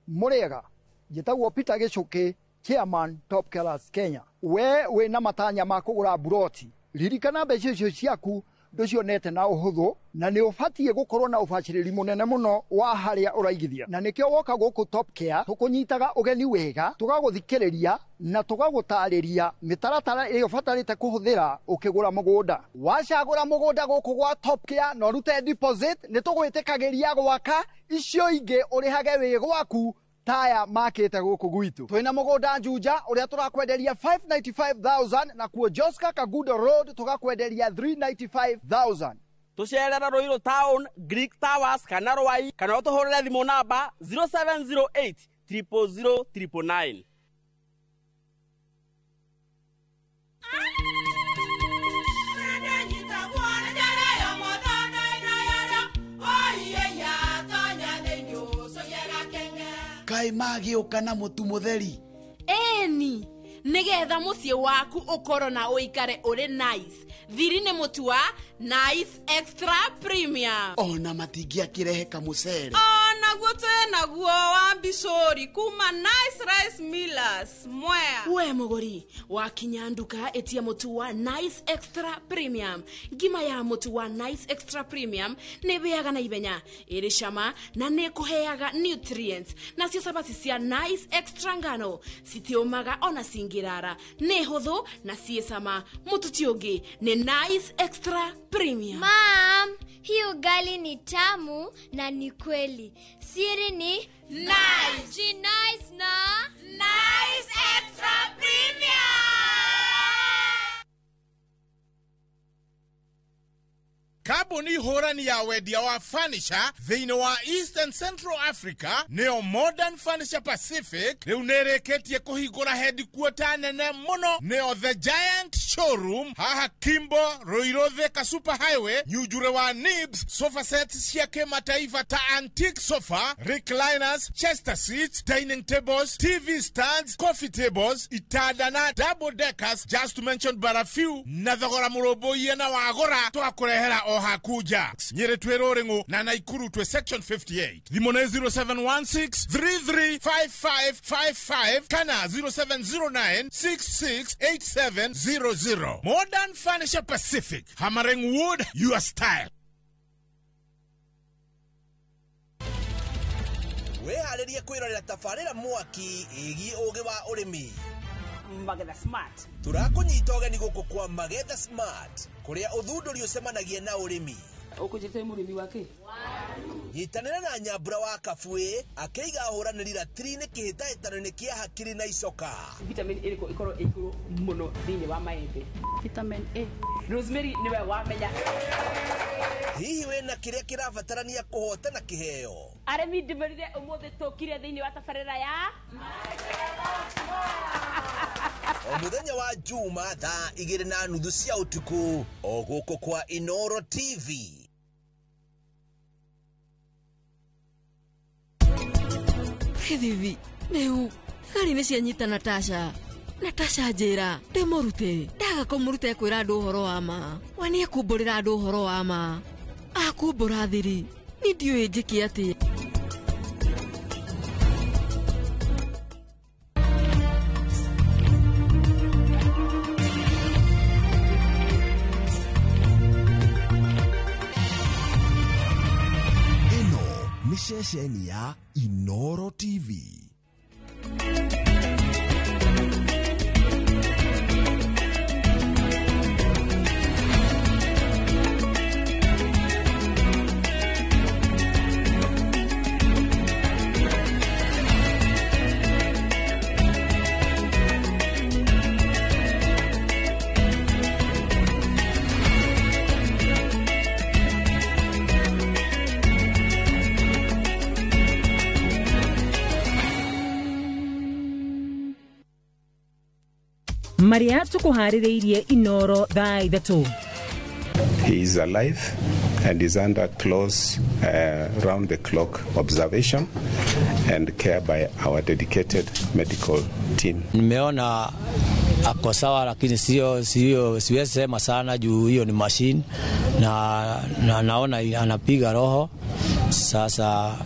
Murega, njĩtagwo Peter Gĩchũkĩ, Chairman Top Killers Kenya. We wĩna matanya ma kũgũra buroti Ririkana mbeca icio ciaku ndũcionete na ũhũthũ, na nĩ ũbatiĩ gũkorwo na ũbacĩrĩri mũnene mũno wa harĩa ũraigithia. Na nĩkĩo woka gũkũ Top Care tũkũnyitaga ũgeni wega, tũgagũthikĩrĩria na tũgagũtarĩria mĩtaratara ĩrĩa ũbatarĩte kũhũthĩra ũkĩgũra mũgũnda. Wacagũra mũgũnda gũkũ gwa Top Care na ũrute deposit, nĩ tũgwĩtĩkagĩria gwaka icio ingĩ ũrĩhage wĩ gwaku taya makĩte gũkũ gwitũ. Twĩna mũgũnda Juja ũrĩa tũrakwenderia 595,000, na kuo Joska Kagudo Road tũgakwenderia 395,000. Tũcerere Ruiru Town, Greek Towers kana Rwai, kana ũtũhũrĩre thimũ namba 0708 000 999. Kaĩ magĩũka na mũtu mũtheri? Ĩni, nĩgetha mũciĩ waku ũkorwo na ũikare ũrĩ nice. Thiri nĩ mũtu wa Nice Extra Premium. Ona matingĩakĩrehe kamũcere. Onaguo twĩnaguo wa mbicũri kuma Nice Rice Millers Mwea. We mũgũri wakinya nduka ĩtia mũtu wa Nice Extra Premium. Ngima ya mũtu wa Nice Extra Premium nĩ ĩhĩaga na ihenya, ĩrĩ cama na nĩ ĩkũheaga nutrients. Nacio cabaci cia Nice Extra ngano citiũmaga ona cingĩrara, nĩ hũthũ na ciĩ cama. Mũtu ti ũngĩ nĩ Nice Extra Premium. Mom, hii ugali ni tamu na ni kweli. Siri ni Nice. Nice na Nice Extra Premium. Kambuni hũrani ya wendia wa furniture thĩinĩ wa East and Central Africa nĩyo Modern Furniture Pacific rĩu nĩrĩkĩtie kũhingũra headquarter nene mũno, nĩyo The Giant Showroom haha Kimbo, Ruiru Thika Super Highway, Nyunjure wa Nibs. Sofa sets cia kĩmataifa ta antique sofa, recliners, chester seats, dining tables, TV stands, coffee tables, itanda na double deckers, just to mention but a few, na thogora mũrũmbũiye na wagũra twakũrehera o hakuja. Nyĩrĩ twĩ Rũrĩng'ũ na Naikuru twĩ section 58. Thimũ nĩ 0716 335555 kana 0709 668700. Modern Furniture Pacific, hammering wood your style. Wĩharĩrie kwĩrorera tabarĩra mwaki ĩgiĩ ũgĩ wa ũrĩmi. Magetha Smart. Tũrakũnyita ũgeni gũkũ kwa Magetha Smart, kũrĩa ũthundũri ũcemanagia na ũrĩmi. Ũkũnjĩte mũrĩmi wake? Nyitanĩra na Nyambura wa Kabuĩ akĩiga ahũranĩri ratiri-inĩ kĩhĩtahĩtano-inĩ kĩa hakiri na icoka. Vitamin ĩrĩkũ ĩkorwo ĩ igũrũ mũno thĩinĩ wa maembe? Vitamin A. Rosemary nĩwe wamenya. Hihi wĩna kĩrĩa kĩrabatarania kũhotana kĩheo? Arĩmi ndĩmerire ũmũthĩ tũkire thĩinĩ wa tabarĩra ya O mũthenya wa Juma thaa 2:30 cia ũtukũ o gũkũ kwa Inoro TV. Hivi rĩu thigari nĩ cianyita Natasha. Natasha njĩra ndĩmũrute, ndaga kũmũruta ekwĩra andũ ũhoro wa ma. We nĩ ekumbũrĩra andũ ũhoro wa ma, akumbũra thiri. Niĩ ndiũĩ njĩke atĩa. Ĩno nĩ ceceni ya Inoro TV. Maria tukuharĩrĩirie Inoro thaa 3. He is alive and is under close round-the-clock observation and care by our dedicated medical team. Nimeona ako sawa, lakini sio siwezi sema sana juu hiyo ni machine na naona anapiga roho sasa,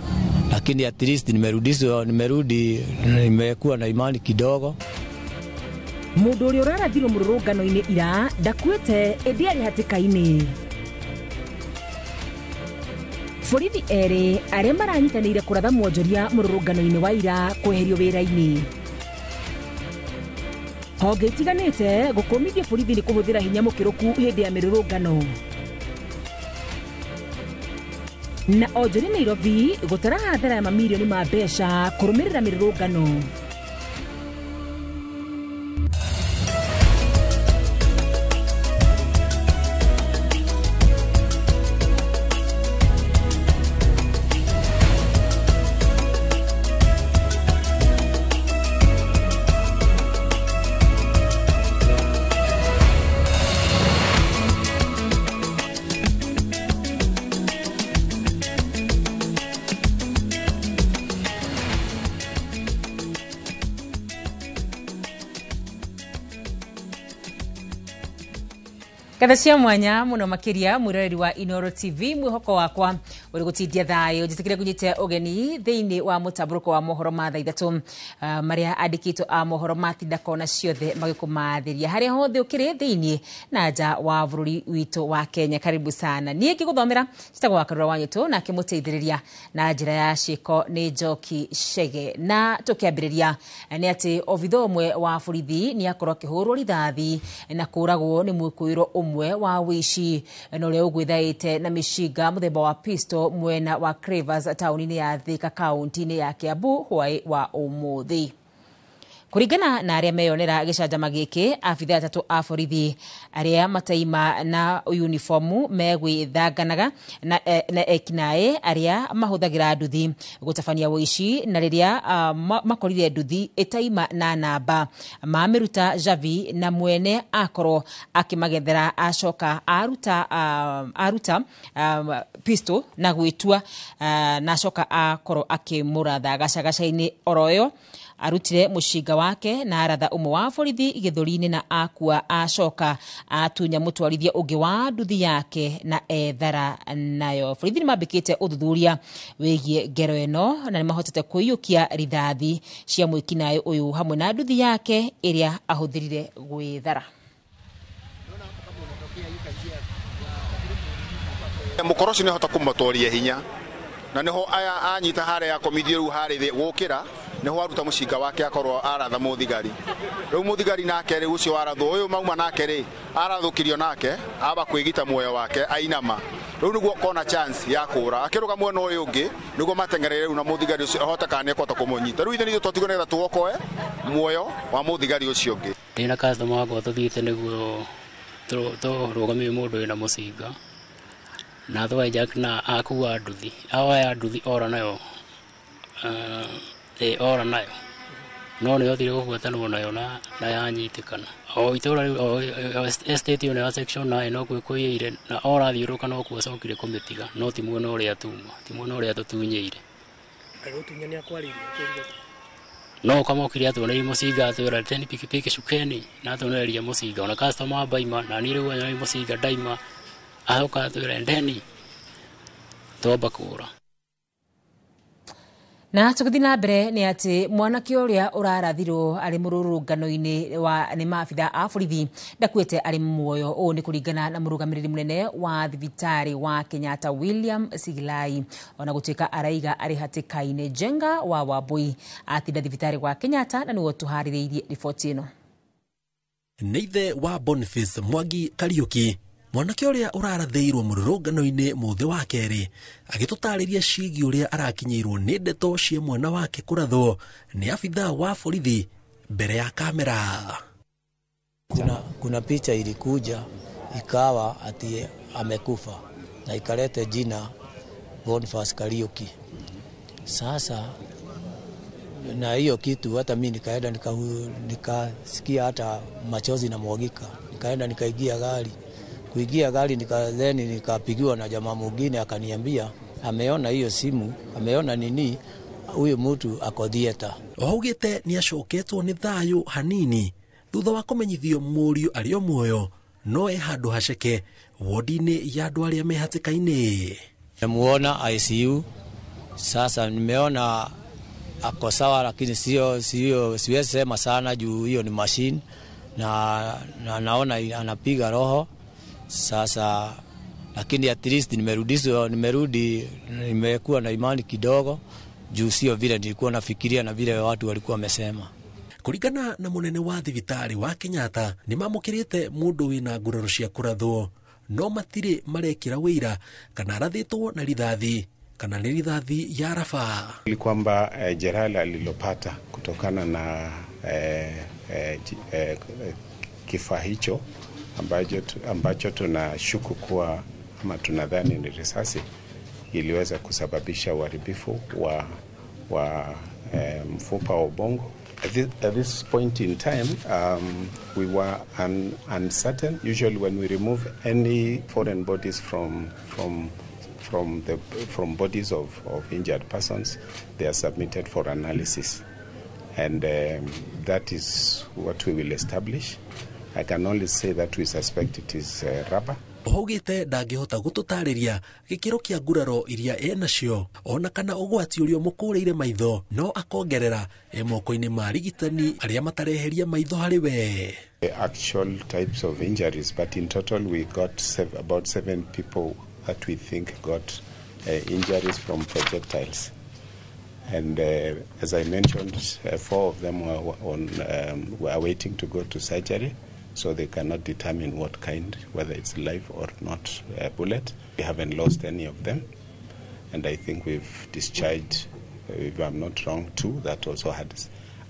lakini at least nimerudi, nimekuwa na imani kidogo. Mũndũ ũrĩa ũrarathirwo mũrũrũngano-inĩ ira ndakuĩte ĩndĩ arĩ hatĩka-inĩ. Borithi erĩ arĩa maranyitanĩire kũratha mwonjoria mũrũrũngano-inĩ wa ira kweherio wĩra-inĩ. Honge itiganĩte gũkũmithia borithi nĩ kũhũthĩra hinya mũkĩrũku hĩndĩ ya mĩrũrũngano. Na onjoria Nairobi gũtara hathara ya mamirioni ma mbeca kũrũmĩrĩra mĩrũrũngano. Ngatho cia mwanya muno makiria mwiroreri wa Inoro TV mwihoko wakwa uri gutindia thayo njitikire kunyite ugeni thiini wa mutamburuko wa mohoro ma thaa ithatu maria andikitwo a mohoro matinda kona ciothe magikumathiria haria hothe ukiri thiini na nja wa bururi witu wa Kenya. Karibu sana. Nie ngiguthomera citagwo Wakarura wa Nyitu nake muteithiriria na njira ya ciiko ni Njoki Chege. Na tukiambiriria ni ati obitha umwe wa borithi ni akorwo akihurwo rithathi na kuragwo ni mwikuirwo umwe wa wici na uria ugwithaite na micinga muthemba wa pistol mwena wa Cravers tauni-ini ya Thika kaunti-ini ya Kiambu hwai wa umuthi. Kuringana na aria meyonera gicanjama giki, abithaa atatu a borithi aria mataima na uniformu megwithanganaga na ekinaĩ aria mahuthagira nduthi gutabania ũici, na riria makorire nduthi itaima na namba mamiruta Javi na mwene akorwo akimagethera acoka aruta pistol na gwitua na acoka akorwo akimuratha gacagaca-inĩ oroyo. Arutire mushinga wake na aratha umwe wa borithi githuri-inĩ na akua acoka atunya mutwarithia ungi wa nduthi yake na ethara nayo. Borithi nĩmambĩkĩte ũthuthuria wĩgiĩ ngero ĩno na nĩmahotete kũiyũkia rithathi cia mwĩkinaĩ ũyũ hamwe na nduthi yake ĩrĩa ahũthĩrire gwĩthara. Mũkoro ũcio nĩahota kũmũtwaria hinya na niho aya anyita haria akomithio riu hari thi gukira niho aruta mucinga wake akorwo aratha muthigari. Riu muthigari nake riu ucio arathwo uyu mauma nake ri arathukirio nake aba kwigita muoyo wake ainama. Riu niguo kona chance ya kura akiruga mwena uyu ungi niguo matengerere riu na muthigari ucio ahota kana ekota kumunyita. Riu ithe nithu twatigwo nigetha tuokoe muoyo wa muthigari ucio ungi. Ndina customer wakwa tuthiite niguo turugamie mundu wina mucinga na thwa Jack na akua nduthi aoya nduthi ora nayo ora nayo no nĩ othire gũbuatanwo nayo na yanyitikana o itũra rĩu o estate ĩyo ya section 9 no kwĩkũiyĩire na ora thiũrũka no kuo acokire kũmĩtiga no ti mwena ũrĩa tuma ti mwena ũrĩa tũtunyĩire no kamokire atuoneire mũcinga atwĩra teni pikipiki cukeni na atuonereria mũcinga ona customer baima na niĩ rĩu anyoneire mũcinga ndaima acoka atwĩra endeni twamba kũra. Na tugithi na mbere ni ati mwanake uria urarathirwo ari mururungano-ini wa ni maabitha a borithi ndakuite ari muoyo. Uu ni kuringana na murugamiriri munene wa thibitari wa Kenyatta William Sigilai, ona gutuika araiga ari hatikaini. Jenga wa Wambui atinda thibitari wa Kenyatta na niwe tuhaririirie riboti ino. Nĩ ithe wa Boniface Mwangi Kariuki, mwanake ũrĩa ũrarathĩirwo mũrũrũngano-inĩ mũthĩ wa kerĩ, agĩtũtarĩria ciĩgiĩ ũrĩa arakinyĩirwo nĩ ndeto cia mwana wake kũrathwo nĩ abithaa wa borithi mbere ya kamera. Kuna picha ilikuja ikawa ati amekufa na ikalete jina Boniface Kariuki. Sasa na hiyo kitu hata mimi nikaenda nikasikia hata machozi na mwagika. Nikaenda nikaingia gari. Kuingia gari nikapigiwa na jamaa mwingine akaniambia ameona hiyo simu, ameona nini, huyu mtu ako theater. Augite ni acoketwo ni thayo hanini thutha wa kũmenyithio mũriũ arĩ o muoyo no e handũ haceke wodi-inĩ ya andũ arĩa me hatĩka-inĩ. Nimemuona ICU sasa, nimeona ako sawa, lakini sio siwezi sema sana juu hiyo ni machine na naona anapiga roho sasa, lakini at least nimerudi, nimekuwa na imani kidogo juu sio vile nilikuwa nafikiria na vile watu walikuwa wamesema. Kũringana na mũnene wa thibitarĩ wa Kenyatta nĩ mamũkĩrĩte mũndũ wĩna nguraro cia kũrathwo no matirĩ marekĩra wĩira kana arathĩtwo na rithathi kana nĩ rithathi ya raba. Ni kwamba jeraha alilopata kutokana na kifaa hicho ambacho tunashuku kuwa ama tunadhani ni risasi iliweza kusababisha uharibifu wa mfupa wa ubongo. At this point in time, we were uncertain. Usually when we remove any foreign bodies from bodies of injured persons, they are submitted for analysis. And that is what we will establish. I can only say that we suspect it is rubber. Ohaugĩte ndangĩhota gũtũtarĩria gĩkĩro kĩa nguraro iria enacio ona kana ũgwati ũrĩa ũmũkũrĩire maitho, no akongerera e moko-inĩ ma arigitani arĩa matareheria maitho harĩ we. The actual types of injuries, but in total we got about 7 people that we think got injuries from projectiles. And as I mentioned, 4 of them were waiting to go to surgery, so they cannot determine what kind, whether it's live or not bullet. We haven't lost any of them, and I think we've discharged, if I'm not wrong, 2 that also had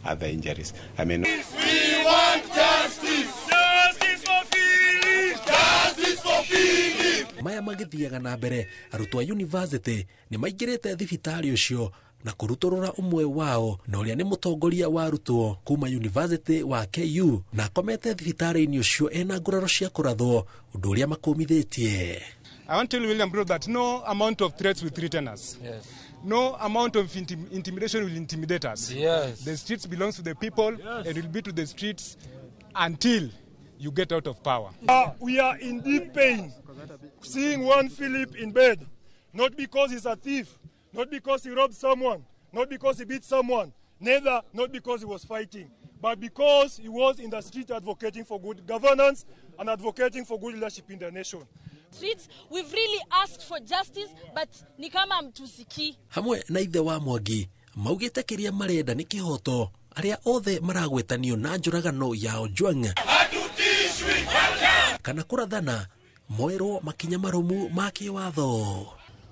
other injuries. I mean, we want justice! Justice for Philip! Justice for Philip! Maya magĩthiaga na mbere, arutwo a university nĩ maingĩrĩte thibitarĩ ũcio na kũrutũrũra ũmwe wao na ũrĩa nĩ mũtongoria wa arutwo kuma university wa KU na akomete thibitarĩ-inĩ ũcio ena nguraro cia kũrathwo, ũndũ ũrĩa makũmithĩtie. I want to tell William Ruto that no amount of threats will threaten us. Yes. No amount of intimidation will intimidate us. Yes. The streets belongs to the people. Yes. And will be to the streets until you get out of power. We are in deep pain seeing one Philip in bed, not because he's a thief, not because he robbed someone, not because he beat someone, neither not because he was fighting, but because he was in the street advocating for good governance and advocating for good leadership in the nation. Streets, we've really asked for justice, but ni kama mtusikii. Hamwe na ithe wa Mwangi maugĩte kĩrĩa marenda nĩ kĩhoto arĩa othe maragwetanio na njũragano ya Ojwang kana kũrathana moerwo makinya marumu ma kĩwatho.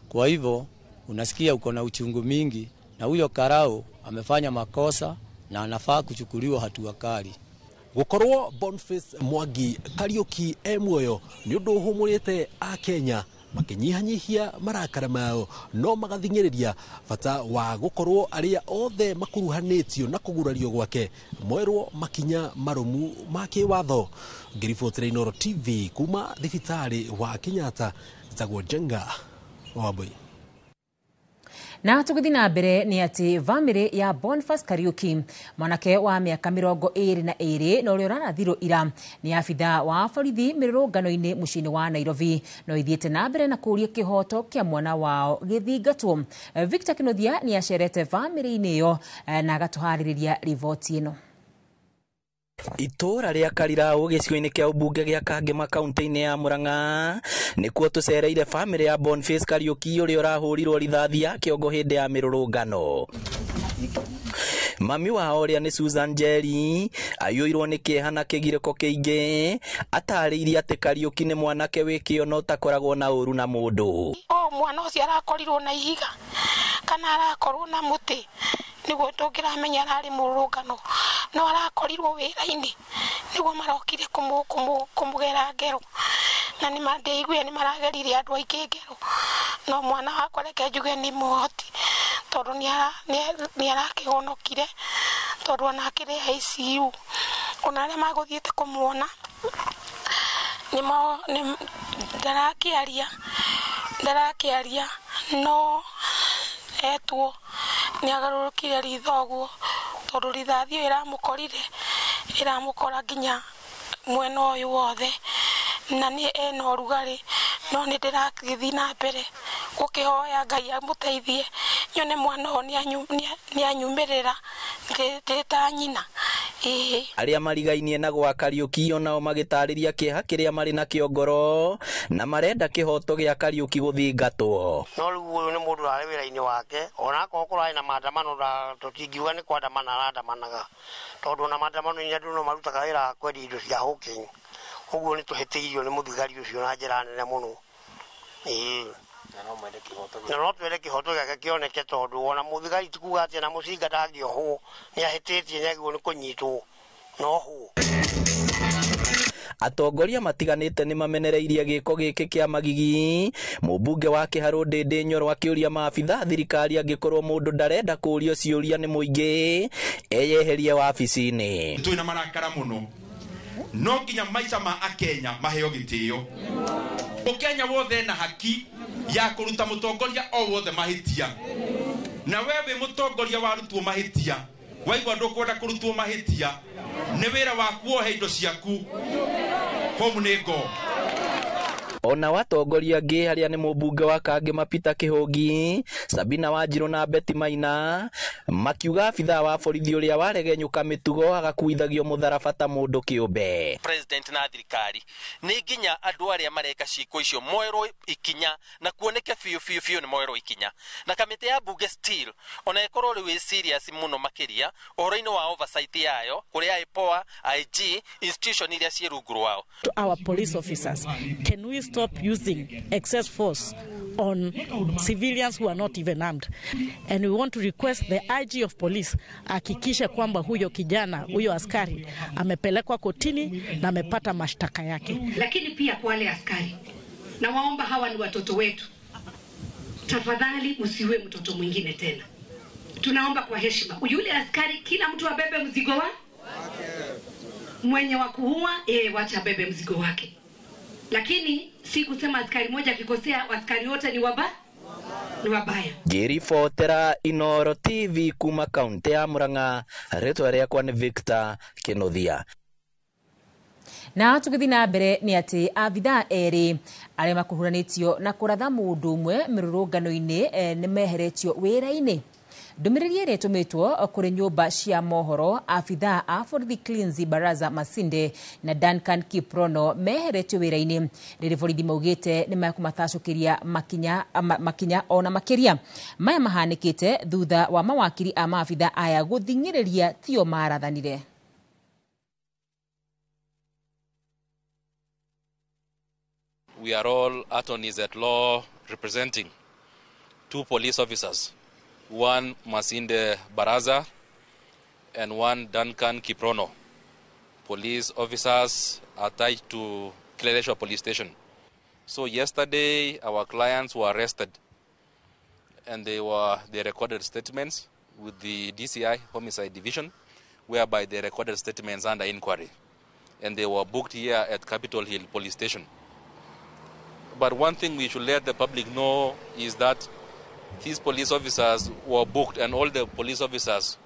Kwa hivyo unasikia uko na uchungu mingi, na huyo karau amefanya makosa na anafaa kuchukuliwa hatua kali. Gukorwo Boniface Mwangi Kariuki e muoyo nĩ ũndũ ũhũmũrĩte a Kenya makinyihanyihia marakara mao no magathing'ĩrĩria bata wa gukorwo arĩa othe makuruhanĩtio na kũgurario gwake moerwo makinya marumu ma kĩwatho. Ngĩribotera Inooro TV kuma thibitarĩ wa Kenyatta, njĩtagwo Njenga Wambui. Na tũgĩthiĩ na mbere nĩ atĩ bamĩrĩ ya Boniface Kariuki, mwanake wa mĩaka 22 na ũrĩa ũrarathirwo ira nĩ abithaa wa borithi mĩrũrũngano-inĩ mũciĩ-inĩ wa Nairobi, no ithiĩte na mbere na kũũria kĩhoto kĩa mwana wao gĩthingatwo. Victor Kinuthia nĩ acerete bamĩrĩ-inĩ ĩyo na agatũharĩrĩria riboti ĩno. Itũũra rĩa Karirau gĩcigo-inĩ kĩa ũmbunge gĩa Kangema kaunti-inĩ ya Murang'a nĩkuo tũcereire bamĩrĩ ya Boniface Kariuki ũrĩa ũrahũrirwo rithathi ya kĩongo hĩndĩ ya mĩrũrũngano. Mami wao ũrĩa nĩ Susan Njeri aiyũirwo nĩ kĩeha na kĩgirĩko kĩingĩ, atarĩirie atĩ Kariuki nĩ mwanake wĩ kĩo na ũtakoragwo na ũru na mũndũ. O mwana ũcio arakorirwo na ihiga kana arakorwo na mũtĩ nĩguo tũngĩramenya ararĩ mũrũrũngano, no arakorirwo wĩra-inĩ nĩguo marokire kũmũgera ngero, na nĩmandeiguire nĩmarageririe andũ aingĩ ngero, no mwana wakwa reke njuge nĩ mũhoti tondũ nĩarakĩhonokire tondũ ona akĩrĩ ICU, ona arĩa magũthiĩte kũmuona ndarakĩaria no etwo nĩagarũrũkire ritho ũguo tondũ rithathi ĩyo ĩramũkorire ĩramũkora nginya mwena ũyũ wothe, na nĩ ena ũrugarĩ, no nĩ ndĩragĩthiĩ na mbere gũkĩhoya Ngai amũteithie nyone mwana ũyũ nĩanyumĩrĩra ndĩ ta nyina. Ĩĩ. Arĩa marigainie na gwa Kariuki onao magĩtarĩria kĩeha kĩrĩa marĩ nakĩo ngoro na marenda kĩhoto gĩa Kariuki gũthingatwo. No rĩu ũyũ nĩ mũndũ ũrarĩ wĩra-inĩ wake, ona akorwo kũrarĩ na maandamano, tũtingiuga nĩ kwandamana arandamanaga, tondũ ona maandamano-inĩ andũ no marutaga wĩra wa kwendia indo cia hawking. Ũguo nĩ tũhĩtĩirio nĩ mũthigari ũcio na njĩra nene mũno. Ĩĩ. Na no twende kĩhoto gĩake kĩoneke, tondũ ona mũthigari ti kuga atĩ ona mũcinga ndangĩohwo, nĩ ahĩtĩtie, nĩ agĩrĩirwo nĩ kũnyitwo na ohwo. Atongoria matiganĩte nĩ mamenereirie gĩko gĩkĩ kĩa magigi. Mũmbunge wa Kĩharũ Ndĩndĩ Nyoro akĩũria maabitha thirikari angĩkorwo mũndũ ndarenda kũũrio ciũria nĩ mũingĩ eyeherie wabici-inĩ. Twĩna marakara mũno, no nginya maica ma akenya maheo gĩtĩo. Mũkenya wothe ena haki ya kũruta mũtongoria o wothe mahĩtia, na we wĩ mũtongoria warutwo mahĩtia, waigua ndũkwenda kũrutwo mahĩtia, nĩ wĩra waku wohe indo ciaku home nĩ ngo. Ona watongoria angĩ arĩa nĩ mũmbunge wa Kangema Peter Kĩhũngi, Sabina Wanjirũ na Betty Maina makiuga abithaa wa borithi ũrĩa waregenyũka mĩtugo agakuithagio mũtharaba ta mũndũ kĩũmbe. President na thirikari nĩ nginya andũ arĩa mareka ciĩko icio moerwo ikinya na kuoneke biũ biũ biũ nĩ moerwo ikinya. Na kamĩtĩ ya mbunge still ona ĩkorwo rĩu ĩ serious mũno makĩria ũhoro-inĩ wa oversight yayo kũrĩ IPOA, IG, institution iria ciĩ rungu rwao. To our police officers, can we stop using excess force on civilians who are not even armed? And we want to request the IG of police ahakikishe kwamba huyo kijana, huyo askari amepelekwa kotini na amepata mashtaka yake. Lakini pia kwa wale askari, na waomba, hawa ni watoto wetu, tafadhali usiwe mtoto mwingine tena. Tunaomba kwa heshima, yule askari, kila mtu abebe mzigo wa mwenye wa kuua, yeye wacha abebe mzigo wake, lakini si kusema askari mmoja akikosea askari wote ni wabaya. Ngĩribotera Inooro TV kuma kaunti ya Murang'a, rĩtwa rĩakwa nĩ Victor Kĩnuthia. Na tũgĩthiĩ na mbere nĩ atĩ abithaa erĩ arĩa makuruhanĩtio na kũratha mũndũ ũmwe mĩrũrũngano-inĩ nĩ meheretio wĩra-inĩ. Ndũmĩrĩri ĩrĩa ĩtũmĩtwo kũrĩ nyũmba cia mohoro, abithaa a borithi Cleansi Baraza Masinde na Duncan Kiprono meheretio wĩra-inĩ rĩrĩ borithi maugĩte nĩ mekũmatacũkĩria makinya ona makĩria. Maya mahanĩkĩte thutha wa mawakiri a maabithaa aya gũthing'ĩrĩria tio marathanire. We are all attorneys at law representing two police officers, one Masinde Baraza and one Duncan Kiprono. Police officers attached to Kileleshwa Police Station. So yesterday our clients were arrested and they recorded statements with the DCI Homicide Division, whereby they recorded statements under inquiry, and they were booked here at Capitol Hill Police Station. But one thing we should let the public know is that these police officers were booked, and all the police officers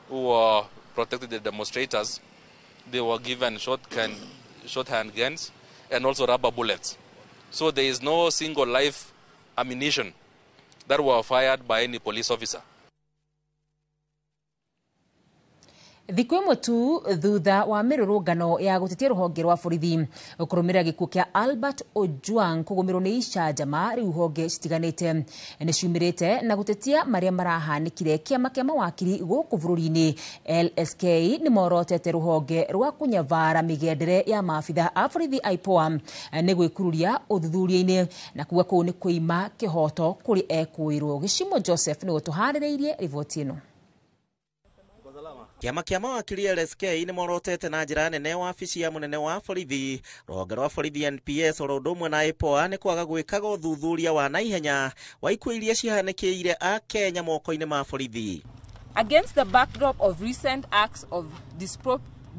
who were protected the demonstrators, they were given shorthand guns and also rubber bullets. So there is no single live ammunition that were fired by any police officer. Thikũ ĩmwe tu thutha wa mĩrũrũngano ya gũtetia rũhonge rwa borithi kũrũmĩrĩra gĩkuũ kĩa Albert Ojwang kũgũmĩrwo nĩ icanjama, rĩu honge citiganĩte nĩ ciumĩrĩte na gũtetia marĩa marahanĩkire. Kĩama kĩa mawakiri gũkũ bũrũri-inĩ LSK nĩ morotete rũhonge rwa kũnyabara mĩgendere ya maabitha a borithi IPOA nĩ gwĩkururia ũthuthuria-inĩ na kuga kũu nĩ kũima kĩhoto kũrĩ ekũĩrwo. Gĩcimo Joseph nĩwe ũtũharĩrĩirie riboti ĩno. Kĩama kĩa mawakiri LSK nĩ morotete na njĩra nene wabici ya mũnene wa borithi rũhonge rwa borithi NPS oro ũndũ ũmwe na IPOA nĩ kwaga gwĩkaga ũthuthuria wa naihenya wa ikuũ iria cihanĩkĩire a Kenya moko-inĩ ma borithi. Against the backdrop of recent acts of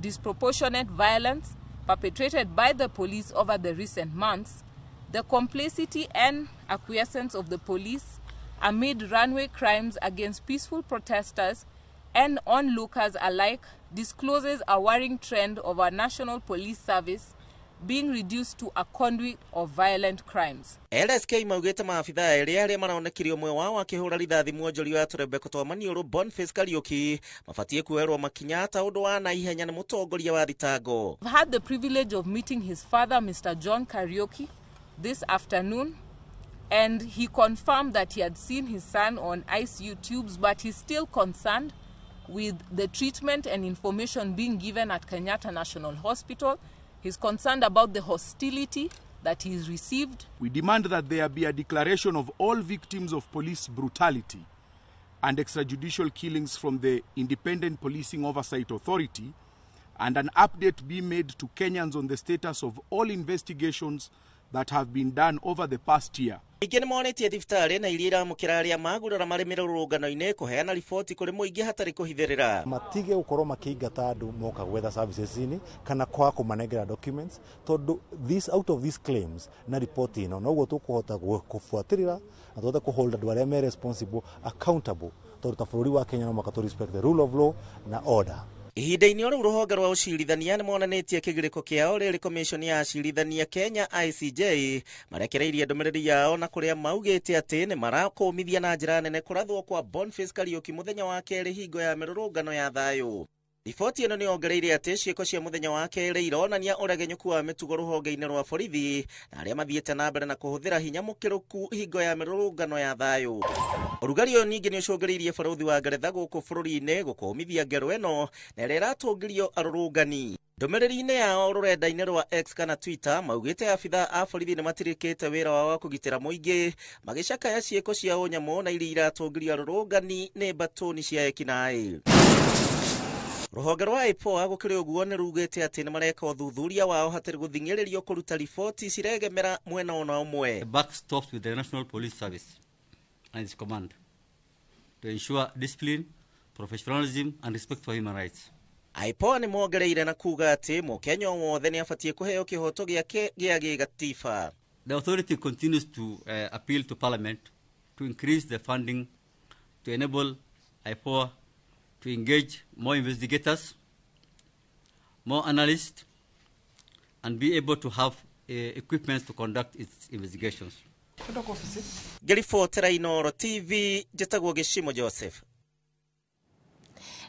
disproportionate violence perpetrated by the police over the recent months, the complicity and acquiescence of the police amid runway crimes against peaceful protesters and onlookers alike discloses a worrying trend of our national police service being reduced to a conduit of violent crimes. LSK maugĩte maabithaa erĩ arĩa maronekire ũmwe wao akĩhũra rithathi mwonjoria wa tũrembeko twa maniũrũ Boniface Kariuki mabatiĩ kuoerwo makinya ta ũndũ wa naihenya nĩ mũtongoria wa thitango. I've had the privilege of meeting his father, Mr. John Kariuki, this afternoon, and he confirmed that he had seen his son on ICU tubes, but he's still concerned with the treatment and information being given at Kenyatta National Hospital. He's concerned about the hostility that he's received. We demand that there be a declaration of all victims of police brutality and extrajudicial killings from the Independent Policing Oversight Authority, and an update be made to Kenyans on the status of all investigations that have been done over the past year. Ningĩ nĩmonĩtie thibitarĩ na iria iramũkĩra arĩa magurara marĩ mĩrũrũngano-inĩ kũheana riboti kũrĩ mũingĩ hatarĩ kũhithĩrĩra. Matige gũkorwo makĩingata andũ moka gwetha services-inĩ kana kwaga kũmanengera documents, tondũ this out of these claims na riboti ĩno noguo tũkũhota kũbuatĩrĩra na tũhote kũhold andũ arĩa me responsible accountable, tondũ ta bũrũri wa Kenya no mũhaka tũ respect the rule of law na order. Ihinda-inĩ o rĩu rũhonge rwa ũcirithania nĩmonanĩtie kĩgirĩko kĩao rĩrĩ commission ya acirithania Kenya ICJ marekereirie ndũmĩrĩri yao na kũrĩa maugĩte atĩ nĩ marakũmithia na njĩra nene kũrathwo kwa Boniface Kariuki mũthenya wa kerĩ hingo ya mĩrũrũngano ya thayũ. Riboti ĩno nĩyongereire atĩ ciĩko cia mũthenya wa kerĩ ironania ũregenyũku wa mĩtugo rũhonge-inĩ rwa borithi na arĩa mathiĩte na mbere na kũhũthĩra hinya mũkĩrũku hingo ya mĩrũrũngano ya thayũ. Ũrugarĩ ũyũ ningĩ nĩũcũngĩrĩirie barũthi wa Ngeretha gũkũ bũrũri-inĩ gũkũmithia ngero ĩno na ĩrĩa ĩratũngĩrio arũrũngani. Ndũmĩrĩri-inĩ yao rũrenda-inĩ rwa X kana Twitter maugĩte abithaa a borithi nĩmatirĩkĩte wĩra wao wa kũgitĩra mũingĩ magĩcakaya ciĩko cia ũnyamũ na iria iratũngĩrio arũrũngani nĩ mbatũni cia ekinaĩ. Rũhonge rwa IPOA gũkĩrĩ ũguo nĩ rugĩte atĩ nĩmareka ũthuthuria wao hatarĩ gũthing'ĩrĩrio kũruta riboti ciregemera mwena ona ũmwe. The buck stops with the National Police Service and its command to ensure discipline, professionalism and respect for human rights. IPOA nĩ mongereire na kuga atĩ mũkenya o wothe nĩ abatiĩ kũheo kĩhoto gĩake gĩa gĩgatiba. The authority continues to appeal to Parliament to increase the funding to enable IPOA to engage more investigators, more analysts, and be able to have equipment to conduct its investigations. Ngĩribotera Inooro TV, njĩtagwo Gĩcimo Joseph.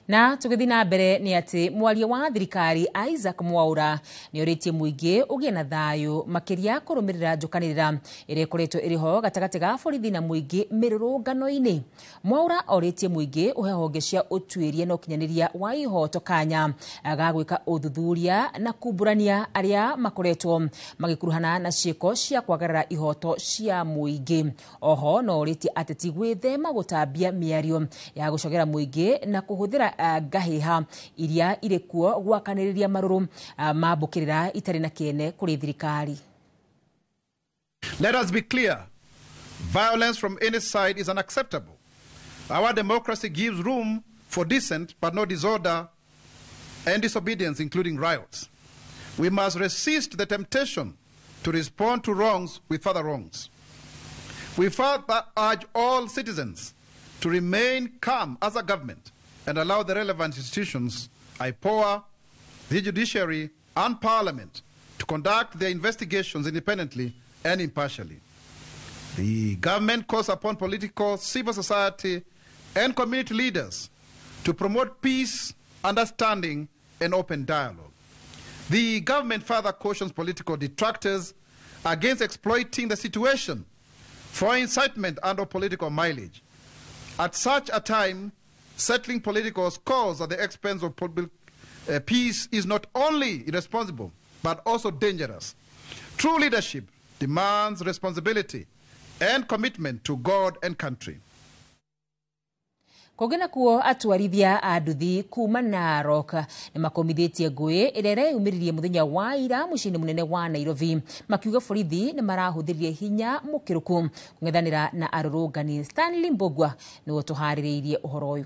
Na tũgĩthiĩ na mbere nĩ atĩ mwaria wa thirikari Isaac Mwaura nĩ orĩtie mũingĩ ũgĩe na thayũ makĩria kũrũmĩrĩra njũkanĩrĩra ĩrĩa ĩkoretwo ĩrĩ ho gatagatĩ ga borithi na mũingĩ mĩrũrũngano-inĩ. Mwaura orĩtie mũingĩ ũhe honge cia ũtuĩria na ũkinyanĩria wa ihoto kanya ga gwĩka ũthuthuria na kumbũrania arĩa makoretwo magĩkuruhana na ciĩko cia kwagarara ihoto cia mũingĩ. Oho no orĩtie ateti gwĩthema gũtambia mĩario ya gũcogera mũingĩ na kũhũthĩra ngahĩha iria irĩ kuo gwakanĩrĩria marũrũ ma mbũkĩrĩra itarĩ na kĩene kũrĩ thirikari. Let us be clear. Violence from any side is unacceptable. Our democracy gives room for dissent, but no disorder and disobedience, including riots. We must resist the temptation to respond to wrongs with further wrongs. We further urge all citizens to remain calm as a government and allow the relevant institutions, IPOA, the judiciary, and Parliament, to conduct their investigations independently and impartially. The government calls upon political, civil society, and community leaders to promote peace, understanding, and open dialogue. The government further cautions political detractors against exploiting the situation for incitement and or political mileage. At such a time, settling political scores at the expense of public peace is not only irresponsible, but also dangerous. True leadership demands responsibility and commitment to God and country. Kũngĩ nakuo atwarithia a nduthi kuma Narok nĩ makomithĩtie ngũĩ ĩrĩa ĩreyumĩririe mũthenya wa ira mũciĩ-inĩ mũnene wa Nairobi, makiuga borithi nĩ marahũthĩrire hinya mũkĩrũku kũng'ethanĩra na arũrũngani. Stanley Mbugua nĩwe ũtũharĩrĩirie ũhoro ũyũ.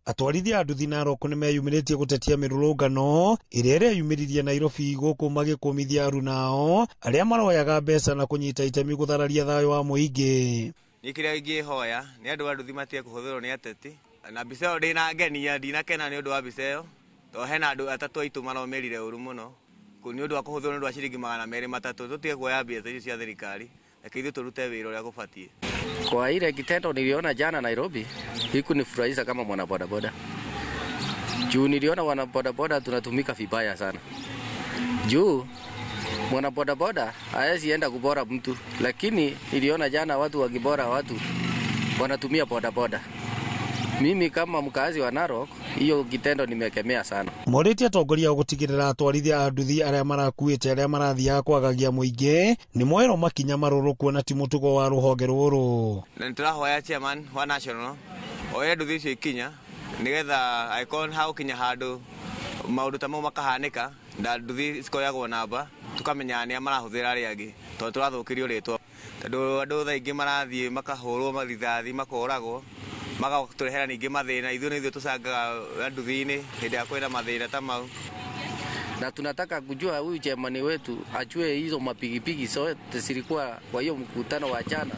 Atwarithia a nduthi Narok nĩ meyumĩrĩtie gũtetia mĩrũrũngano ĩrĩa ĩreyumĩririe Nairobi gũkũ magĩkũmithia arunao arĩa maroyaga mbeca na kũnyita itemi gũthararia thayũ wa mũingĩ. Niĩ kĩrĩa ingĩhoya nĩ andũ a nduthi matige kũhũthĩrwo nĩ ateti, na mbica ĩyo ndĩnangenia, ndinakena nĩ ũndũ wa mbica ĩyo, tondũ hena andũ atatũ aitũ maromĩrire ũru mũno. Nĩ ũndũ wa kũhũthĩrwo nĩ ũndũ wa ciringi 203 tũtige kuoya mbia icio cia thirikari, reke ithuĩ tũrute wĩra ũrĩa gũbatiĩ. Kwa ile kitendo niliona jana Nairobi, hikunifurahisha kama mwana bodaboda. Juu niliona wana bodaboda tunatumika vibaya sana. Juu mwana bodaboda hawezi enda kubora mtu, lakini niliona jana watu wakibora watu wanatumia bodaboda. Mimi kama mkazi wa Narok, hiyo kitendo nimekemea sana. Morĩtie atongoria gũtigĩrĩra atwarithia a nduthi arĩa marakuĩte arĩa marathiaga kwagagia mũingĩ nĩ moerwo makinya marũrũ kuona ti mũtugo wa rũhonge rũrũ. Na nĩtũrahoya chairman wa national oye nduthi icio ikinya nĩgetha angĩkorwo hagũkinya handũ maũndũ ta mau makahanĩka na nduthi cikoyagwo namba tukamenya nĩa marahũthĩra arĩa angĩ tondũ tũrathũkĩrio rĩtwa, tondũ andũ thaa ingĩ marathiĩ makahũrwo marithathi makoragwo magatũrehera ningĩ mathĩna. Ithuĩ nĩ ithuĩ tũcangaga nduthi-inĩ hĩndĩ ya kwĩna mathĩna ta mau. Na tunataka kujua huyu chairman wetu ajue hizo mapigipigi zote zilikuwa kwa hiyo mkutano wa jana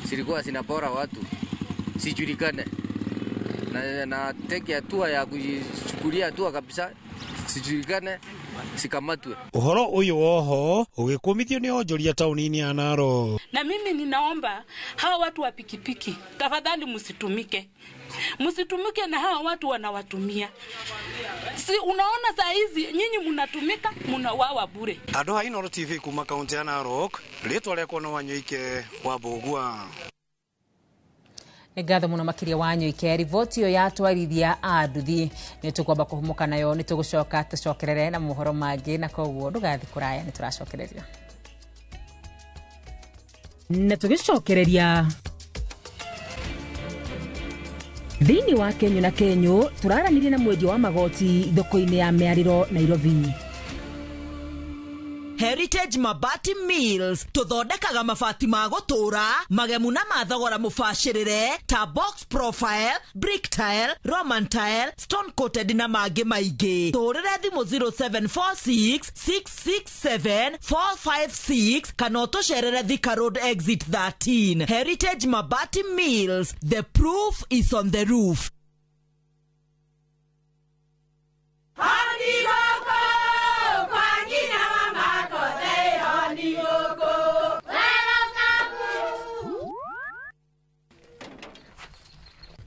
zilikuwa zinapora watu sijulikane, na teke hatua ya kuchukulia hatua kabisa sijulikane sikamatwe. Uhoro uyu woho ugikumithio ni onjoria tauni-inĩ ya Narok. Na mimi ninaomba hawa watu wa pikipiki tafadhali msitumike. Msitumike na hawa watu wanawatumia. Si unaona saa hizi nyinyi mnatumika mnawawa bure. Andũ a Inooro TV kuma kaunti ya Narok, rĩtwa rĩakwa no Wanyoike wa Mbũgua. Nĩ ngatho mũno makĩria Wanyoike. Riboti ĩyo ya atwarithia a nduthi nĩ tũkwamba kũhumũka nayo, nĩ tũgũcoka tũcokerere na mohoro mangĩ, na koguo ndũgathiĩ kũraya, nĩ tũracokereria na tũgĩcokereria thĩinĩ wa Kenyũ na Kenyũ. Tũraranĩria na mwendia wa magoti thoko-inĩ ya Mĩarĩro Nairobi. Heritage Mabati Mills tuthondekaga mabati ma gũtũũra magemu na mathogora mũbacĩrĩre ta box profile, brick tile, Roman tile, stone coated na mangĩ maingĩ. Tũrĩre thimũ 0746 667 456 kana ũtũcerere Thika Road exit 13. Heritage Mabati Mills, the proof is on the roof.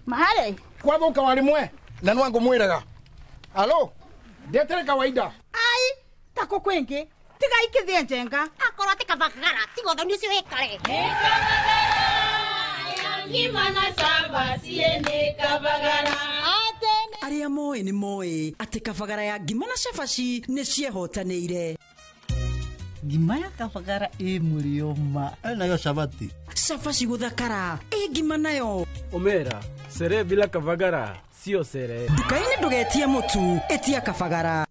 Mahale kwathuka wari mwe na nwangu mwiraga alo ndetere kawaida ai tako kwingi tiga ikithie njenga akorwo ti kabagara tiga thoni ucio wikare Arĩa moĩ nĩ moĩ atĩ kabagara ya ngima na cabaci nĩ ciehotanĩire. Ngima ya kabagara ĩ mũrĩo ma nayo cabaci cabaci gũthakara ĩ ngima nayo Omera sere bila kabagara sio sere. Nduka-inĩ ndũgetie mũtu, ĩtia kabagara.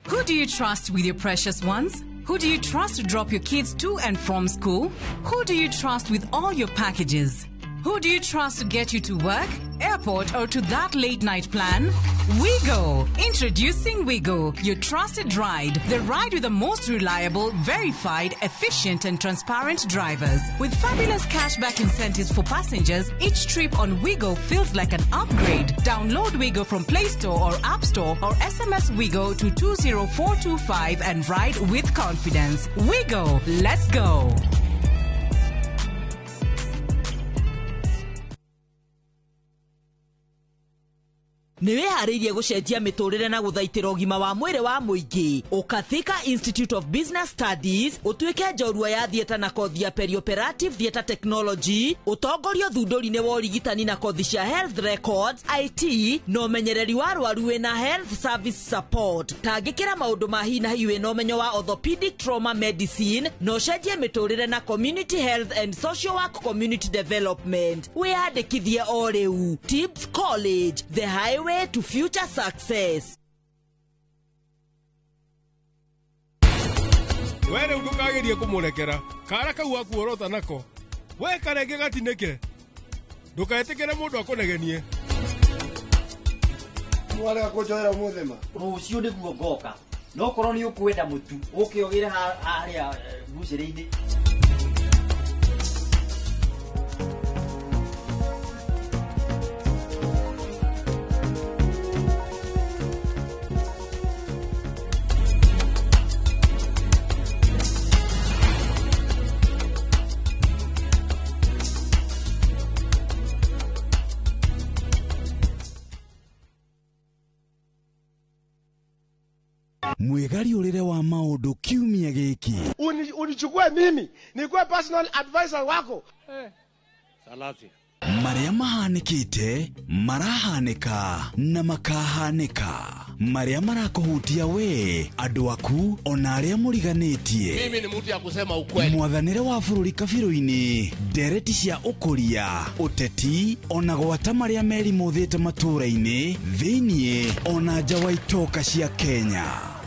Who do you trust with your precious ones? Who do you trust to drop your kids to and from school? Who do you trust with all your packages? Who do you trust to get you to work, airport, or to that late night plan? WeGo! Introducing WeGo, your trusted ride. The ride with the most reliable, verified, efficient, and transparent drivers. With fabulous cashback incentives for passengers, each trip on WeGo feels like an upgrade. Download WeGo from Play Store or App Store or SMS WeGo to 20425 and ride with confidence. WeGo! Let's go! Nĩ wĩharĩirie gũcenjia mĩtũrĩre na gũthaitĩra ũgima wa mwĩrĩ wa mũingĩ. Ũka Thika Institute of Business Studies ũtuĩke njorua ya theatre na kothi ya perioperative theatre technology, ũtongorio thundũri-inĩ wa ũrigitani na kothi cia health records, IT na ũmenyereri wa arwaru wĩna health service support. Tangĩkĩra maũndũ ma hi na hi wĩna ũmenyo wa orthopedic trauma medicine na ũcenjie mĩtũrĩre na community health and social work community development. Wĩyandĩkithie o rĩu. Tibbs College, the highway to future success. We rĩu ndũkagerie kũmũrekera kara kau akuorota nako we karenge gatinĩke ndũketĩkĩre mũndũ akũnegenie. Mwarega kũnjoera ũmũthĩ ma rũciũ nĩguo ngoka no korwo nĩ ũkwenda mũtu ũke ũgĩre harĩa mbucĩrĩ-inĩ. Mwĩgariũrĩre wa maũndũ kiumia gĩkĩ. Unichukue mimi nikuwe personal advisor wako. Salasia. Marĩa mahanĩkĩte, marahanĩka na makahanĩka. Marĩa marakũhutia we, andũ aku, ona arĩa mũriganĩtie. Mimi ni mtu ya kusema ukweli. Mwathanĩre wa bũrũri kabirũ-inĩ, ndereti cia ũkũria, ũteti, ona gwata marĩa merimũthĩte matũũra-inĩ, thĩiniĩ, ona nja wa itoka cia Kenya.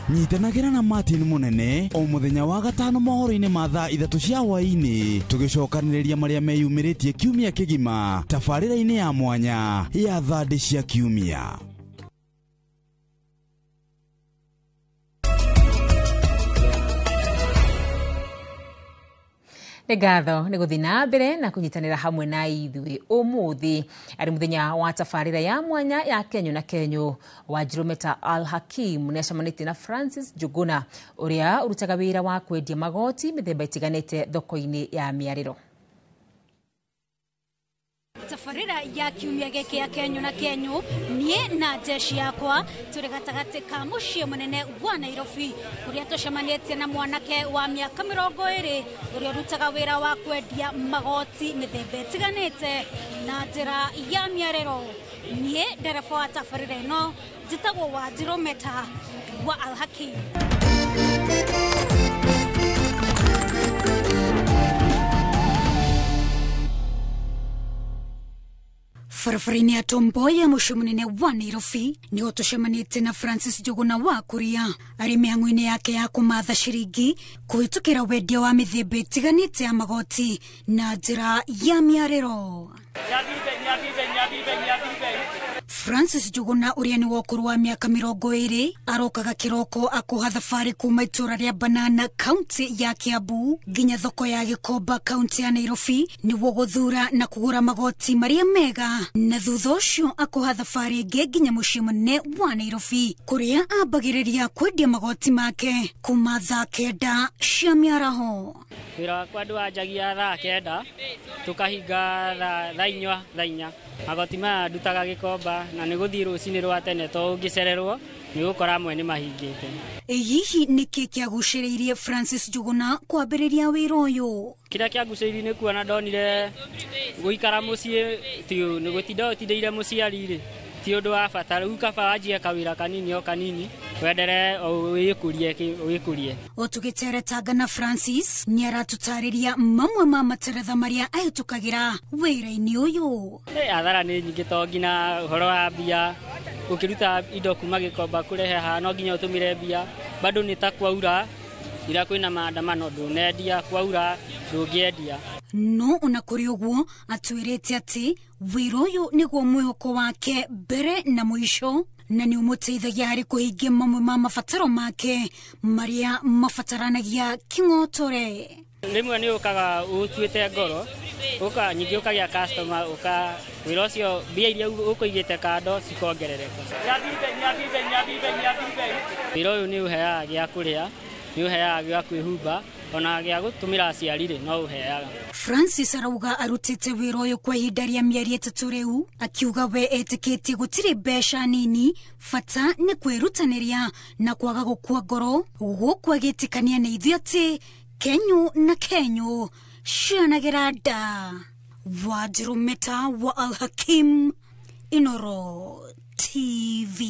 Nyitanagĩra na Martin Mũnene o mũthenya wa gatano mohoro-inĩ ma thaa 3 cia hwaĩ-inĩ, tũgĩcokanĩrĩria marĩa meyumĩrĩtie kiumia kĩgima tabarĩra-inĩ ya mwanya ya thandĩ cia kiumia. Nĩ ngatho nĩ gũthiĩ na mbere na kũnyitanĩra hamwe na ithuĩ ũmũthĩ arĩ mũthenya wa tabarĩra ya mwanya ya Kenyũ na Kenyũ. Wanjirũ Meta Al Hakim nĩ acemanĩtie na Francis Njuguna ũrĩa ũrutaga wĩra wa kwendia magoti mĩthemba ĩtiganĩte thoko-inĩ ya mĩarĩro. Tabarĩra ya kiumia gĩkĩ ya Kenyũ na Kenyũ, niĩ na jeshi yakwa tũrĩ gatagatĩ ka mũciĩ mũnene wa Nairobi kũrĩa tũcemanĩtie na mwanake wa mĩaka 20 ũrĩa ũrutaga wĩra wa kwendia magoti mĩthemba ĩtiganĩte na njĩra ya mĩarĩro. Niĩ ndereba wa tabarĩra ĩno njĩtagwo Wanjirũ Meta wa Al Hakim. Barabara-inĩ ya Tom Mboya mũciĩ mũnene wa Nairobi nĩho tũcemanĩtie na Francis Njuguna wa Kuria arĩ mĩhang'o-inĩ yake ya kũmatha ciringi kũhĩtũkĩra wendia wa mĩthemba ĩtiganĩte ya magoti na njĩra ya mĩarĩro. Francis Njuguna ũrĩa nĩ wa ũkũrũ wa mĩaka 20 arokaga kĩroko akũha thabarĩ kuma itũũra rĩa Banana kaunti ya Kiambu nginya thoko ya Gĩkomba kaunti ya Nairobi nĩguo gũthura na kũgũra magoti marĩa mega, na thutha ũcio akũha thabarĩ ĩngĩ nginya mũciĩ mũnene wa Nairobi kũrĩa ambagĩrĩria kwendia magoti make kuma thaa 9 cia mĩaraho. Wĩra wakwa ndwanjagia thaa 9 tũkahinga thaa 4 thaa 4. Magoti maya ndutaga Gĩkomba na nĩ gũthiĩ rũcinĩ rwa tene to ũngĩcererwo nĩ ũgũkora amwe nĩ mahingĩte. Hihi nĩkĩ kĩagucĩrĩirie Francis Njuguna kwambĩrĩria wĩra ũyũ? Kĩrĩa kĩangucĩrĩirie nĩ kuona ndonire gũikara mũciĩ ti nĩ gũtinda ũtindĩire mũciari rĩ ti ũndũ wa bata, rĩu kaba wanjie kawĩra kanini o kanini wendere wĩkũrie. O tũgĩteretanga na Francis nĩ aratũtarĩria mamwe ma materetha marĩa ahĩtũkagĩra wĩra-inĩ ũyũ. Athara nĩ nyingĩ to nginya ũhoro wa mbia, ũkĩruta indo kuma Gĩkomba kũrehe haha no nginya ũtũmĩre mbia, bado nĩ ta kwaura ira kwĩna maandamano ndũnendia, kwaura ndũngĩendia. No ona kũrĩ ũguo atwĩrĩte atĩ wĩra ũyũ nĩguo mwĩhoko wake mbere na mũico na nĩ ũmũteithagia harĩ kũhingia mamwe ma mabataro make marĩa mabataranagia kĩng'otore. Rĩmwe nĩ ũkaga ũtuĩte ngoro, ũka nyingĩ ũkagĩa customer, ũka wĩra ũcio mbia iria ũkũigĩte kando cikongerereka. Wĩra ũyũ nĩ ũheaga gĩa kũrĩa, nĩ ũheaga gĩa kwĩhumba, ona gĩa gũtũmĩra aciari rĩ no ũheaga. Francis arauga arutĩte wĩra ũyũ kwa ihinda rĩa mĩeri 3 rĩu, akiuga we etĩkĩtie gũtirĩ mbeca nini, bata nĩ kwĩrutanĩria na kwaga gũkua ngoro, gũkũ agĩtĩkania na ithuĩ atĩ Kenyũ na Kenyũ cianagĩra nda. Wanjirũ Meta wa Al Hakim, Inooro TV.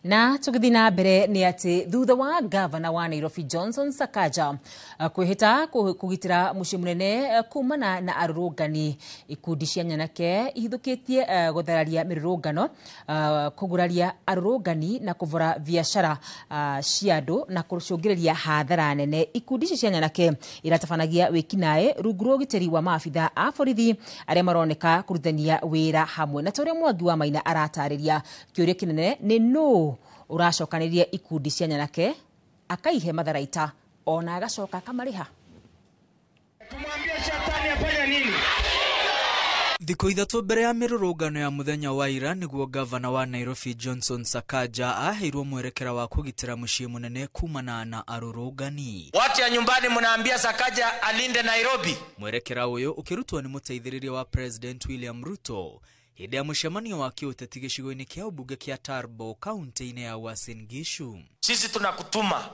Na tũgĩthiĩ na mbere nĩ atĩ thutha wa gavana wa Nairobi Johnson Sakaja kwĩhĩta kũgitĩra mũciĩ mũnene kumana na arũrũngani, ikundi cia nyanake ihithũkĩtie gũthararia mĩrũrũngano, kũguraria arũrũngani na kũvora biacara cia andũ na kũcũngĩrĩria hathara nene. Ikundi ici cia nyanake iratabanagia wĩkinaĩ rungu rwa ũgitĩri wa maabitha a borithi arĩa maroneka kũrutithania wĩra hamwe. Na ta ũrĩa Mwangi wa Maina aratarĩria, kĩũria kĩnene nĩ nũ ũracokanĩrĩria ikundi cia nyanake akaihe matharaita ona agacoka akamarĩha. Tumwambie shetani afanye nini? Thikũ 3 mbere ya mĩrũrũngano ya mũthenya wa ira nĩguo gavana wa Nairobi Johnson Sakaja aheirwo mwerekera wa kũgitĩra mũciĩ mũnene kumana na arũrũngani. Watu ya nyumbani mnaambia Sakaja alinde Nairobi. Mwerekera ũyũ ũkĩrutwo nĩ mũteithĩrĩria wa President William Ruto hĩndĩ ya mũcemanio wa kĩũteti gĩcigo-inĩ kĩa ũmbunge kĩa Turbo kaunti-inĩ ya Uasin Gishu. Sisi tunakutuma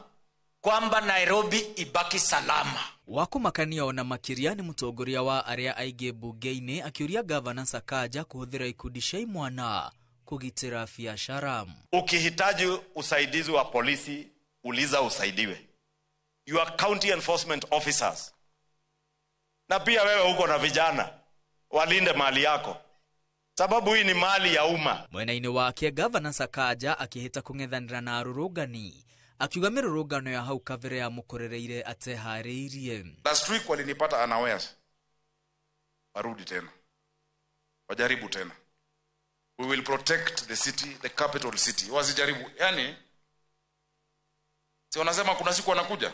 kwamba Nairobi ibaki salama. Wa kũmakania ona makĩria nĩ mũtongoria wa arĩa aingĩ mbunge-inĩ akĩũria gavana Sakaja kũhũthĩra ikundi cia imwana kũgitĩra biacara. Ukihitaji usaidizi wa polisi, uliza usaidiwe. Your county enforcement officers. Na pia wewe uko na vijana, walinde mali yako. Sababu hii ni mali ya umma. Mwena-inĩ wake gavana Sakaja akĩhĩta kũng'ethanĩra na arũrũngani akiuga mĩrũrũngano ya hau kabere yamũkorereire ateharĩirie. Last week walinipata unawares. Warudi tena. Wajaribu tena. We will protect the city, the capital city. Wasijaribu. Yani si wanasema kuna siku wanakuja?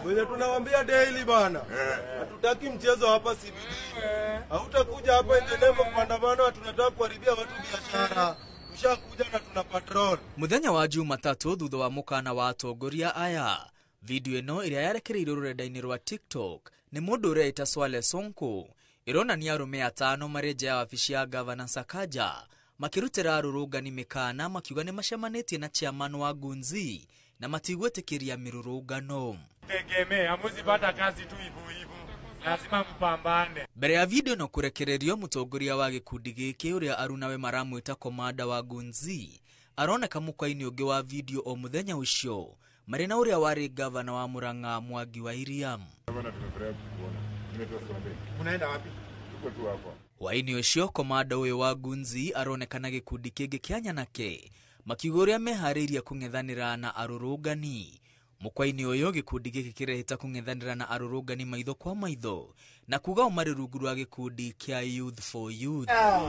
Mwenye tunawaambia daily bana. Hatutaki mchezo hapa CBD. Hautakuja hapa in the name of maandamano, tunataka kuharibia watu biashara. Tushakuja na tuna patrol. Muthenya wa Jumatatu thutha wa mukana wa atongoria aya, video ĩno ĩrĩa yarekereirio rũrenda-inĩ rwa TikTok nĩ mũndũ ũreita Swale Sonko ĩronania arũme 5 marĩ nja ya wabici ya gavana Sakaja makĩrutĩra arũrũngani mĩkana makiuga nĩ macemanĩtie na chairman wa Gunzi na matigwĩtĩkĩria mĩrũrũngano. Tegemea, hamwezi pata kazi tu hivyo hivyo. Lazima mpambane. Mbere ya video no kurekererio mũtongoria wa gĩkundi gĩkĩ ũrĩa arunawe maramwĩta komanda wa Gunzi aroneka mũkwa-inĩ ũngĩ wa video o mũthenya ũcio marĩ na ũrĩa warĩ gavana wa Murang'a Mwangi wa Iria. Unaenda wapi? Tuko tu hapa. Hwaĩ-inĩ ũcio komanda ũyũ wa Gunzi aronekana gĩkundi kĩngĩ kĩa nyanake makiuga ũrĩa meharĩirie kũng'ethanĩra na arũrũngani. Mũkwa-inĩ ũyũ gĩkundi gĩkĩ kĩrehĩta kũng'ethanĩra na arũrũngani maitho kwa maitho na kuga o marĩ rungu rwa gĩkundi kĩa Youth for Youth.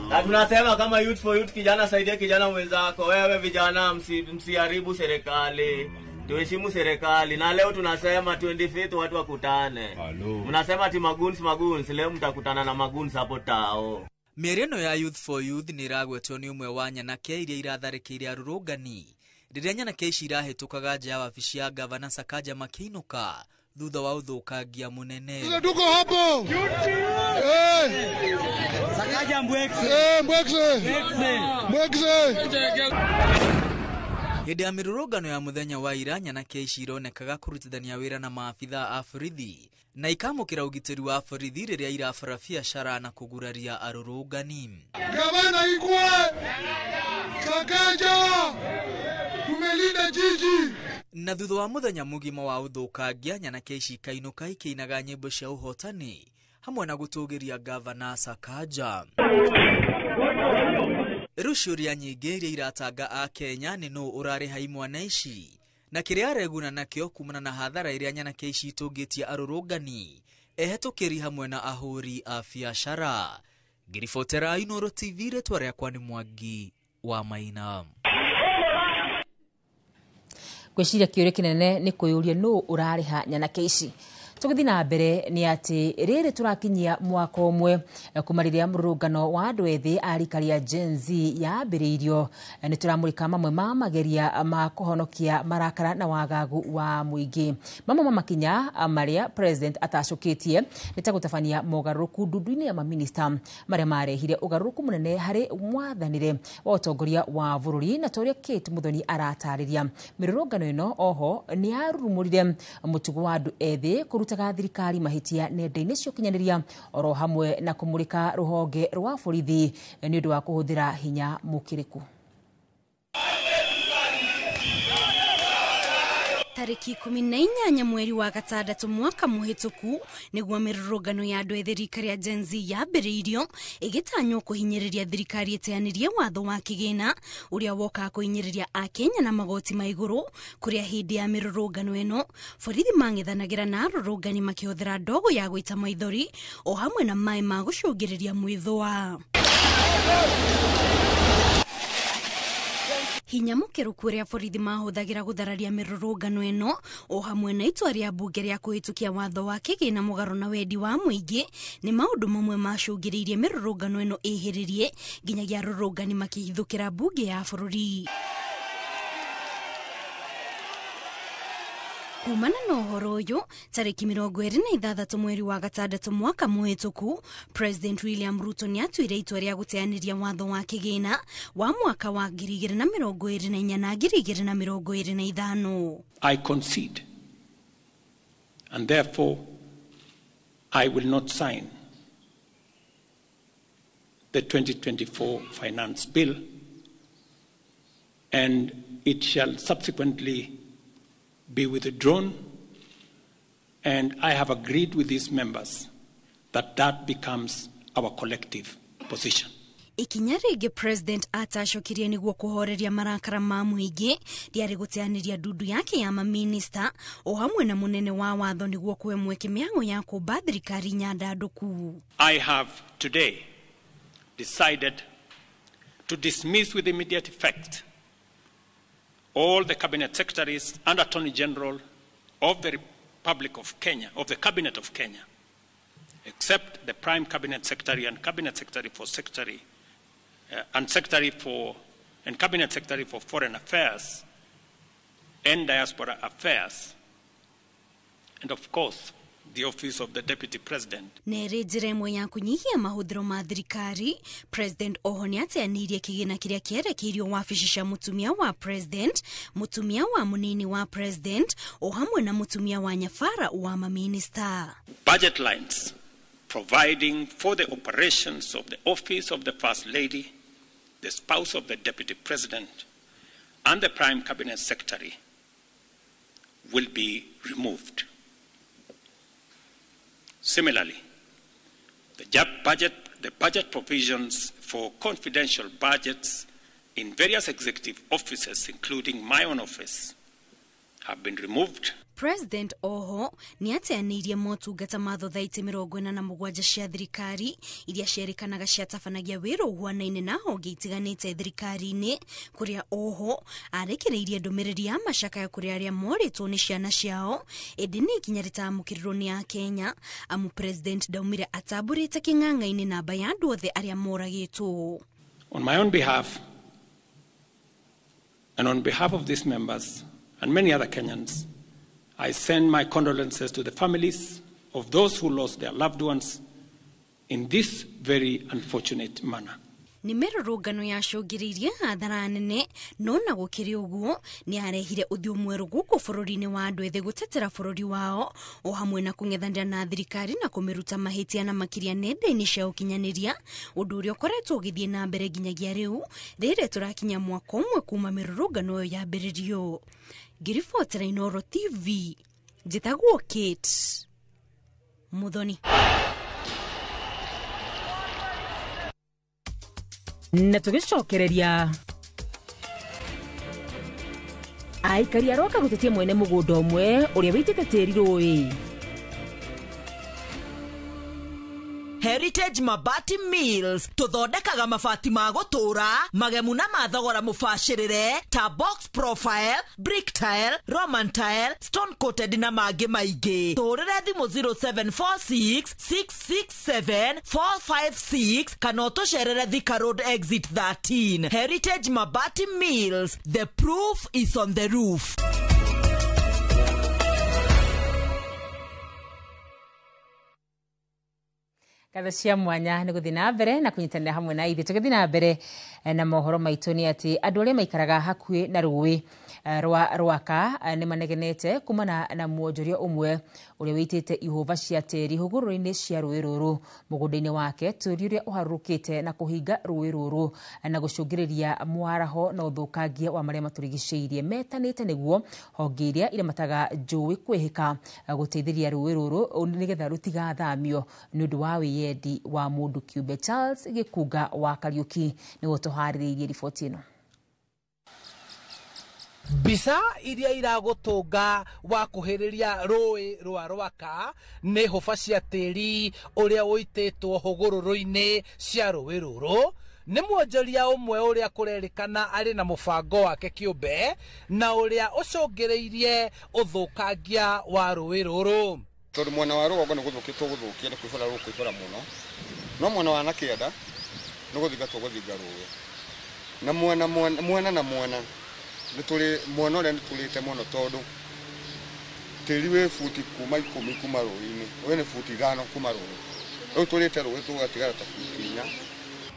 Na tunasema kama Youth for Youth, kijana saidia kijana mwenzako. Wewe vijana msiharibu serikali. Tuheshimu serikali. Na leo tunasema 25 watu wakutane. Mnasema ati maguns maguns, leo mtakutana na maguns hapo tao. Mĩario ĩno ya Youth for Youth nĩ ĩragwetwo nĩ ũmwe wa nyanake iria iratharĩkĩire arũrũngani rĩrĩa nyanake ici irahĩtũkaga nja ya wabici ya gavana Sakaja makĩinũka thutha wa ũthũkangia mũnene. Tuko hapo. Sakaja mbwekse. Mbwekse. Mbwekse. Hĩndĩ ya mĩrũrũngano ya mũthenya wa ira nyanake ici ironekaga kũrutithania wĩra na maabitha a borithi na ikamũkĩra ũgitĩri wa borithi rĩrĩa irabara biacara na kũguraria arũrũngani. Gavana Igwe, Sakaja, tumelinda jiji. Na thutha wa mũthenya mũgima wa ũthũkangia nyanake ici ikainũka ikĩinaga nyĩmbo cia ũhotani hamwe na gũtũgĩria gavana Sakaja. Rĩu ciũria nyingĩ iria iratanga a Kenya nĩ nũ ũrarĩha imwana ici na kĩrĩa areguna nakĩo kumana na hathara ĩrĩa nyanake ici itũngĩtie arũrũngani ehetũkĩri hamwe na ahũri a biacara. Ngĩribotera Inooro TV, rĩtwa rĩakwa nĩ Mwangi wa Maina. Ngwĩciria kĩũria kĩnene nĩ kwĩyũria nũ ũrarĩha nyanake ici. Tũgĩthiĩ na mbere nĩ atĩ rĩrĩ tũrakinyia mwaka ũmwe kuma rĩrĩa mũrũrũngano wa andũ ethĩ a rika rĩa Gen Z yambĩrĩirio. Nĩ tũramũrĩka mamwe ma mageria ma kũhonokia marakara na wagagu wa mũingĩ. Mamwe ma makinya marĩa president atacũkĩtie nĩ ta gũtabania mogarũrũku ndundu-inĩ ya maminista marĩa marehire ũgarũrũku mũnene harĩ mwathanĩre wa ũtongoria wa bũrũri, na ta ũrĩa Kate Muthoni aratarĩria. Mĩrũrũngano ĩno oho nĩ yarurumũrire mũtugo wa andũ ethĩ kũruta thirikari mahĩtia nenda-inĩ cia ũkinyanĩria oro hamwe na kũmũrĩka rũhonge rwa borithi nĩ ũndũ wa kũhũthĩra hinya mũkĩrĩku. Tarĩki 18 mweri wa gatandatũ mwaka mũhĩtũku nĩguo mĩrũrũngano ya andũ ethĩ rika rĩa Gen Z yambĩrĩirio ĩgĩtanywo kũhinyĩrĩria thirikari ĩteanĩrie watho wa kĩgĩna ũrĩa wokaga kũhinyĩrĩria akenya na magoti ma igũrũ, kũrĩa hĩndĩ ya mĩrũrũngano ĩno borithi mang'ethanagĩra na arũrũngani makĩhũthĩra ndogo ya gũita maithori o hamwe na maĩ ma gũcũngĩrĩria mwĩthũa. Hinya mũkĩrũku ũrĩa borithi mahũthagĩra gũthararia mĩrũrũngano ĩno o hamwe na itua rĩa mbunge rĩa kũhĩtũkia watho wa kĩgĩna mũgarũ na wendi wa mũingĩ nĩ maũndũ mamwe macũngĩrĩirie mĩrũrũngano ĩno ĩhĩrĩrie nginyagia arũrũngani makĩhithũkĩra mbunge ya bũrũri. Kumana na ũhoro ũyũ, tarĩki 26 mweri wa gatandatũ mwaka mũhĩtũku, President William Ruto nĩatuire itua rĩa gũteanĩria watho wa kĩgĩna wa mwaka wa 2024 na 2025. I concede, and therefore I will not sign the 2024 Finance Bill, and it shall subsequently be withdrawn, and I have agreed with these members that that becomes our collective position. Ikinya rĩngĩ President atacokirie nĩguo kũhoreria marakara ma mũingĩ rĩarĩ gũteanĩria ndundu yake ya maminista o hamwe na mũnene wa watho nĩguo kũhe mweke mĩhang'o ya kũmba thirikari nyandandũku. I have today decided to dismiss with immediate effect all the cabinet secretaries and attorney general of the Republic of Kenya, of the Cabinet of Kenya, except the prime cabinet secretary and cabinet secretary for secretary and secretary for and cabinet secretary for foreign affairs and diaspora affairs, and of course the office of the deputy president. Nere njĩra ĩmwe ya kũnyihia mahũthĩro ma thirikari, President oho nĩateanĩirie kĩgĩna kĩrĩa kĩerekeirio wabici cia mũtumia wa president, mũtumia wa mũnini wa president o hamwe na mũtumia wa nyabara wa maminista. Budget lines providing for the operations of the office of the first lady, the spouse of the deputy president, and the prime cabinet secretary will be removed. Similarly, the budget provisions for confidential budgets in various executive offices, including my own office, have been removed. President oho nĩateanĩirie motungata ma thothaitĩ 47 cia thirikari iria cierĩkanaga ciatabanagia wĩra ũhuanaine na honge itiganĩte thirikari-inĩ, kũrĩa oho arekereirie ndũmĩrĩri ya macakaya kũrĩ arĩa morĩtwo nĩ ciana ciao, ĩndĩ nĩ ikinya rĩtamũkĩrirwo nĩ Akenya amu President ndaumire atambũrĩte kĩng'ang'a-inĩ namba ya andũ othe arĩa moragĩtwo. On my own behalf and on behalf of these members and many other Kenyans, I send my condolences to the families of those who lost their loved ones in this very unfortunate manner. Nĩ mĩrũrũngano yacũngĩrĩirie hathara nene, no na gũkĩrĩ ũguo nĩ yarehire ũthiũ mwerũ gũkũ bũrũri-inĩ wa andũ ethĩ gũtetera bũrũri wao o hamwe na kũng'ethanĩra na thirikari na kũmĩruta mahĩtia na makĩria nenda-inĩ cia ũkinyanĩria, ũndũ ũrĩa ũkoretwo ũgĩthiĩ na mbere nginyagia rĩu rĩrĩa tũrakinya mwaka ũmwe kuma mĩrũrũngano ĩyo yambĩrĩrio. Ngĩribotera Inooro TV, njĩtagwo Kate Muthoni. Na tũgĩcokereria aikari aroka gũtetia mwene mũgũnda ũmwe ũrĩa wĩitĩte tĩri rũĩ. Heritage Mabati Mills tuthondekaga mabati ma gũtũra magemu na mathogora mũbacĩrĩre ta box profile, brick tile, Roman tile, stone coated na mangĩ maingĩ. Tũhũrĩre thimũ 0746 667 456 kana ũtũcerere Thika Road exit 13. Heritage Mabati Mills, the proof is on the roof. Ngatho cia mwanya nĩ gũthiĩ na mbere na kũnyitanĩra hamwe na ithuĩ. Tũgĩthiĩ na mbere na mohoro maitũ nĩ atĩ andũ arĩa maikaraga hakuhĩ na rũĩ rwa Rwaka nĩ manegenete kumana na mwonjoria ũmwe ũrĩa wĩitĩte ihũba cia tĩri hũgũrũrũ-inĩ cia rũĩ rũrũ mũgũnda-inĩ wake, tĩri ũrĩa ũharũrũkĩte na kũhinga rũĩ rũrũ na gũcũngĩrĩria mwaraho na ũthũkangia wa marĩa matũrigicĩirie. Metanĩte nĩguo honge iria iramataga njũĩ kwĩhĩka gũteithĩria rũĩ rũrũ nĩgetha rũtigathamio nĩ ũndũ wa wĩyendi wa mũndũ kĩũmbe. Charles Gĩkunga wa Kariũki nĩwe ũtũharĩrĩirie riboti ĩno. Mbica iria iragũtũnga wa kuhĩrĩria rũĩ rwa Rwaka nĩ hũba cia tĩri ũrĩa ũitĩtwo hũgũrũrũ-inĩ cia rũĩ rũrũ Nĩ mwonjoria ũmwe ũrĩa kũrerĩkana arĩ na mũbango wake kĩũmbe na ũrĩa ũcũngĩrĩirie ũthũkangia wa rũĩ rũrũ. Tondũ mwena wa rũgongo nĩ gũthũkia tũgũthũkia, nĩ kũihũra rũkũihũra mũno, no mwena wa na kĩanda nĩ gũthinga tũgũthinga rũĩ, na mwena mwena na mwena nĩ tũrĩ mwena ũrĩa nĩ tũrĩte mũno, tondũ tĩri wĩ buti kuma 10 kuma rũĩ-inĩ, wĩ nĩ buti 5 kuma rũĩ, rĩu tũrĩte rũĩ tũgatigara ta buti 4.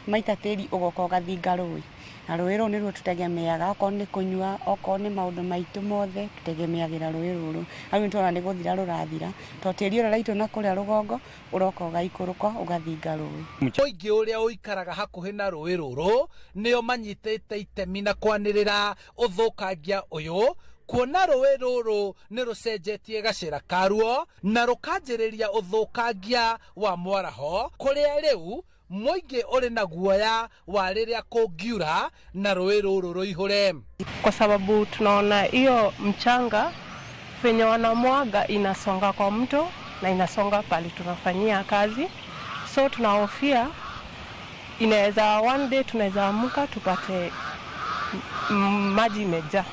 Maita tĩri ũgoka ũgathinga rũĩ, na rũĩ rũu nĩruo tũtegemeaga, okorwo nĩ kũnyua, okorwo nĩ maũndũ maitũ mothe tũtegemeagĩra rũĩ rũrũ. Rĩu nĩtũrona nĩ gũthira rũrathira, tondũ tĩri ũrĩa ũraitwo na kũrĩa rũgongo ũroka ũgaikũrũka ũgathinga rũĩ. Mũingĩ ũrĩa ũikaraga hakuhĩ na rũĩ rũrũ nĩo manyitĩte itemi na kwanĩrĩra ũthũkangia ũyũ, kuona rũĩ rũrũ nĩ rũcenjetie gacĩra karuo na rũkanjĩrĩria ũthũkangia wa mwaraho, kũrĩa rĩu mũingĩ ũrĩ na guoya wa rĩrĩa kũngiura na rũĩ rũrũ rũihũre. Kwa sababu tunaona hiyo mchanga venye wanamwaga inasonga kwa mto na inasonga pale tunafanyia kazi, so tunahofia inaweza one day tunaweza amka tupate maji imejaa.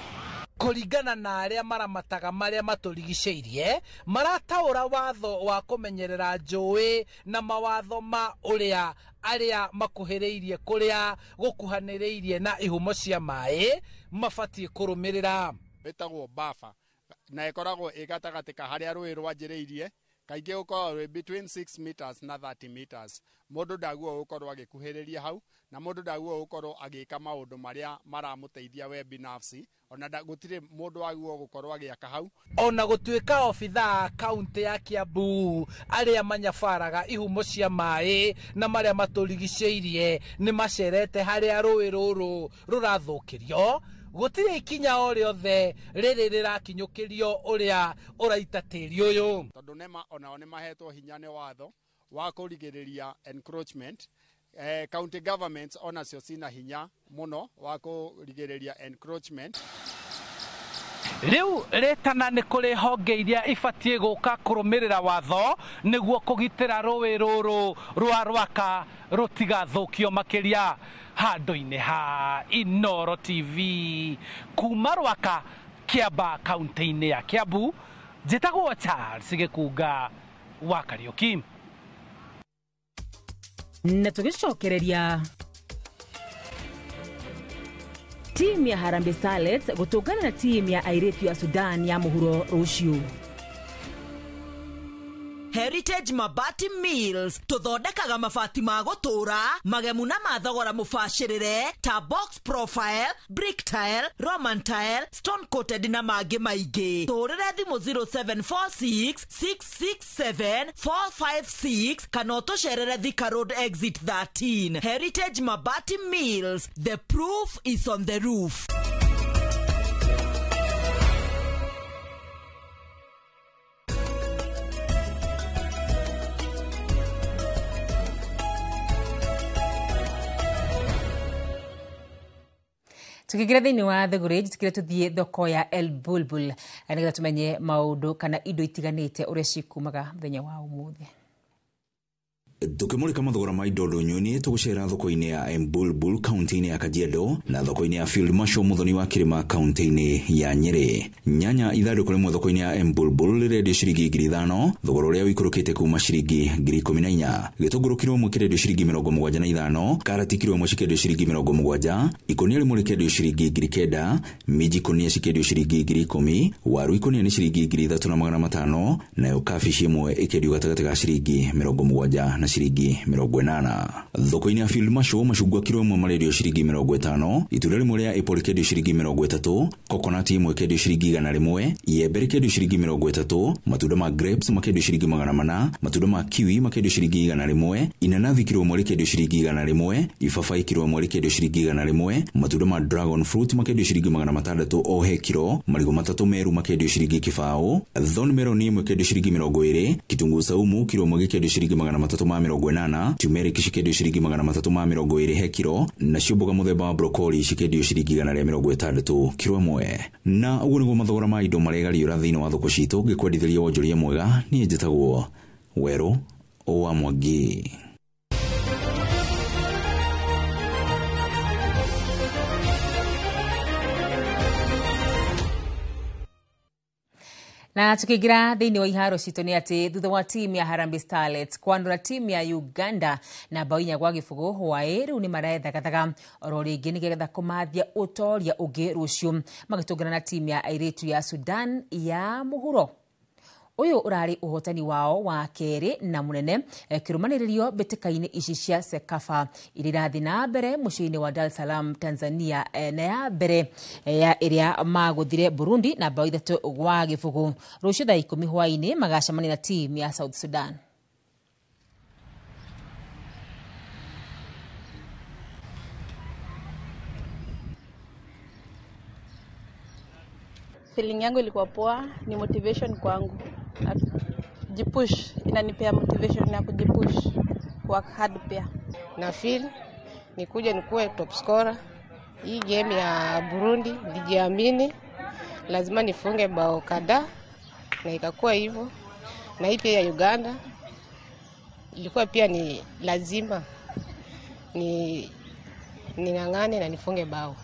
Kũringana na arĩa maramataga marĩa matũrigicĩirie, marataũra watho wa kũmenyerera njũĩ na mawatho ma ũrĩa arĩa makuhĩrĩirie kũrĩa gũkuhanĩrĩirie na ihumo cia maĩ mabatiĩ kũrũmĩrĩra. Ĩtagwo buffer na ĩkoragwo ĩ gatagatĩ ka harĩa rũĩ rwanjĩrĩirie, kaingĩ ũkoragwo rwĩ between 6 meters na 30 meters. Mũndũ ndagĩrĩirwo gũkorwo agĩkuhĩrĩria hau, na mũndũ ndagĩrĩirwo gũkorwo agĩka maũndũ marĩa maramũteithia we binafsi, ona gũtirĩ mũndũ wagĩrĩirwo gũkorwo agĩaka hau. Ona gũtuĩka obithaa kaunti ya Kiambu arĩa manyabaraga ihumo cia maĩ na marĩa matũrigicĩirie nĩ macerete harĩa rũĩ rũrũ rũrathũkĩrio, gũtirĩ ikinya o rĩothe rĩrĩ rĩrakinyũkĩrio ũrĩa ũraita tĩri ũyũ. Tondũ NEMA onao nĩ mahetwo hinya nĩ watho wa kũrigĩrĩria encroachment. County governments onacio cina hinya mũno wa kũrigĩrĩria encroachment. Rĩu rĩtana nĩ kũrĩ honge iria ibatiĩ gũka kũrũmĩrĩra watho nĩguo kũgitĩra rũĩ rũrũ rwa Rwaka rũtigathũkio makĩria. Handũ-inĩ ha Inooro TV kuma Rwaka, Kĩamba, kaunti-inĩ ya Kiambu, njĩtagwo Charles Gĩkunga wa Kariũki. Na tũgĩcokereria timu ya Harambee Starlets gũtũngana na timu ya airĩtu ya Sudan ya mũhuro rũciũ. Heritage Mabati Mills tũthondekaga mabati ma gũtũra magemu na mathogora mũbacĩrĩre ta box profile, brick tile, Roman tile, stone coated na mangĩ maingĩ. Tũhũrĩre thimũ 0746 667 456 kana ũtũcerere Thika Road exit 13. Heritage Mabati Mills, the proof is on the roof. Tukigira thiini wa thiguri njitikire tuthie thoko ya El Bulbul nigetha tumenye maundu kana indo itiganite uria cikumaga muthenya wa umuthi. Tukimurika mathogora ma indo ndũnyũ-inĩ tũgũcera thoko-inĩ ya Embulbul kaunti-inĩ ya Kajiado na thoko-inĩ ya Field Marshal Muthoni wa Kirima kaunti-inĩ ya Nyeri. Nyanya ithandũkũ rĩmwe thoko-inĩ ya Embulbul rĩrendio ciringi 5,000, thogora ũrĩa ũikũrũkĩte kuma ciringi 14,000. Gĩtũngũrũ kiro ĩmwe kĩrendio ciringi 75, karati kiro ĩmwe cikĩendio ciringi 70, ikũnia rĩmwe rĩkĩendio ciringi 9,000, minji ikũnia cikĩendio ciringi 10,000, waru ikũnia nĩ ciringi 3,500, nayo kabici ĩmwe ĩkĩendio gatagatĩ ga ciringi 70 na ciringi 80. Thoko-inĩ ya Field Marshal macungwa kiro ĩmwe marendio ciringi 50, itunda rĩmwe rĩa apple rĩkĩendio ciringi 30, coconut ĩmwe ĩkĩendio ciringi 100, iembe rĩkĩendio ciringi 30, matunda ma grapes makĩendio ciringi 400, matunda ma kiwi makĩendio ciringi 100, inanathi kiro ĩmwe rĩkĩendio ciringi 100, ibabaĩ kiro ĩmwe rĩkĩendio ciringi 100, matunda ma dragon fruit makĩendio ciringi 600 o he kiro, marigũ matatũ meru makĩendio ciringi 0, thorn melon ĩmwe ĩkĩendio ciringi 20, kitunguu saumu kiro ĩmwe gĩkĩendio ciringi 380, turmeric cikĩendio ciringi 320 he kiro, nacio mboga mũthemba wa broccoli cikĩendio ciringi 160 kiro ĩmwe. Na ũguo nĩguo mathogora ma indo maregariũra thĩinĩ wa thoko citũ. Ngĩkwendithĩria wonjoria mwega, niĩ njĩtagwo Werũ wa Mwangi. Na tukiingira thiini wa iharo citũ nĩ atĩ thutha wa timu ya Harambee Starlets kwanũra timu ya Uganda na bao 4-0 hwaĩ, rĩu nĩ marethagathaga oro rĩngĩ nĩgetha kũmathia ũtoria ũngĩ rũciũ magĩtũngana na timu ya airĩtu ya Sudan ya mũhuro. Ũyũ ũrarĩ ũhotani wao wa kerĩ na mũnene kĩrũmanĩrĩrio mbĩtĩka-inĩ ici cia CECAFA iria irathiĩ na mbere mũciĩ-inĩ wa Dar es Salaam, Tanzania, na ya mbere ya ĩrĩa magũthire Burundi na bao 3-0. Rũciũ thaa 10 hwaĩ-inĩ magacemania na timu ya South Sudan. Feeling yangu ilikuwa poa, ni motivation kwangu. Jipush, inanipea motivation ya kujipush, work hard pia. Na feel nikuja nikuwe top scorer. Hii game ya Burundi nilijiamini, lazima nifunge bao kadhaa na ikakuwa hivyo. Na hii pia ya Uganda ilikuwa pia ni lazima ni ning'ang'ane na nifunge bao.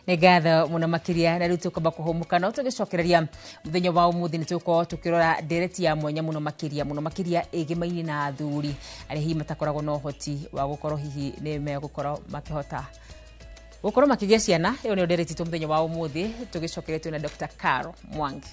Nĩ ngatho mũno makĩria na rĩu tũkwamba kũhũmũka no tũgĩcokereria mũthenya wa ũmũthĩ nĩ tũgũkorwo tũkĩrora ndereti ya mwanya mũno makĩria ĩgĩmaine na athuri arĩa hihi matakoragwo na ũhoti wa gũkorwo hihi nĩ megũkorwo makĩhota gũkorwo makĩgĩa ciana. Ĩyo nĩyo ndereti itũ mũthenya wa ũmũthĩ tũgĩcokeretio na Dr. Caro Mwangi.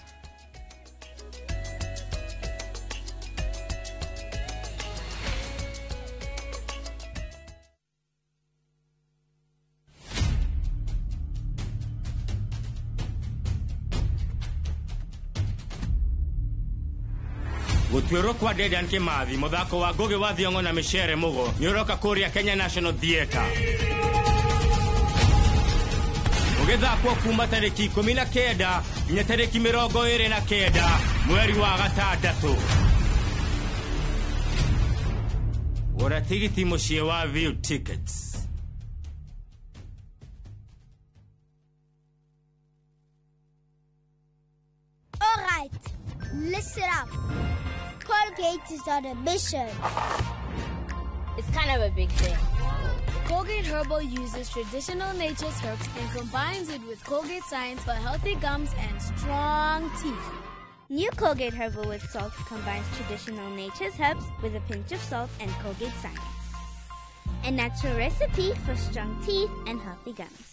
Gũtuĩrwo kwa Dedan Kimathi mũthako wa Ngugi wa Thiong'o na Micere Mugo nĩ ũroka kũrĩa Kenya National Theatre ũgĩthakwo kuma tarĩki 19 nginya tarĩki 29 mweri wa gatandatũ. Gũra tigiti mũciĩ wa View Tickets. All right, listen up. Colgate is on a mission. It's kind of a big thing. Colgate Herbal uses traditional nature's herbs and combines it with Colgate science for healthy gums and strong teeth. New Colgate Herbal with Salt combines traditional nature's herbs with a pinch of salt and Colgate science. A natural recipe for strong teeth and healthy gums.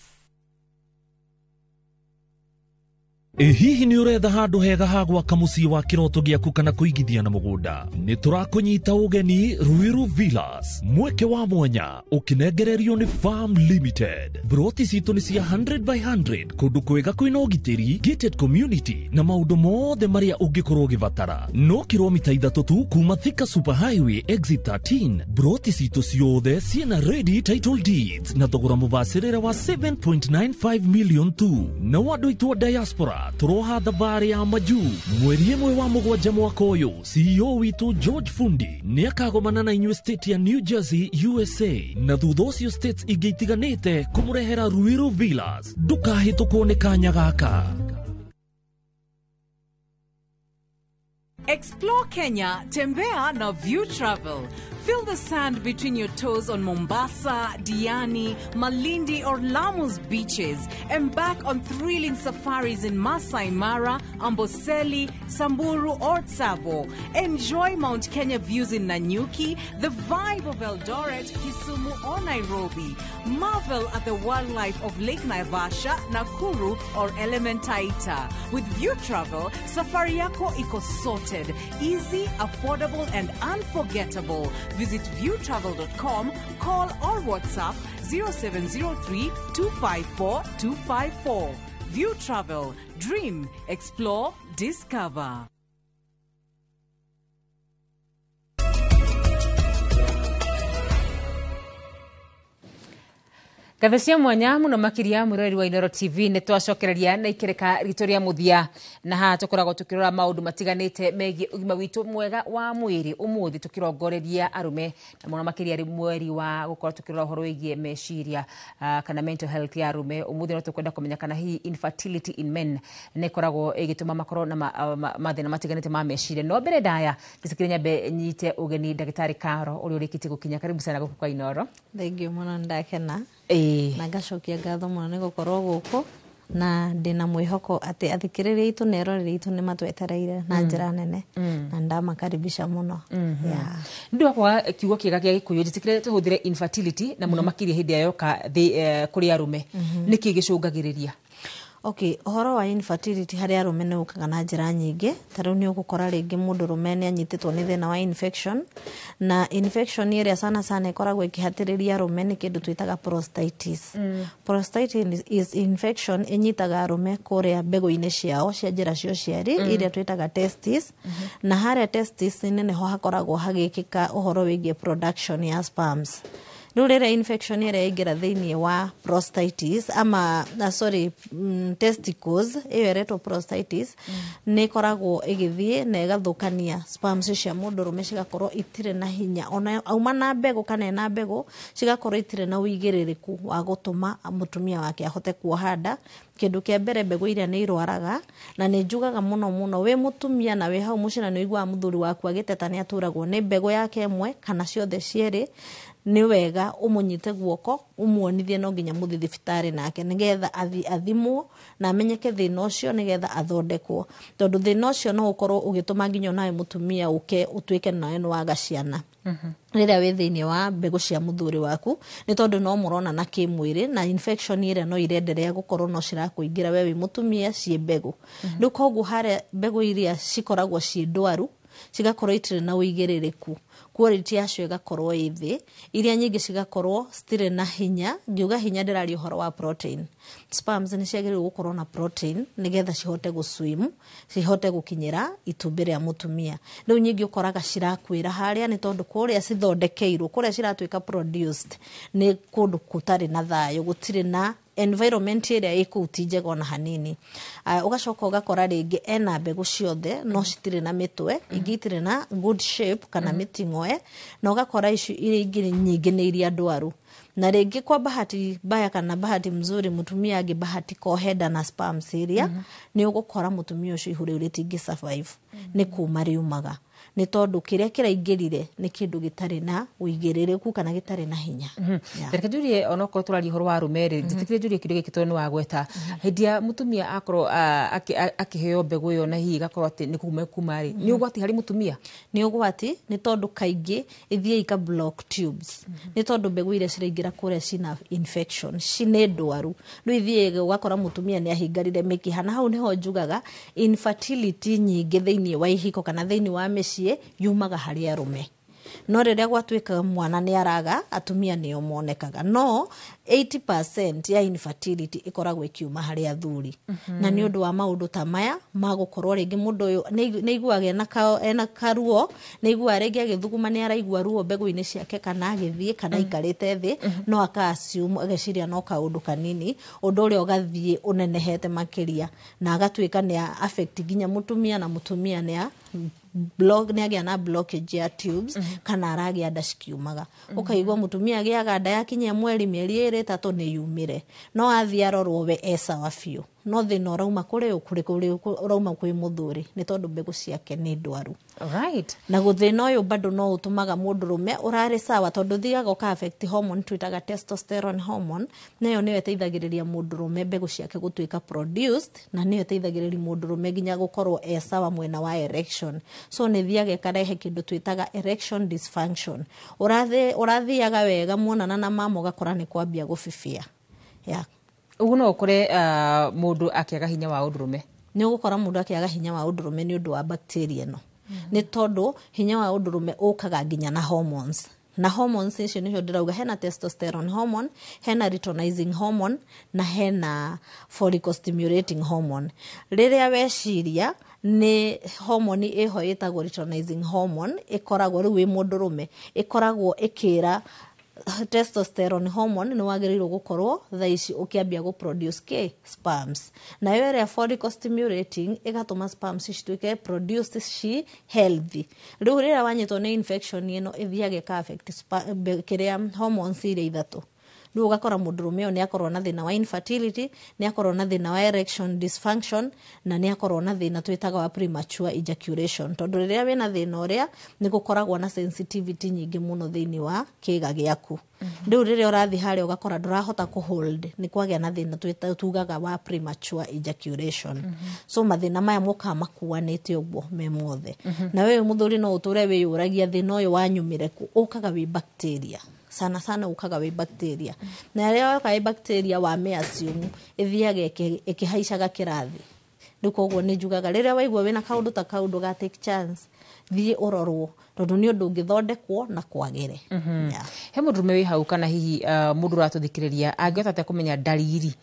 Ĩ hihi nĩ ũretha handũ hega ha gwaka mũciĩ wa kĩroto gĩaku kana kũigithia na mũgũnda? Nĩ tũrakũnyita ũgeni Ruiru Villas, mweke wa mwanya ũkĩnengererio nĩ Farm Limited. Broti citũ nĩ cia 100 by 100 kũndũ kwega kwĩna ũgitĩri, gated community na maũndũ mothe marĩa ũngĩkorwo ũgĩbatara. No kilomita 3 tu kuma Thika Super Highway exit 13. Broti citũ ciothe ciĩna ready title deeds na thogora mũbacĩrĩre wa 7.95 million tu. Na andũ aitũ a diaspora tũroha thabarĩ ya majuu mweri 1 wa 7 mwaka ũyũ. CEO witũ George Fundi nĩ akagomana na inyuĩ state ya New Jersey, USA, na thutha ũcio states ingĩ itiganĩte kũmũrehera Ruiru Villas. Ndũkahĩtũkwo nĩ kanya gaka. Explore Kenya, tembea na View Travel. Feel the sand between your toes on Mombasa, Diani, Malindi or Lamu's beaches. Embark on thrilling safaris in Masai Mara, Amboseli, Samburu or Tsavo. Enjoy Mount Kenya views in Nanyuki, the vibe of Eldoret, Kisumu or Nairobi. Marvel at the wildlife of Lake Naivasha, Nakuru or Elementaita. With View Travel, safari yako iko sorted. Easy, affordable and unforgettable. Visit viewtravel.com, call or WhatsApp 0703 254 254. View Travel. Dream, explore, discover. Ngatho cia mwanya muno makiria mwiroreri wa Inooro TV nĩ twacokereria na ikereka ritũ rĩa mũthia, na haha tũkoragwo tũkĩrora maũndũ matiganĩte megiĩ ũgima witũ mwega wa mwĩrĩ. Ũmũthĩ tũkĩrongoreria arũme na mũno makĩria rĩ mweri wa gũkorwo tũkĩrora ũhoro wĩgiĩ meciria kana mental health ya arũme. Ũmũthĩ no tũkwenda kũmenya kana hihi infertility in men nĩ ĩkoragwo ĩgĩtũma makorwo na mathĩna matiganĩte ma meciria. No mbere ndaya njĩtĩkĩre nyambe nyite ũgeni ndagĩtarĩ Caro ũrĩa ũrĩkĩtie gũkinya. Karibu sana gũkũ kwa Inooro. Thengiũ mũno, ndakena na ngacokia ngatho mũno nĩ gũkorwo gũkũ. Na ndĩna mwĩhoko atĩ athikĩrĩria aitũ na eroreri aitũ nĩ matwetereire na njĩra nene, na ndamakaribisha mũno. Yeah. Nĩ ũndũ wa kwaga kiugo kĩega gĩa Gĩkũyũ, njĩtĩkĩre tũhũthĩre infertility, na mũno makĩria hĩndĩ ĩrĩa yoka kũrĩ arũme. Nĩkĩ gĩcũngagĩrĩria? Okay, ũhoro wa infertility harĩ arũme nĩ ũkaga na njĩra nyingĩ. Ta rĩu nĩ ũgũkora rĩngĩ mũndũ rũme nĩ anyitĩtwo nĩ thĩna wa infection, na infection ĩrĩa sana sana ĩkoragwo ĩkĩhatĩrĩria arũme nĩ kĩndũ twĩtaga prostatitis. Prostatitis is infection ĩnyitaga arũme kũrĩa mbegũ-inĩ ciao cia njĩra cia ũciari, iria twĩtaga testis. Na harĩa testis-inĩ nĩho hakoragwo hagĩkĩka ũhoro wĩgiĩ production ya sperms. Rĩu rĩrĩa infection ĩrĩa yaingĩra thĩinĩ wa prostatitis ama sorry, testicles ĩyo ĩretwo prostatitis, nĩ ĩkoragwo ĩgĩthiĩ na ĩgathũkania sperms cia mũndũrũme, cigakorwo itirĩ na hinya, ona auma na mbegũ kana ena mbegũ, cigakorwo itirĩ na ũigĩrĩrĩku wa gũtũma mũtumia wake ahote kuoha nda. Kĩndũ kĩa mbere, mbegũ iria nĩ irwaraga. Na nĩ njugaga mũno mũno, wĩ mũtumia na wĩ hau mũciĩ na nĩ ũiguaga mũthuri waku agĩteta nĩ aturagwo nĩ mbegũ yake ĩmwe kana ciothe cierĩ, nĩ wega ũmũnyite guoko, ũmuonithie no nginya mũthiĩ thibitarĩ nake, nĩgetha athimwo na amenyeke thĩna ũcio, nĩgetha athondekwo, tondũ thĩna ũcio no ũkorwo ũgĩtũma nginya onawe mũtumia ũke ũtuĩke nawe nĩ waga ciana rĩrĩa wĩ thĩinĩ wa mbegũ cia mũthuri waku, nĩ tondũ no mũronana kĩmwĩrĩ na infection ĩrĩa no irenderea gũkorwo no cirakũingĩra we wĩ mũtumia ciĩ mbegũ. Rĩu koguo harĩa mbegũ iria cikoragwo ciĩ ndwaru cigakorwo itirĩ na ũigĩrĩrĩku, quality yacio ĩgakorwo ĩ thĩ, iria nyingĩ cigakorwo citirĩ na hinya. Ngiuga hinya, ndĩraria ũhoro wa protein. Sperms nĩ ciagĩrĩirwo gũkorwo na protein nĩgetha cihote gũswim, cihote gũkinyĩra itumbĩ rĩa mũtumia. Rĩu nyingĩ ũkoraga cirakuĩra harĩa, nĩ tondũ kũrĩa cithondekeirwo, kũrĩa ciratuĩka produced, nĩ kũndũ gũtarĩ na thayũ, gũtirĩ na environment ĩrĩa ĩ kũu ti njega ona hanini. Ũgacoka ũgakora rĩngĩ ena mbegũ ciothe no citirĩ na mĩtwe, ingĩ itirĩ na good shape kana mĩting'oe, na ũgakora ici iria ingĩ nyingĩ nĩ iria ndwaru. Na rĩngĩ kwa bahati mbaya kana bahati mzuri, mũtumia angĩbahatika ohe nda na sperms iria, nĩ ũgũkora mũtumia ũcio ihu rĩu rĩtingĩ survive, nĩ kuma riumaga, nĩ tondũ kĩrĩa kĩraingĩrire nĩ kĩndũ gĩtarĩ na ũigĩrĩrĩku kana gĩtarĩ na hinya. Reke njurie, onokorwo tũraria ũhoro wa arũme rĩ, njĩtĩkĩre njurie kĩũria gĩkĩ tondũ nĩ wagweta hĩndĩ ya mũtumia akorwo akĩheo mbegũ ĩyo na hihi igakorwo atĩ nĩ kuma kuma rĩ, nĩ ũgwati harĩ mũtumia? Nĩ ũgwati, nĩ tondũ kaingĩ ĩthiĩ ika block tubes, nĩ tondũ mbegũ iria ciraingĩra kũrĩa cina infection, ci nĩ ndwaru. Rĩu ithiĩga ũgakora mũtumia nĩ ahingarire mĩkiha, na hau nĩho njugaga infertility nyingĩ thĩinĩ wa ihiko kana thĩinĩ wa mĩciĩ yumaga harĩ arũme. No rĩrĩa gwatuĩka mwana nĩ araga, atumia nĩo monekaga, no 80% ya infertility ĩkoragwo ĩkiuma harĩ athuri. Na nĩ ũndũ wa maũndũ ta maya ma gũkorwo rĩngĩ mũndũ ũyũ nĩ aiguaga ena karuo, nĩ aiguaga rĩngĩ agĩthuguma nĩ araigua ruo mbegũ-inĩ ciake, kana agĩthiĩ kana aikarĩte thĩ, no aka assume, ageciria no kaũndũ kanini, ũndũ ũrĩa ũgathiĩ ũnenehete makĩria na agatuĩka nĩ affect nginya mũtumia, na mũtumia nĩ block, nĩ agĩa na blockage ya tubes kana aragĩa nda cikiumaga. Ũkaigua mũtumia agĩaga nda, yakinyia mweri, mĩeri 2, 3, nĩ yumire, no athiĩ arorwo we e sawa biũ, no thĩna ũrauma kũrĩ ũ? Kũrĩ ũrauma kwĩ mũthuri, nĩ tondũ mbegũ ciake nĩ ndwaru. Na gũthĩna ũyũ bado no ũtũmaga mũndũrũme ũrarĩ sawa, tondũ thiaga ũka affect hormone twĩtaga testosterone hormone, nayo nĩyo ĩteithagĩrĩria mũndũrũme mbegũ ciake gũtuĩka produced, na nĩyo ĩteithagĩrĩria mũndũrũme nginya gũkorwo e sawa mwena wa erection. So nĩ thiaga ĩkarehe kĩndũ twĩtaga erection dysfunction. Ũrathiaga wega muonana na mama, ũgakora nĩ kwambia gũbibia, yeah. Ũguo no ũkore mũndũ akĩaga hinya wa ũndũrũme? Nĩ ũgũkora mũndũ akĩaga hinya wa ũndũrũme nĩ ũndũ wa bacteria ĩno, nĩ tondũ hinya wa ũndũrũme ũkaga nginya na hormones, na hormones icio nĩcio ndĩrauga: hena testosterone hormone, hena luteinizing hormone, na hena follicle stimulating hormone. Rĩrĩa weciria nĩ hormone ĩho ĩtagwo luteinizing hormone, ĩkoragwo rĩu wĩ mũndũrũme ĩkoragwo ĩkĩra testosterone hormone nĩ wagĩrĩirwo gũkorwo thaa ici ũkĩambia gũ produce k sperms, nayo ĩrĩa follicle stimulating ĩgatũma sperms cituĩke produced ci healthy. Rĩu rĩrĩa wanyitwo nĩ infection ĩno, ĩthiaga ĩka affect kĩrĩa hormones iria ithatũ. Rĩu ũgakora mũndũrũme ũyũ nĩ akorwo na thĩna wa infertility, nĩ akorwo na thĩna wa erection dysfunction, na nĩ akorwo na thĩna twĩtaga wa premature ejaculation, tondũ rĩrĩa wĩna thĩna ũrĩa nĩ gũkoragwo na sensitivity nyingĩ mũno thĩinĩ wa kĩga gĩaku. Rĩu rĩrĩa ũrathiĩ harĩa ũgakora ndũrahota kũhold, nĩ kwagĩa na thĩna tugaga wa premature ejaculation. So mathĩna maya mokaga makuanĩte ũguo me mothe. Na wewe mũthuri no ũtũre wĩyũragia thĩna ũyũ wanyumire kũ. Ũkaga wĩ bacteria sana sana, ũkaga wĩ bacteria, na rĩrĩa woka wĩ bacteria wa assume ĩthiaga ĩkĩhaicaga kĩrathi. Rĩu koguo nĩ njugaga rĩrĩa waigua wĩna kaũndũ ta kau, ndũga take chance, thiĩ ũrorwo, tondũ nĩ ũndũ ũngĩthondekwo na kwagĩre. He mũndũrũme wĩ hau kana hihi mũndũ ũratũthikĩrĩria angĩhota atĩa kũmenya ndariri?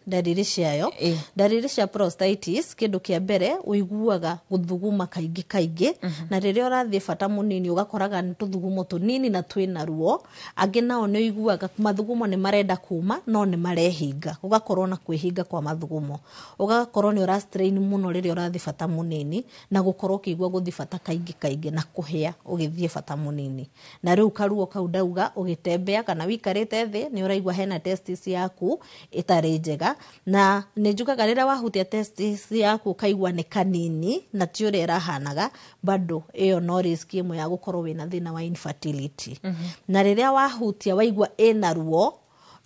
Ndariri ciayo, ndariri cia prostatitis, kĩndũ kĩa mbere ũiguaga gũthuguma kaingĩ kaingĩ, na rĩrĩa ũrathiĩ bata mũnini ũgakoraga nĩ tũthugumo tũnini na twĩna ruo. Angĩ nao nĩ ũiguaga mathugumo nĩ marenda kuma no nĩ marehinga, gũgakorwo na kwĩhinga kwa mathugumo, ũgakorwo nĩ ũra strain mũno rĩrĩa ũrathiĩ bata mũnini, na gũkorwo ũkĩigua gũthiĩ bata kaingĩ kaingĩ na kũhĩa ũgĩthiĩ bata mũnini. Na rĩu karuo kau ndauga, ũgĩtembea kana wikarĩte thĩ nĩ ũraigua hena testis yaku ĩtarĩ njega. Na nĩ njugaga rĩrĩa wahutia testis yaku ũkaigua nĩ kanini na ti ũrĩa ĩrahanaga, bado ĩyo no risk ĩmwe ya gũkorwo wĩna thĩna wa infertility. Na rĩrĩa wahutia waigua ĩna ruo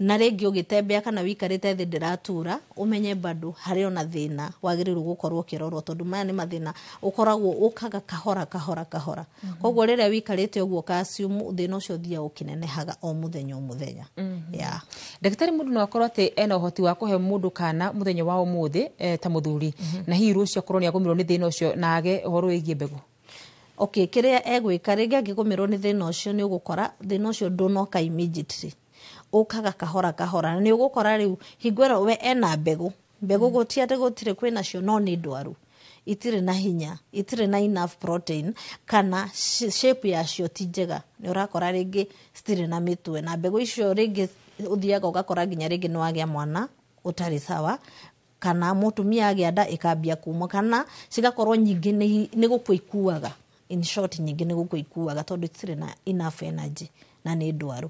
na rĩngĩ ũgĩtembea kana wikarĩte thĩ ndĩratura, ũmenye bado harĩ ona thĩna wagĩrĩirwo gũkorwo ũkĩrorwo, tondũ maya nĩ mathĩna ũkoragwo ũkaga kahora kahora kahora. Koguo rĩrĩa wikarĩte ũguo ũka-assume, thĩna ũcio ũthiaga ũkĩnenehaga o mũthenya o mũthenya. Yeah. Ndagĩtarĩ, mũndũ no akorwo atĩ ena ũhoti wa kũhe mũndũ kana mũthenya wa ũmũthĩ ta mũthuri, na hihi rũciũ akorwo nĩ agũmĩrwo nĩ thĩna ũcio na age ũhoro wĩgiĩ mbegũ? Okay, kĩrĩa egwĩka rĩngĩ angĩgũmĩrwo nĩ thĩna ũcio, nĩ ũgũkora thĩna ũcio ndũnoka immediately, ũkaga kahora kahora, na nĩ ũgũkora rĩu hingo ĩno we ena mbegũ, mbegũ gũti atĩ gũtirĩ, kwĩnacio, no nĩ ndwaru, itirĩ na hinya, itirĩ na enough protein, kana shape yacio ti njega. Nĩ ũrakora rĩngĩ citirĩ na mĩtwe, na mbegũ icio rĩngĩ ũthiaga ũgakora nginya rĩngĩ nĩ wagĩa mwana ũtarĩ sawa, kana mũtumia agĩa nda ĩkambia kuma, kana cigakorwo nyingĩ nĩ gũkua ikuaga. In short, nyingĩ nĩ gũkua ikuaga tondũ itirĩ na enough energy na nĩ ndwaru.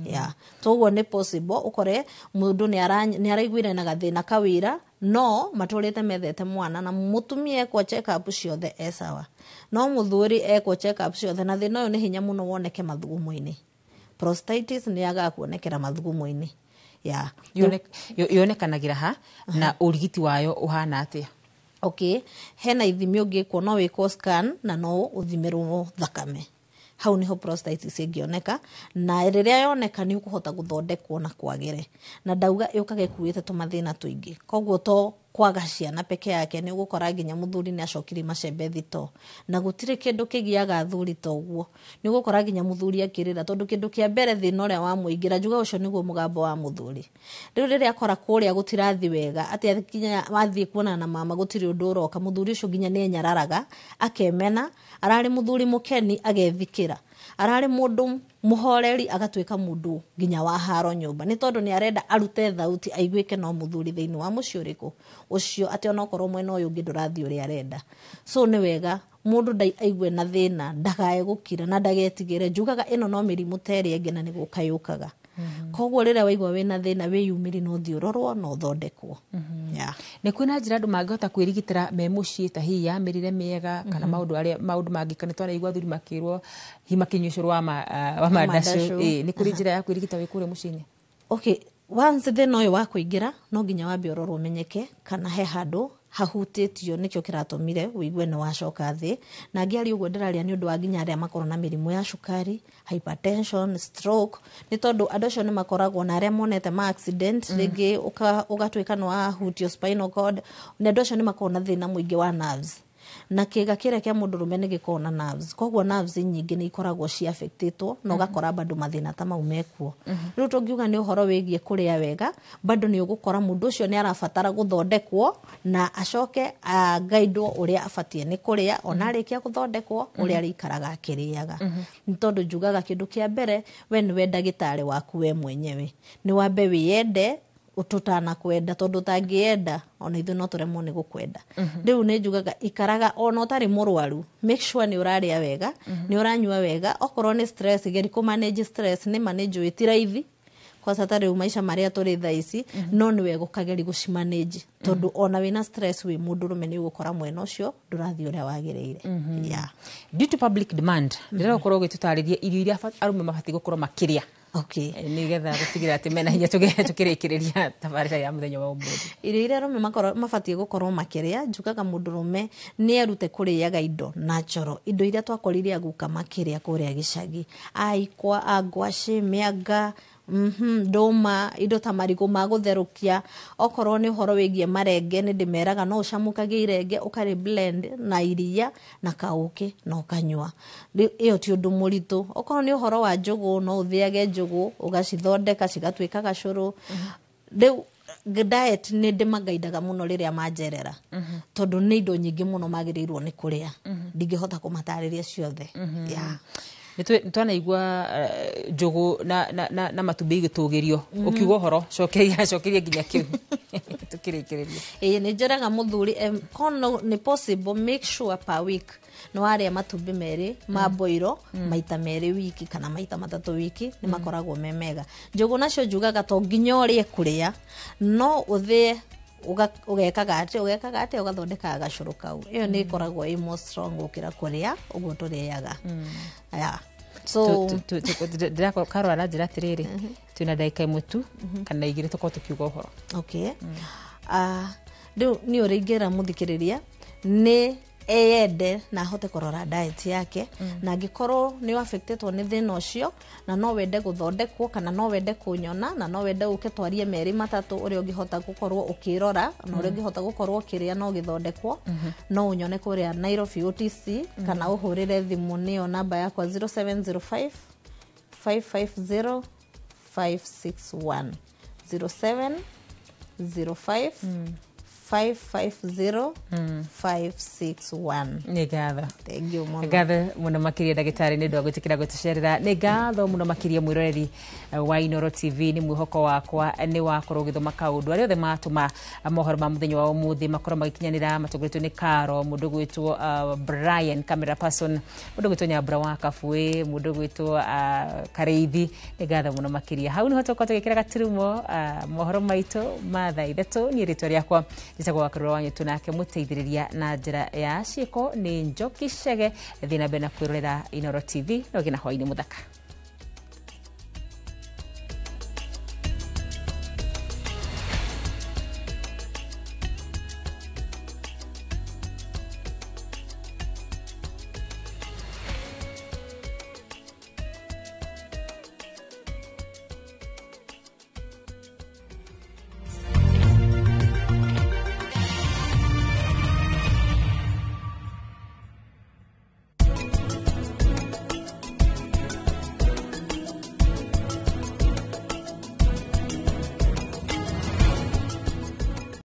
Yeah. So ũguo nĩ possible ũkore mũndũ nĩ araiguire na gathĩna kawĩra, no matũrĩte methete mwana, na mũtumia ekwo check up ciothe e sawa, no mũthuri ekwo check up ciothe, na thĩna ũyũ nĩ hinya mũno woneke mathugumo-inĩ. Prostatitis nĩ yagaga kuonekera mathugumo-inĩ. Yeah. Yonekanagĩra ha, na ũrigiti wayo ũhana atĩa? Okay, hena ithimi ũngĩkwo, no wĩkwo scan na no ũthimĩrwo thakame. Hau niho prostatitis ĩngĩoneka, na rĩrĩa yoneka nĩ ũkũhota gũthondekwo na kwagĩre. Na ndauga yũkaga ĩkuĩte tũmathĩna tũingĩ, koguo to kwaga ciana peke yake. Nĩ ũgũkora nginya mũthuri nĩ acokirie macembe thito, na gũtirĩ kĩndũ kĩgiaga athuri ta ũguo. Nĩ ũgũkora nginya mũthuri akĩrĩra, tondũ kĩndũ kĩa mbere thĩna ũrĩa wamũingĩra, njuga ũcio nĩguo mũgambo wa mũthuri. Rĩu rĩrĩa akora kũrĩa gũtirathi wega, atĩ nginya wathiĩ kuonana na mama gũtirĩ ũndũ ũroka, mũthuri ũcio nginya nĩ enyararaga, akemena. Ararĩ mũthuri mũkeni agethikĩra, ararĩ mũndũ mũhoreri agatuĩka mũndũ nginya wa haro nyũmba, nĩ tondũ nĩ arenda arute thauti aiguĩke no mũthuri thĩinĩ wa mũciĩ ũrĩkũ ũcio, atĩ onokorwo mwena ũyũ ũngĩ ndũrathiĩ ũrĩa arenda. So nĩ wega mũndũ aigue na thĩna ndagae gũkira na ndagetigĩre. Njugaga ĩno no mĩrimũ ta ĩrĩa ĩngĩ na nĩ gũka yũkaga. Koguo rĩrĩa waigua wĩna thĩna, wĩyumĩrie na ũthiĩ ũrorwo na ũthondekwo. Yeah. Nĩ kwĩna njĩra andũ mangĩhota kwĩrigitĩra me mũciĩ, ta hihi ya mĩrĩre mĩega kana maũndũ arĩa maũndũ mangĩka? Nĩ twanaigua athuri makĩrwo hihi makĩnyua ũcũrũ wa mandacũ. Ĩ, nĩ kũrĩ njĩra ya kwĩrigita wĩ kũrĩa mũciĩ-inĩ? Okay, once thĩna ũyũ wa kũingĩra, no nginya wambe ũrorwo ũmenyeke kana he handũ hahutĩtio nĩkĩo kĩratũmire ũigue nĩ wacoka thĩ. Na ngĩaria ũguo ndĩraria nĩ ũndũ wa nginya arĩa makorwo na mĩrimũ ya cukari, hypertension, stroke, nĩ tondũ andũ acio nĩ makoragwo na arĩa monete ma accident, rĩngĩ ũgatuĩka nĩ wahutio spinal cord, na andũ acio nĩ makoragwo na thĩna mũingĩ wa nerves, na kĩga kĩrĩa kĩa mũndũrũme nĩ gĩkoragwo na nerves, koguo nerves nyingĩ nĩ ikoragwo ci affectĩtwo na ũgakora bado mathĩna ta mau mekuo. Rĩu tũngiuga nĩ ũhoro wĩgiĩ kũrĩa wega, bado nĩ ũgũkora mũndũ ũcio nĩ arabatara gũthondekwo na acoke agaidwo ũrĩa abatiĩ nĩ kũrĩa ona arĩkia gũthondekwo, ũrĩa arĩikaraga akĩrĩaga. Nĩ tondũ njugaga kĩndũ kĩa mbere, we nĩwe ndagĩtarĩ waku we mwenyewe, nĩ wambe wĩyende tũtanakwenda, tondũ ũtangĩenda ona ithuĩ no tũremwo nĩ gũkwenda. Rĩu nĩ njugaga ikaraga ona ũtarĩ mũrwaru, make sure nĩ ũrarĩa wega, nĩ ũranyua wega. Okorwo nĩ stress, geri kũ manage stress. Nĩ ma nĩ njũĩ ti raithi. Kwanza ta rĩu maica marĩa tũrĩ thaa ici, no nĩ wega ũkageria gũcimanage, tondũ ona wĩna stress wĩ mũndũrũme, nĩ ũgũkora mwena ũcio ndũrathiĩ ũrĩa wagĩrĩire. Yeah. Due to public demand, ndĩrenda gũkorwo ũgĩtũtarĩria irio iria arũme mabatiĩ gũkorwo makĩrĩa nĩgetha gũtigĩrĩra atĩ mena hinya, tũkĩrĩkĩrĩria tabarĩra ya mũthenya wa ũmũthĩ. Irio iria arũme mabatiĩ gũkorwo makĩrĩa, njugaga mũndũrũme nĩ erute kũrĩaga indo natural, indo iria twakorire aguka makĩrĩa kũrĩa gĩcagi, aikwa, angwacĩ, mĩanga, ndũma, indo ta marigũ ma gũtherũkia. Okorwo nĩ ũhoro wĩgiĩ marenge, nĩ ndĩmeraga no ũcamũkagie irenge, ũkarĩ blend na iria na kaũkĩ na ũkanyua. Ĩyo ti ũndũ mũritũ. Okorwo nĩ ũhoro wa njũgũ, no ũthĩage njũgũ, ũgacithondeka cigatuĩka gacũrũ. Rĩu diet nĩ ndĩmagaindaga mũno rĩrĩa manjerera, tondũ nĩ indo nyingĩ mũno magĩrĩirwo nĩ kũrĩa, ndingĩhota kũmatarĩria ciothe. Yeah. Nĩ twanaigua njũgũ na matumbĩ igĩtũgĩrio. Ũkiuga ũhoro, cokeria cokeria nginya kĩu tũkĩrĩkĩrĩria. Ĩĩ, nĩ njĩraga mũthuri, kono nĩ possible, make sure per week nĩ warĩa matumbĩ 2 ma boiro, maita 2 wiki kana maita 3 wiki, nĩ makoragwo me mega. Njũgũ nacio njugaga to nginya ũrĩe kũrĩa, no ũthĩe, ũgekaga atĩ ũgathondekaga gacũrũ kau. Ĩyo nĩ ĩkoragwo ĩ more strong gũkĩra kũrĩa ũguo tũrĩaga. Yeah. So Ndĩrakarora na njĩra atĩrĩrĩ, twĩna ndagĩka 1 tu kana 2 tũkorwo tũkiuga ũhoro. Okay. Rĩu nĩ ũrĩa ingĩra mũthikĩrĩria nĩ eyende na ahote kũrora diet yake, na angĩkorwo nĩ affectetwo nĩ thĩna ũcio na no wende gũthondekwo, kana no wende kũnyona, na no wende ũke twarie 2 3 ũrĩa ũngĩhota gũkorwo ũkĩrora na ũrĩa ũngĩhota gũkorwo ũkĩrĩa na ũgĩthondekwo, no ũnyone kũrĩa Nairobi OTC, kana ũhũrĩre thimũ, nĩyo namba yakwa 0705 550 561, 0705 550 561. Nĩ ngatho. Thank you mũno. Ngatho mũno makĩria, ndagĩtarĩ, nĩ ũndũ wa gwĩtĩkĩra gũtũcerera. Nĩ ngatho mũno makĩria, mwĩroreri wa Inoro TV. Nĩ mwĩhoko wakwa nĩ wakorwo ũgĩthoma kaũndũ. Arĩa othe matũma mohoro ma mũthenya wa ũmũthĩ makorwo magĩkinyanĩra, matongoretio nĩ Karo, mũndũ gwĩtwo Brian camera person, mũndũ gwĩtwo Nyambura wa Kabui, mũndũ gwĩtwo Karĩithi, nĩ ngatho mũno makĩria. Hau nĩho tũkorwo tũgĩkĩra gaturumo mohoro maitũ ma thaa 3. Niĩ rĩtwa rĩakwa njĩtagwo Wakarura wa Nyũtũ, nake mũteithĩrĩria na njĩra ya ciĩko nĩ Njoki Cege. Thiĩ na mbere na kwĩrorera Inoro TV, na ũgĩe na hwaĩ-inĩ mũthaka.